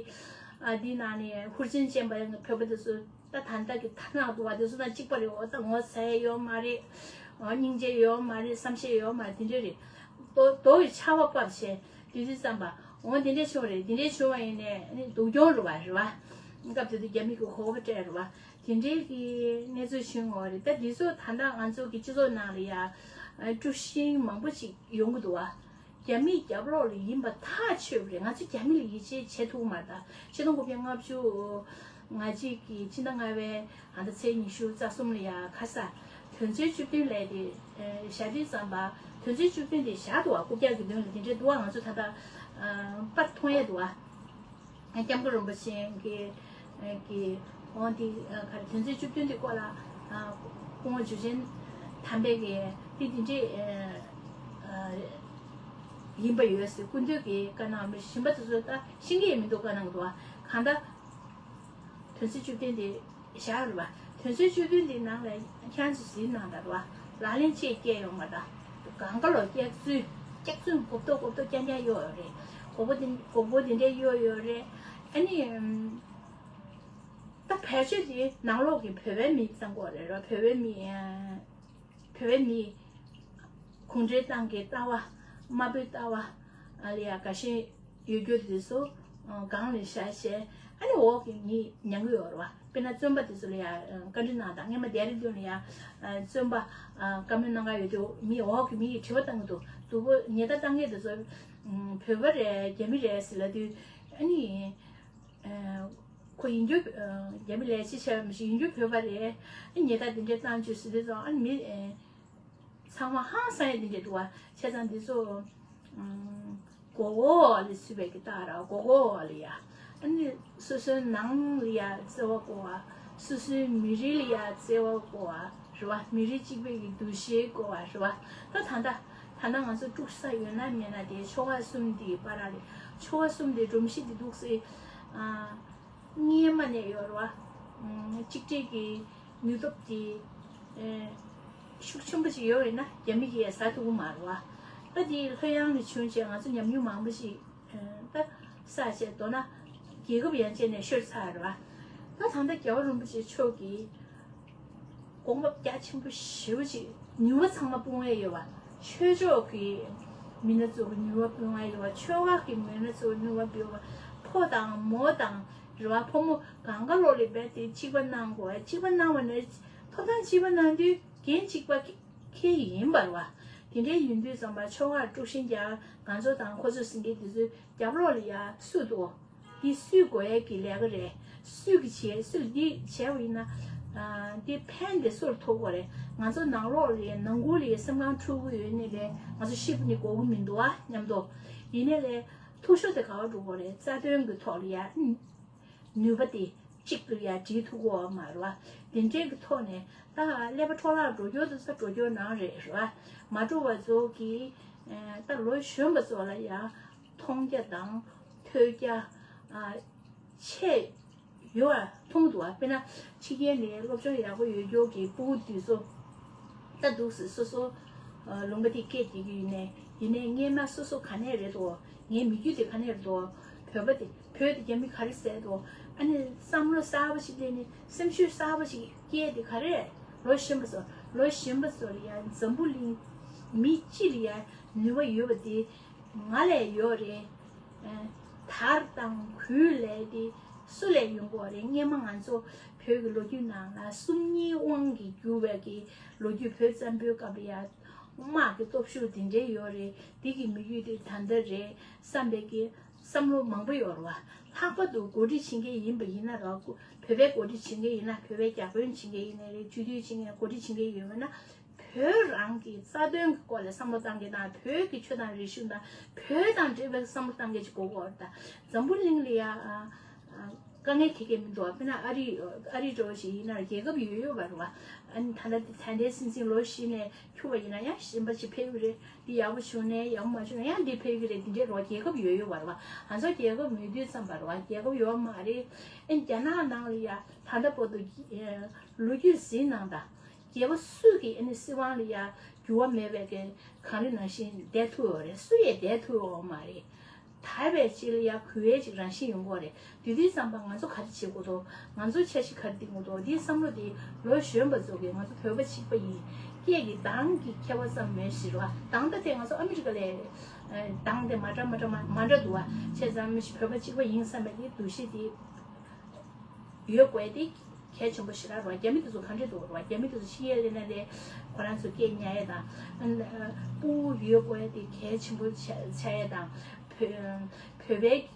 ཨ་དེའི་ནང་ནས་ཧུར་བརྩོན་ཅན་པ་བོད་པ་དེ་ཚོ་ད་ད་ལྟ་གི་ཐ་ནག་འདུག་བ། དེ་ཚོ་དང་གཅིག་པ་རེད། འོ་ད་ངོ་ཚ་ཡས་ཡོད་མ་རེད། འོ་སྙིང་རྗེ་ཡོད་མ་རེད། བསམ་ཤེས་ཡོད་མ་རེད། དེ་འདྲ་རེད། རྡོ་རྡོ་ཡི་ཆར་པ་ཕབ་བྱས། དེ་དུས་ཙམ་པ་འོ་དེ་འདྲ་བྱུང་རེད། དེ་འདྲ་བྱུང་བ་ཡིན་ནའི་ཨ་ནི་སྡུག་གྱོང་རེད་བ། རེད་བ། སྐབས་དེ་དུས་རྒྱ་མི་གི་གོ་བ་སྤྲད་རེད་བ། དེ་འདྲའི་གི་གནས་ཚུལ་བྱུང་བ་རེད། ད་འདི་ཚོ་ད་ལྟ་ང་ཚོ་གི་སྤྱི་ཚོགས་ནང་ལ་ཡ་དཀྲུག་ཤིང་མང་པོ་ཞིག་ཡོང་གི་འདུག་བ། རྒྱ་མིའི་རྒྱབ་ལོགས་ལ་ཡིན་པ་ཐག་ཆོད་པ་རེད། ང་ཚོ་རྒྱ་མི་ལ་ཡིད་ཆེས་བྱེད་ཐུབ་མ་རེད། ད་ཆིག་སྟོང་དགུ་བརྒྱ་ལྔ་བཅུ་ང་གཅིག་གི་ཕྱི་ཟླ་ལྔ་པའི་ཨ་ད་ཚེས་ཉི་ཤུ་རྩ་གསུམ་ལ་ཡ་ཁ་ས་དོན་ཚན་བཅུ་བདུན་ལས་དེ་བཞག་དུས་ཙམ་པ། དོན་ཚན་བཅུ་བདུན་དེ་བཞག་འདུག་བ། རྐུབ་བཀྱག་གི་མདུན་ལ་དེ་འདྲའི་འདུག་བ། ང་ཚོ་ད་ལྟ་པར་མཐོང་ཡས་འདུག་བ། སྐྱབས་མགོན་རིན་པོ་ཆེ་གི་གི་འོང་དེ་ག་རེ་དོན་ཚན་བཅུ་བདུན་དེ་སྐོར་ལ་སྐུ་ངོ་འཇུ་ཆེན་དམ་པས་གི་དེ་དེ་འདྲའི་ཡིན་པ་ཡོད་ཟེར། སྐུ་མདུན་གྱིས་བཀའ་གནང་མི་གཞན་པ་དེ་ཚོ་ད་ཤེས་ཀྱི་ཡང་མི་འདུག་བཀའ་གནང་གི་འདུག་བ། གང་ལྟར། དོན་ཚན་བཅུ་བདུན་དེ་བཞག་རེད་བ། དོན་ཚན་བཅུ་བདུན་དེ་ནང་ལ་ཁྱེད་ཚོས་ཟིན་གནང་དང་རེད་བ། ལག་ལེན་ཆེད་བསྐྱལ་ཡོང་བ་དང་། གང་ག་ལོ་སྐྱག་རྫུན། སྐྱག་རྫུན་གོབ་ཏོ་གོབ་ཏོ་རྐྱང་རྐྱང་གཡོག་ཡོད་རེད། གོག་པོ་དེ་གོག་པོ་དེ་འདྲས་གཡོག་ཡོད་རེད། ཨ་ནི། ད་བེད་སྤྱོད་དེ་ནང་ལོགས་ཀྱི་བོད་པའི་མི་བཏང་གོ་རེད་རོ། བོད་པའི་མི། བོད་པའི་མི། གུང་ཁྲན་ཏང་གི་ལྟ་བ། དམར་པོའི་ལྟ་བ། ཨ་ལ་ཡ་དགའ་ཞེན་ཡོད་རྒྱུ་དེ་ཚོ་སྒང་ལ་བཞག་བྱས། ཨ་ནི་འོག་གི་མི་མྱང་གི་ཡོད་རེད་བ། དཔེར་ན་བཙོན་པ་དེ་ཚོ་ལ་ཡ་བཀའ་འདྲི་གནང་དང་། སྔོན་མ་ལྡེ་ར་ལྡུན་ལ་ཡ་བཙོན་པ་བཀའ་མོལ་གནང་ག་ཡོད་དུས་མི་འོག་གི་མི་ཡིས་དྲི་བ་བཏང་གི་འདུག་དུ་བོ་ཉེས་ད་བཏང་མཁན་དེ་ཚོ་བོད་པ་རེད་རྒྱ་མི་རེད་ཟེར་ལབ་དུས། ཨ་ནི། ཁོ་ཡིན་རྒྱུ། རྒྱ་མི་ལས་ཅི་བྱས་མི་ཤེས། ཡིན་རྒྱུ་བོད་པ་རེད། ཉེས་ད་འདི་འདྲའི་བཏང་བཅུག་ཟེར་དུས་ཙང་ཨ་ནི་མི་ཚང་མ་ཧང་སང་ཡ་འདི་འདྲ་འདུག་བ། བྱས་ཙང་འདི་ཚོ་མགོ་སྐོར་ལ་ཚུད་པའི་གི་རྟགས་ར། མགོ་སྐོར་ལ་ཡ། ཨ་ནི་སོ་སོའི་ནང་ལ་ཡ་བརྩེ་བ་བསྐོར་བ། སོ་སོའི་མི་རིགས་ལ་ཡ་བརྩེ་བ་བསྐོར་བ་རེད་བ། མི་རིགས་གཅིག་པའི་གི་འདུ་ཤེས་བསྐོར་བ་རེད་བ། ད་ད་ལྟ་ ད་ལྟ་ང་ཚོ་དཀྲུག་ས་ཡོད་ན་མེད་ན་དེ་ཆོལ་ཁ་གསུམ་དེའི་བར་ལ་རེད། ཆོལ་ཁ་གསུམ་དེ་སྒྲོམ་གཞི་དེ་འདུག་སེ་ཨ། སྔོན་མ་ནས་ཡོད་རེད་བ། གཅིག་སྒྲིལ་གྱི་ནུས་སྟོབས་དེ་ཤུགས་ཆེན་པོ་ཞིག་ཡོད་པ་ཡིན་ན་རྒྱ་མི་གིས་ཟ་ཐུབ་ཀྱི་མ་རེད་བ། ད་དེ་ལྷོད་ཡངས་ནས་བྱུང་བྱས་ང་ཚོ་ཉམས་མྱོང་མང་པོ་ཞིག་ད་བསགས་བྱས་མདོར་ན་རྒྱལ་ཁབ་ཡན་ཆད་ནས་ཤོར་ཚར་རེད་བ། ད་ད་ལྟ་རྒྱལ་བ་རིན་པོ་ཆེ་མཆོག་གིས་དགོངས་པ་རྒྱ་ཆེན་པོ་ཞེ་པོ་ཅིག་ནུས་པ་ཚང་མ་སྤུངས་ཡས་ཡོད་པ། ཆོས་ཕྱོགས་ཀྱི་མི་སྣ་ཚོ་གི་ནུས་པ་སྤུངས་ཡས་ཡོད་པ། ཆོལ་ཁ་གི་མི་སྣ་ཚོ་གི་ནུས་པ་སྤུངས་ཡས་ཡོད་པ། ཕོ་དང་མོ་དང་རེད་བ། ཕོ་མོ་གང་ག་ལོག་ལ་རྦད་དེ་གཅིག་པ་གནང་དགོས། གཅིག་པ་གནང་བ་ནས་ཐོབ་ཐང་གཅིག་པ་གནང་དུས་འགན་གཅིག་པ་ཁྱེར་ཡིན་པ་རེད་བ། དེ་འདྲའི་ཡིན་དུས་ཙམ་པ་ཆོལ་ཁ་དཀྲུག་ཤིང་རྒྱག་ང་ཚོ་དང་ཁོ་ཚོ་ཟེར་མཁན་དེ་ཚོའི་རྒྱབ་ལོགས་ལ་ཡ་སུ་འདུག་དེ་སུས་དགོས་ཡས་ཀྱི་ལས་ཀ་རེད། སུས་ཀྱི་བྱེད། སུས་འདི་བྱས་པ་ཡིན་ན། ཨ། འདི་ཕན་བདེ་སུར་ཐོགས་པ་རེད། ང་ཚོ་ནང་ལོགས་ལ་ནང་ཁུལ་ལ་སེམས་ཁམས་འཁྲུག་གི་ཡོད་ནི་ལས་ང་ཚོ་ཤི་བ་ནི་དགོས་ཀྱི་མི་འདུག་ཨ་སྙམ་དུ། ཡིན་ནའི་ལས་འཐུས་ཤོར་དེ་ག་པར་འགྲོ་དགོས་རེད། རྩ་དོན་གྱི་ཐོག་ལ་ཡ་ནུས་པ་དེ་གཅིག་ཏུ་ཡ་སྒྲིལ་ཐུབ་ཀྱི་ཡོད་མ་རེད་བ། དེ་འདྲའི་གི་ཐོག་ནས་ད་ཀླད་པ་འཕྲོ་བརླག་འགྲོ་རྒྱུ་དེ་ཚོ་འགྲོ་རྒྱུ་ནང་རེད་རེད་བ། མ་འགྲོ་བ་ཚོ་གི་ད་ལོ་གཞོན་པ་ཚོ་ལ་ཡ། མཐོང་རྒྱ་དང་ཐོས་རྒྱ་ཨ་ཆེ་ཡོད་པ་མཐོང་འདུག་ཨ། དཔེར་ན་ཕྱི་རྒྱལ་ནས་སློབ་སྦྱོང་ཡག་པོ་ཡོད་རྒྱུ་གི་ཕྲུ་གུ་དེ་ཚོ་ད་འདུག་སེ་སོ་སོ་ཨ་ལུང་པ་དེ་སྐད་བརྒྱབ་ཀྱི་ཡིན་ནའི་ཡིན་ནའི་སྔོན་མ་སོ་སོ་ག་ནས་རེད་དོ། ངའི་མི་རྒྱུད་དེ་ག་ནས་རེད་དོ། བོད་པ་དེ་བོད་དེ་རྒྱ་མི་ག་རེ་ཟེར་དོ། ཨ་ནི་བསམ་བློ་གསར་པ་ཞིག་སླེབས་ནས་སེམས་ཤུགས་གསར་པ་ཞིག་སྐྱེས་ཏེ་ག་རེ། ལོ་གཞོན་པ་ཚོ་ལོ་གཞོན་པ་ཚོ་ལ་ཡ་འཛམ་བུ་གླིང་མི་སྤྱི་ལ་ཡ་ནུས་པ་ཡོད་པ་དེ། ང་ལས་ཡོད་རེད། ཨ། དར་དང་གུས་ལས་དེ་སུ་ལས་ཡོང་གི་རེད། སྔོན་མ་ང་ཚོ་བོད་ཀྱི་ལོ་རྒྱུས་ནང་ལ་སུམ་གཉིས་དབང་གིས་བསྒྱུར་བའི་གི་ལོ་རྒྱུས། བོད་བཙན་པོའི་སྐབས་ལ་ཡ་དམག་གི་སྟོབས་ཤུགས་དེ་འདྲའི་ཡོད་རེད། དེ་གི་དམིགས་ཡུལ་དེ་ད་ལྟ་རེད་བསམ་པའི་གི་བསམ་བློ་མང་པོ་ཡོད་རེད་བ། ལྷག་པར་དུ་འགོ་ཁྲིད་བྱེད་མཁན་ཡིན་པ་ཡིན་ན་ར། བོད་པའི་འགོ་ཁྲིད་བྱེད་མཁན་ཡིན་ན། བོད་པའི་བརྒྱ་དཔོན་བྱེད་མཁན་ཡིན་ན་རེད། སྤྱི་འཐུས་བྱེད་མཁན། འགོ་ཁྲིད་བྱེད་མཁན་ཡོད་ན། བོད་རང་གི་རྩ་དོན་གྱི་སྐོར་ལ་བསམ་བློ་བཏང་མཁན་དང་། བོད་ཀྱི་ཆོས་དང་རིག་གཞུང་དང་བོད་དང་འབྲེལ་བའི་བསམ་བློ་བཏང་མཁན་ཅིག་དགོས་ཀྱི་ཡོད་རེད་ད། འཛམ་བུ་གླིང་ལ་ཡ་ཨ་ཨ་དཀའ་ངལ་འཕྲད་མཁན་མི་འདུག་བ། དཔེར་ན་ཨ་རི། ཨ་རི་འདྲ་བོ་ཞིག་ཡིན་ན་རྒྱལ་ཁབ་ཡོད་ཡོད་པ་རེད་བ། ཨ་ནི་ད་ལྟ་དེ་ད་ལྟའི་སྲིད་འཛིན་ལོ་བཞི་ནས་འཁྱུར་བ་ཡིན་ན་ཡང་གཞན་པ་ཅིག་ཕེབས་ཀྱི་རེད། འདི་ཡག་པོ་བྱུང་ནས་ཡག་པོ་མ་བྱུང་ན་ཡང་འདི་ཕེབས་ཀྱི་རེད། འདི་འདྲའི་རོ་རྒྱལ་ཁབ་ཡོད་ཡོད་པ་རེད་བ། ང་ཚོ་རྒྱལ་ཁབ་མེད་དུས་ཙམ་པ་རེད་བ། རྒྱལ་ཁབ་ཡོད་མ་རེད། ཨ་ནི་རྒྱ་ནག་ནང་ལ་ཡ་ད་ལྟ་བར་དུ་ལོ་རྒྱུས་ཟིན་ནང་དང་། རྒྱལ་པོ་སུ་གིས་ཨ་ནི་སྲིད་དབང་ལ་ཡ་འགྱུར་བ་མེད་པའི་གི་གངས་རི་ནང་བཞིན་བསྡད་ཐུབ་ཡོད་རེད། སུ་ཡིས་བསྡད་ཐུབ་ཡོད་མ་རེད། དར་བའི་རྗེས་ལ་ཡ་གུས་པའི་ཅིག་རང་བཞིན་ཡོང་གི་རེད། དེ་དུས་ཙམ་པ་ང་ཚོ་ག་རེ་བྱེད་དགོས་འདུག་ང་ཚོ་འཆར་གཞི་ག་རེ་འདིང་དགོས་འདུག་འདིའི་བསམ་བློ་དེ་ལོ་གཞོན་པ་ཚོ་གིས། ང་ཚོ་བོད་པ་གཅིག་པ་ཡིན། སྐད་ཀྱི་གདངས་ཀྱི་ཁྱད་པར་ཙམ་མེད་ཞེས་རེད་བ། གདངས་ད་དེ་ང་ཚོ་ཨ་མི་རི་ཀ་ལ་གདངས་དེ་མ་འདྲ་མ་འདྲ་མ་མ་འདྲ་འདུག་བ། བྱས་ཙང་མི་ཞིག་བོད་པ་གཅིག་པ་ཡིན་བསམ་པའི་དེ་འདུ་ཤེས་དེ་ཡོད་དགོས་དེ་གལ་ཆེན་པོ་ཞིག་རེད་བ། རྒྱ་མི་དེ་ཚོ་ག་འདྲ་འདུག་རེད་བ། རྒྱ་མི་དེ་ཚོ་ཕྱི་རྒྱལ་སླེབས་ན་ལས་ཁོ་རང་ཚོ་སྐད་ཉར་ཡས་དང་། ཨ་ནི་ཕྲུ་གུ་ཡོད་དགོས་དེ་གལ་ཆེན་པོ་ཆགས་ཆགས་ཡས་དང་། བོད་བོད་པའི་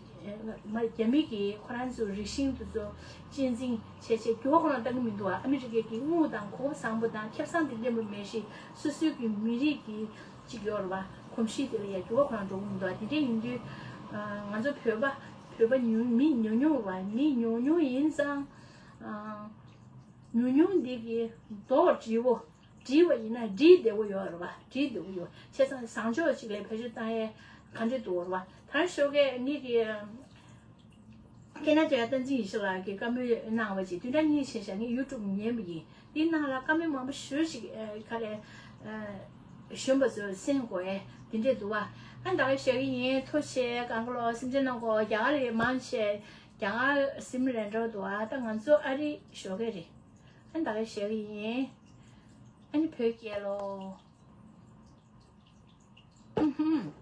མ་རྒྱ་མི་གིས་ཁོ་རང་ཚོའི་རིགས་ཤིང་དེ་ཚོ་གཅེས་འཛིན་བྱས་བྱས་རྒྱུ་བ་ཁོ་རང་བཏང་གི་མི་འདུག་བ། ཨ་མི་རི་ཀའི་གི་དངུལ་དང་གོ་སྐབས་བཟང་པོ་དང་ཁེ་བཟང་དེ་ལེན་པ་མེད་ཞིག་སོ་སོའི་གི་མི་རིགས་ཀྱི་ཅིག་ཡོད་རེད་བ། གོམས་གཤིས་དེ་ལ་ཡ་རྒྱུ་བ་ཁོ་རང་འགྲོ་གི་མི་འདུག་བ། དེ་འདྲ་ཡིན་དུས་ང་ཚོ་བོད་པ་བོད་པ་ཉུང་མི་ཉུང་ཉུང་རེད་བ། མི་ཉུང་ཉུང་ཡིན་ཙང་། ཉུང་ཉུང་འདི་གི་མདོག་འདྲིས་པོ། འདྲིས་པ་ཡིན་ན་འདྲིས་བདེ་པོ་ཡོད་རེད་བ། འདྲིས་བདེ་པོ་ཡོད། བྱས་ཙང་བཟང་ཕྱོགས་ཅིག་ལ་བེད་སྤྱོད་བཏང་ཡས་ག་འདྲ་འདུག་རེད་བ། ད་ཞོགས་ཀས་ངེད་ཀྱི་ཁེ་ན་ཌའི་བསྟན་འཛིན་ཡེ་ཤེས་ལགས་ཀྱིས་བཀའ་མོལ་གནང་བ་ཅིག་བདུན་ཕྲག་གཉིས་ཕྱིན་ཤག་ངས་ཡུ་ཊུབ་ཉན་པ་ཡིན། འདིའི་ནང་ལ་བཀའ་མོལ་མང་པོ་ཞེ་པོ་ཅིག་ཨ་ག་རེ་ཨ་གཞོན་པ་ཚོས་གསན་དགོས་ཨེ་འདི་འདྲས་འདུག་བ། ཨ་ད་ག་ཞོགས་ཀས་ཡིན། ཐུགས་རྗེ་ཆེ། གང་ག་ལོ་སེམས་ཅན་རྣམས་ཀོ་རྒྱ་གར་ལ་མང་ཆེ་རྒྱ་གར་སིམ་ལན་འགྲོ་འདུག་ཨ་ད་ང་ཚོ་ཨ་རི་ཞོགས་ཀས་རེད། ཨ་ད་ག་ཞོགས་ཀས་ཡིན། ཨ་ནི་བོད་རྒྱལ་ལོ། ཨུ་ཧུམ།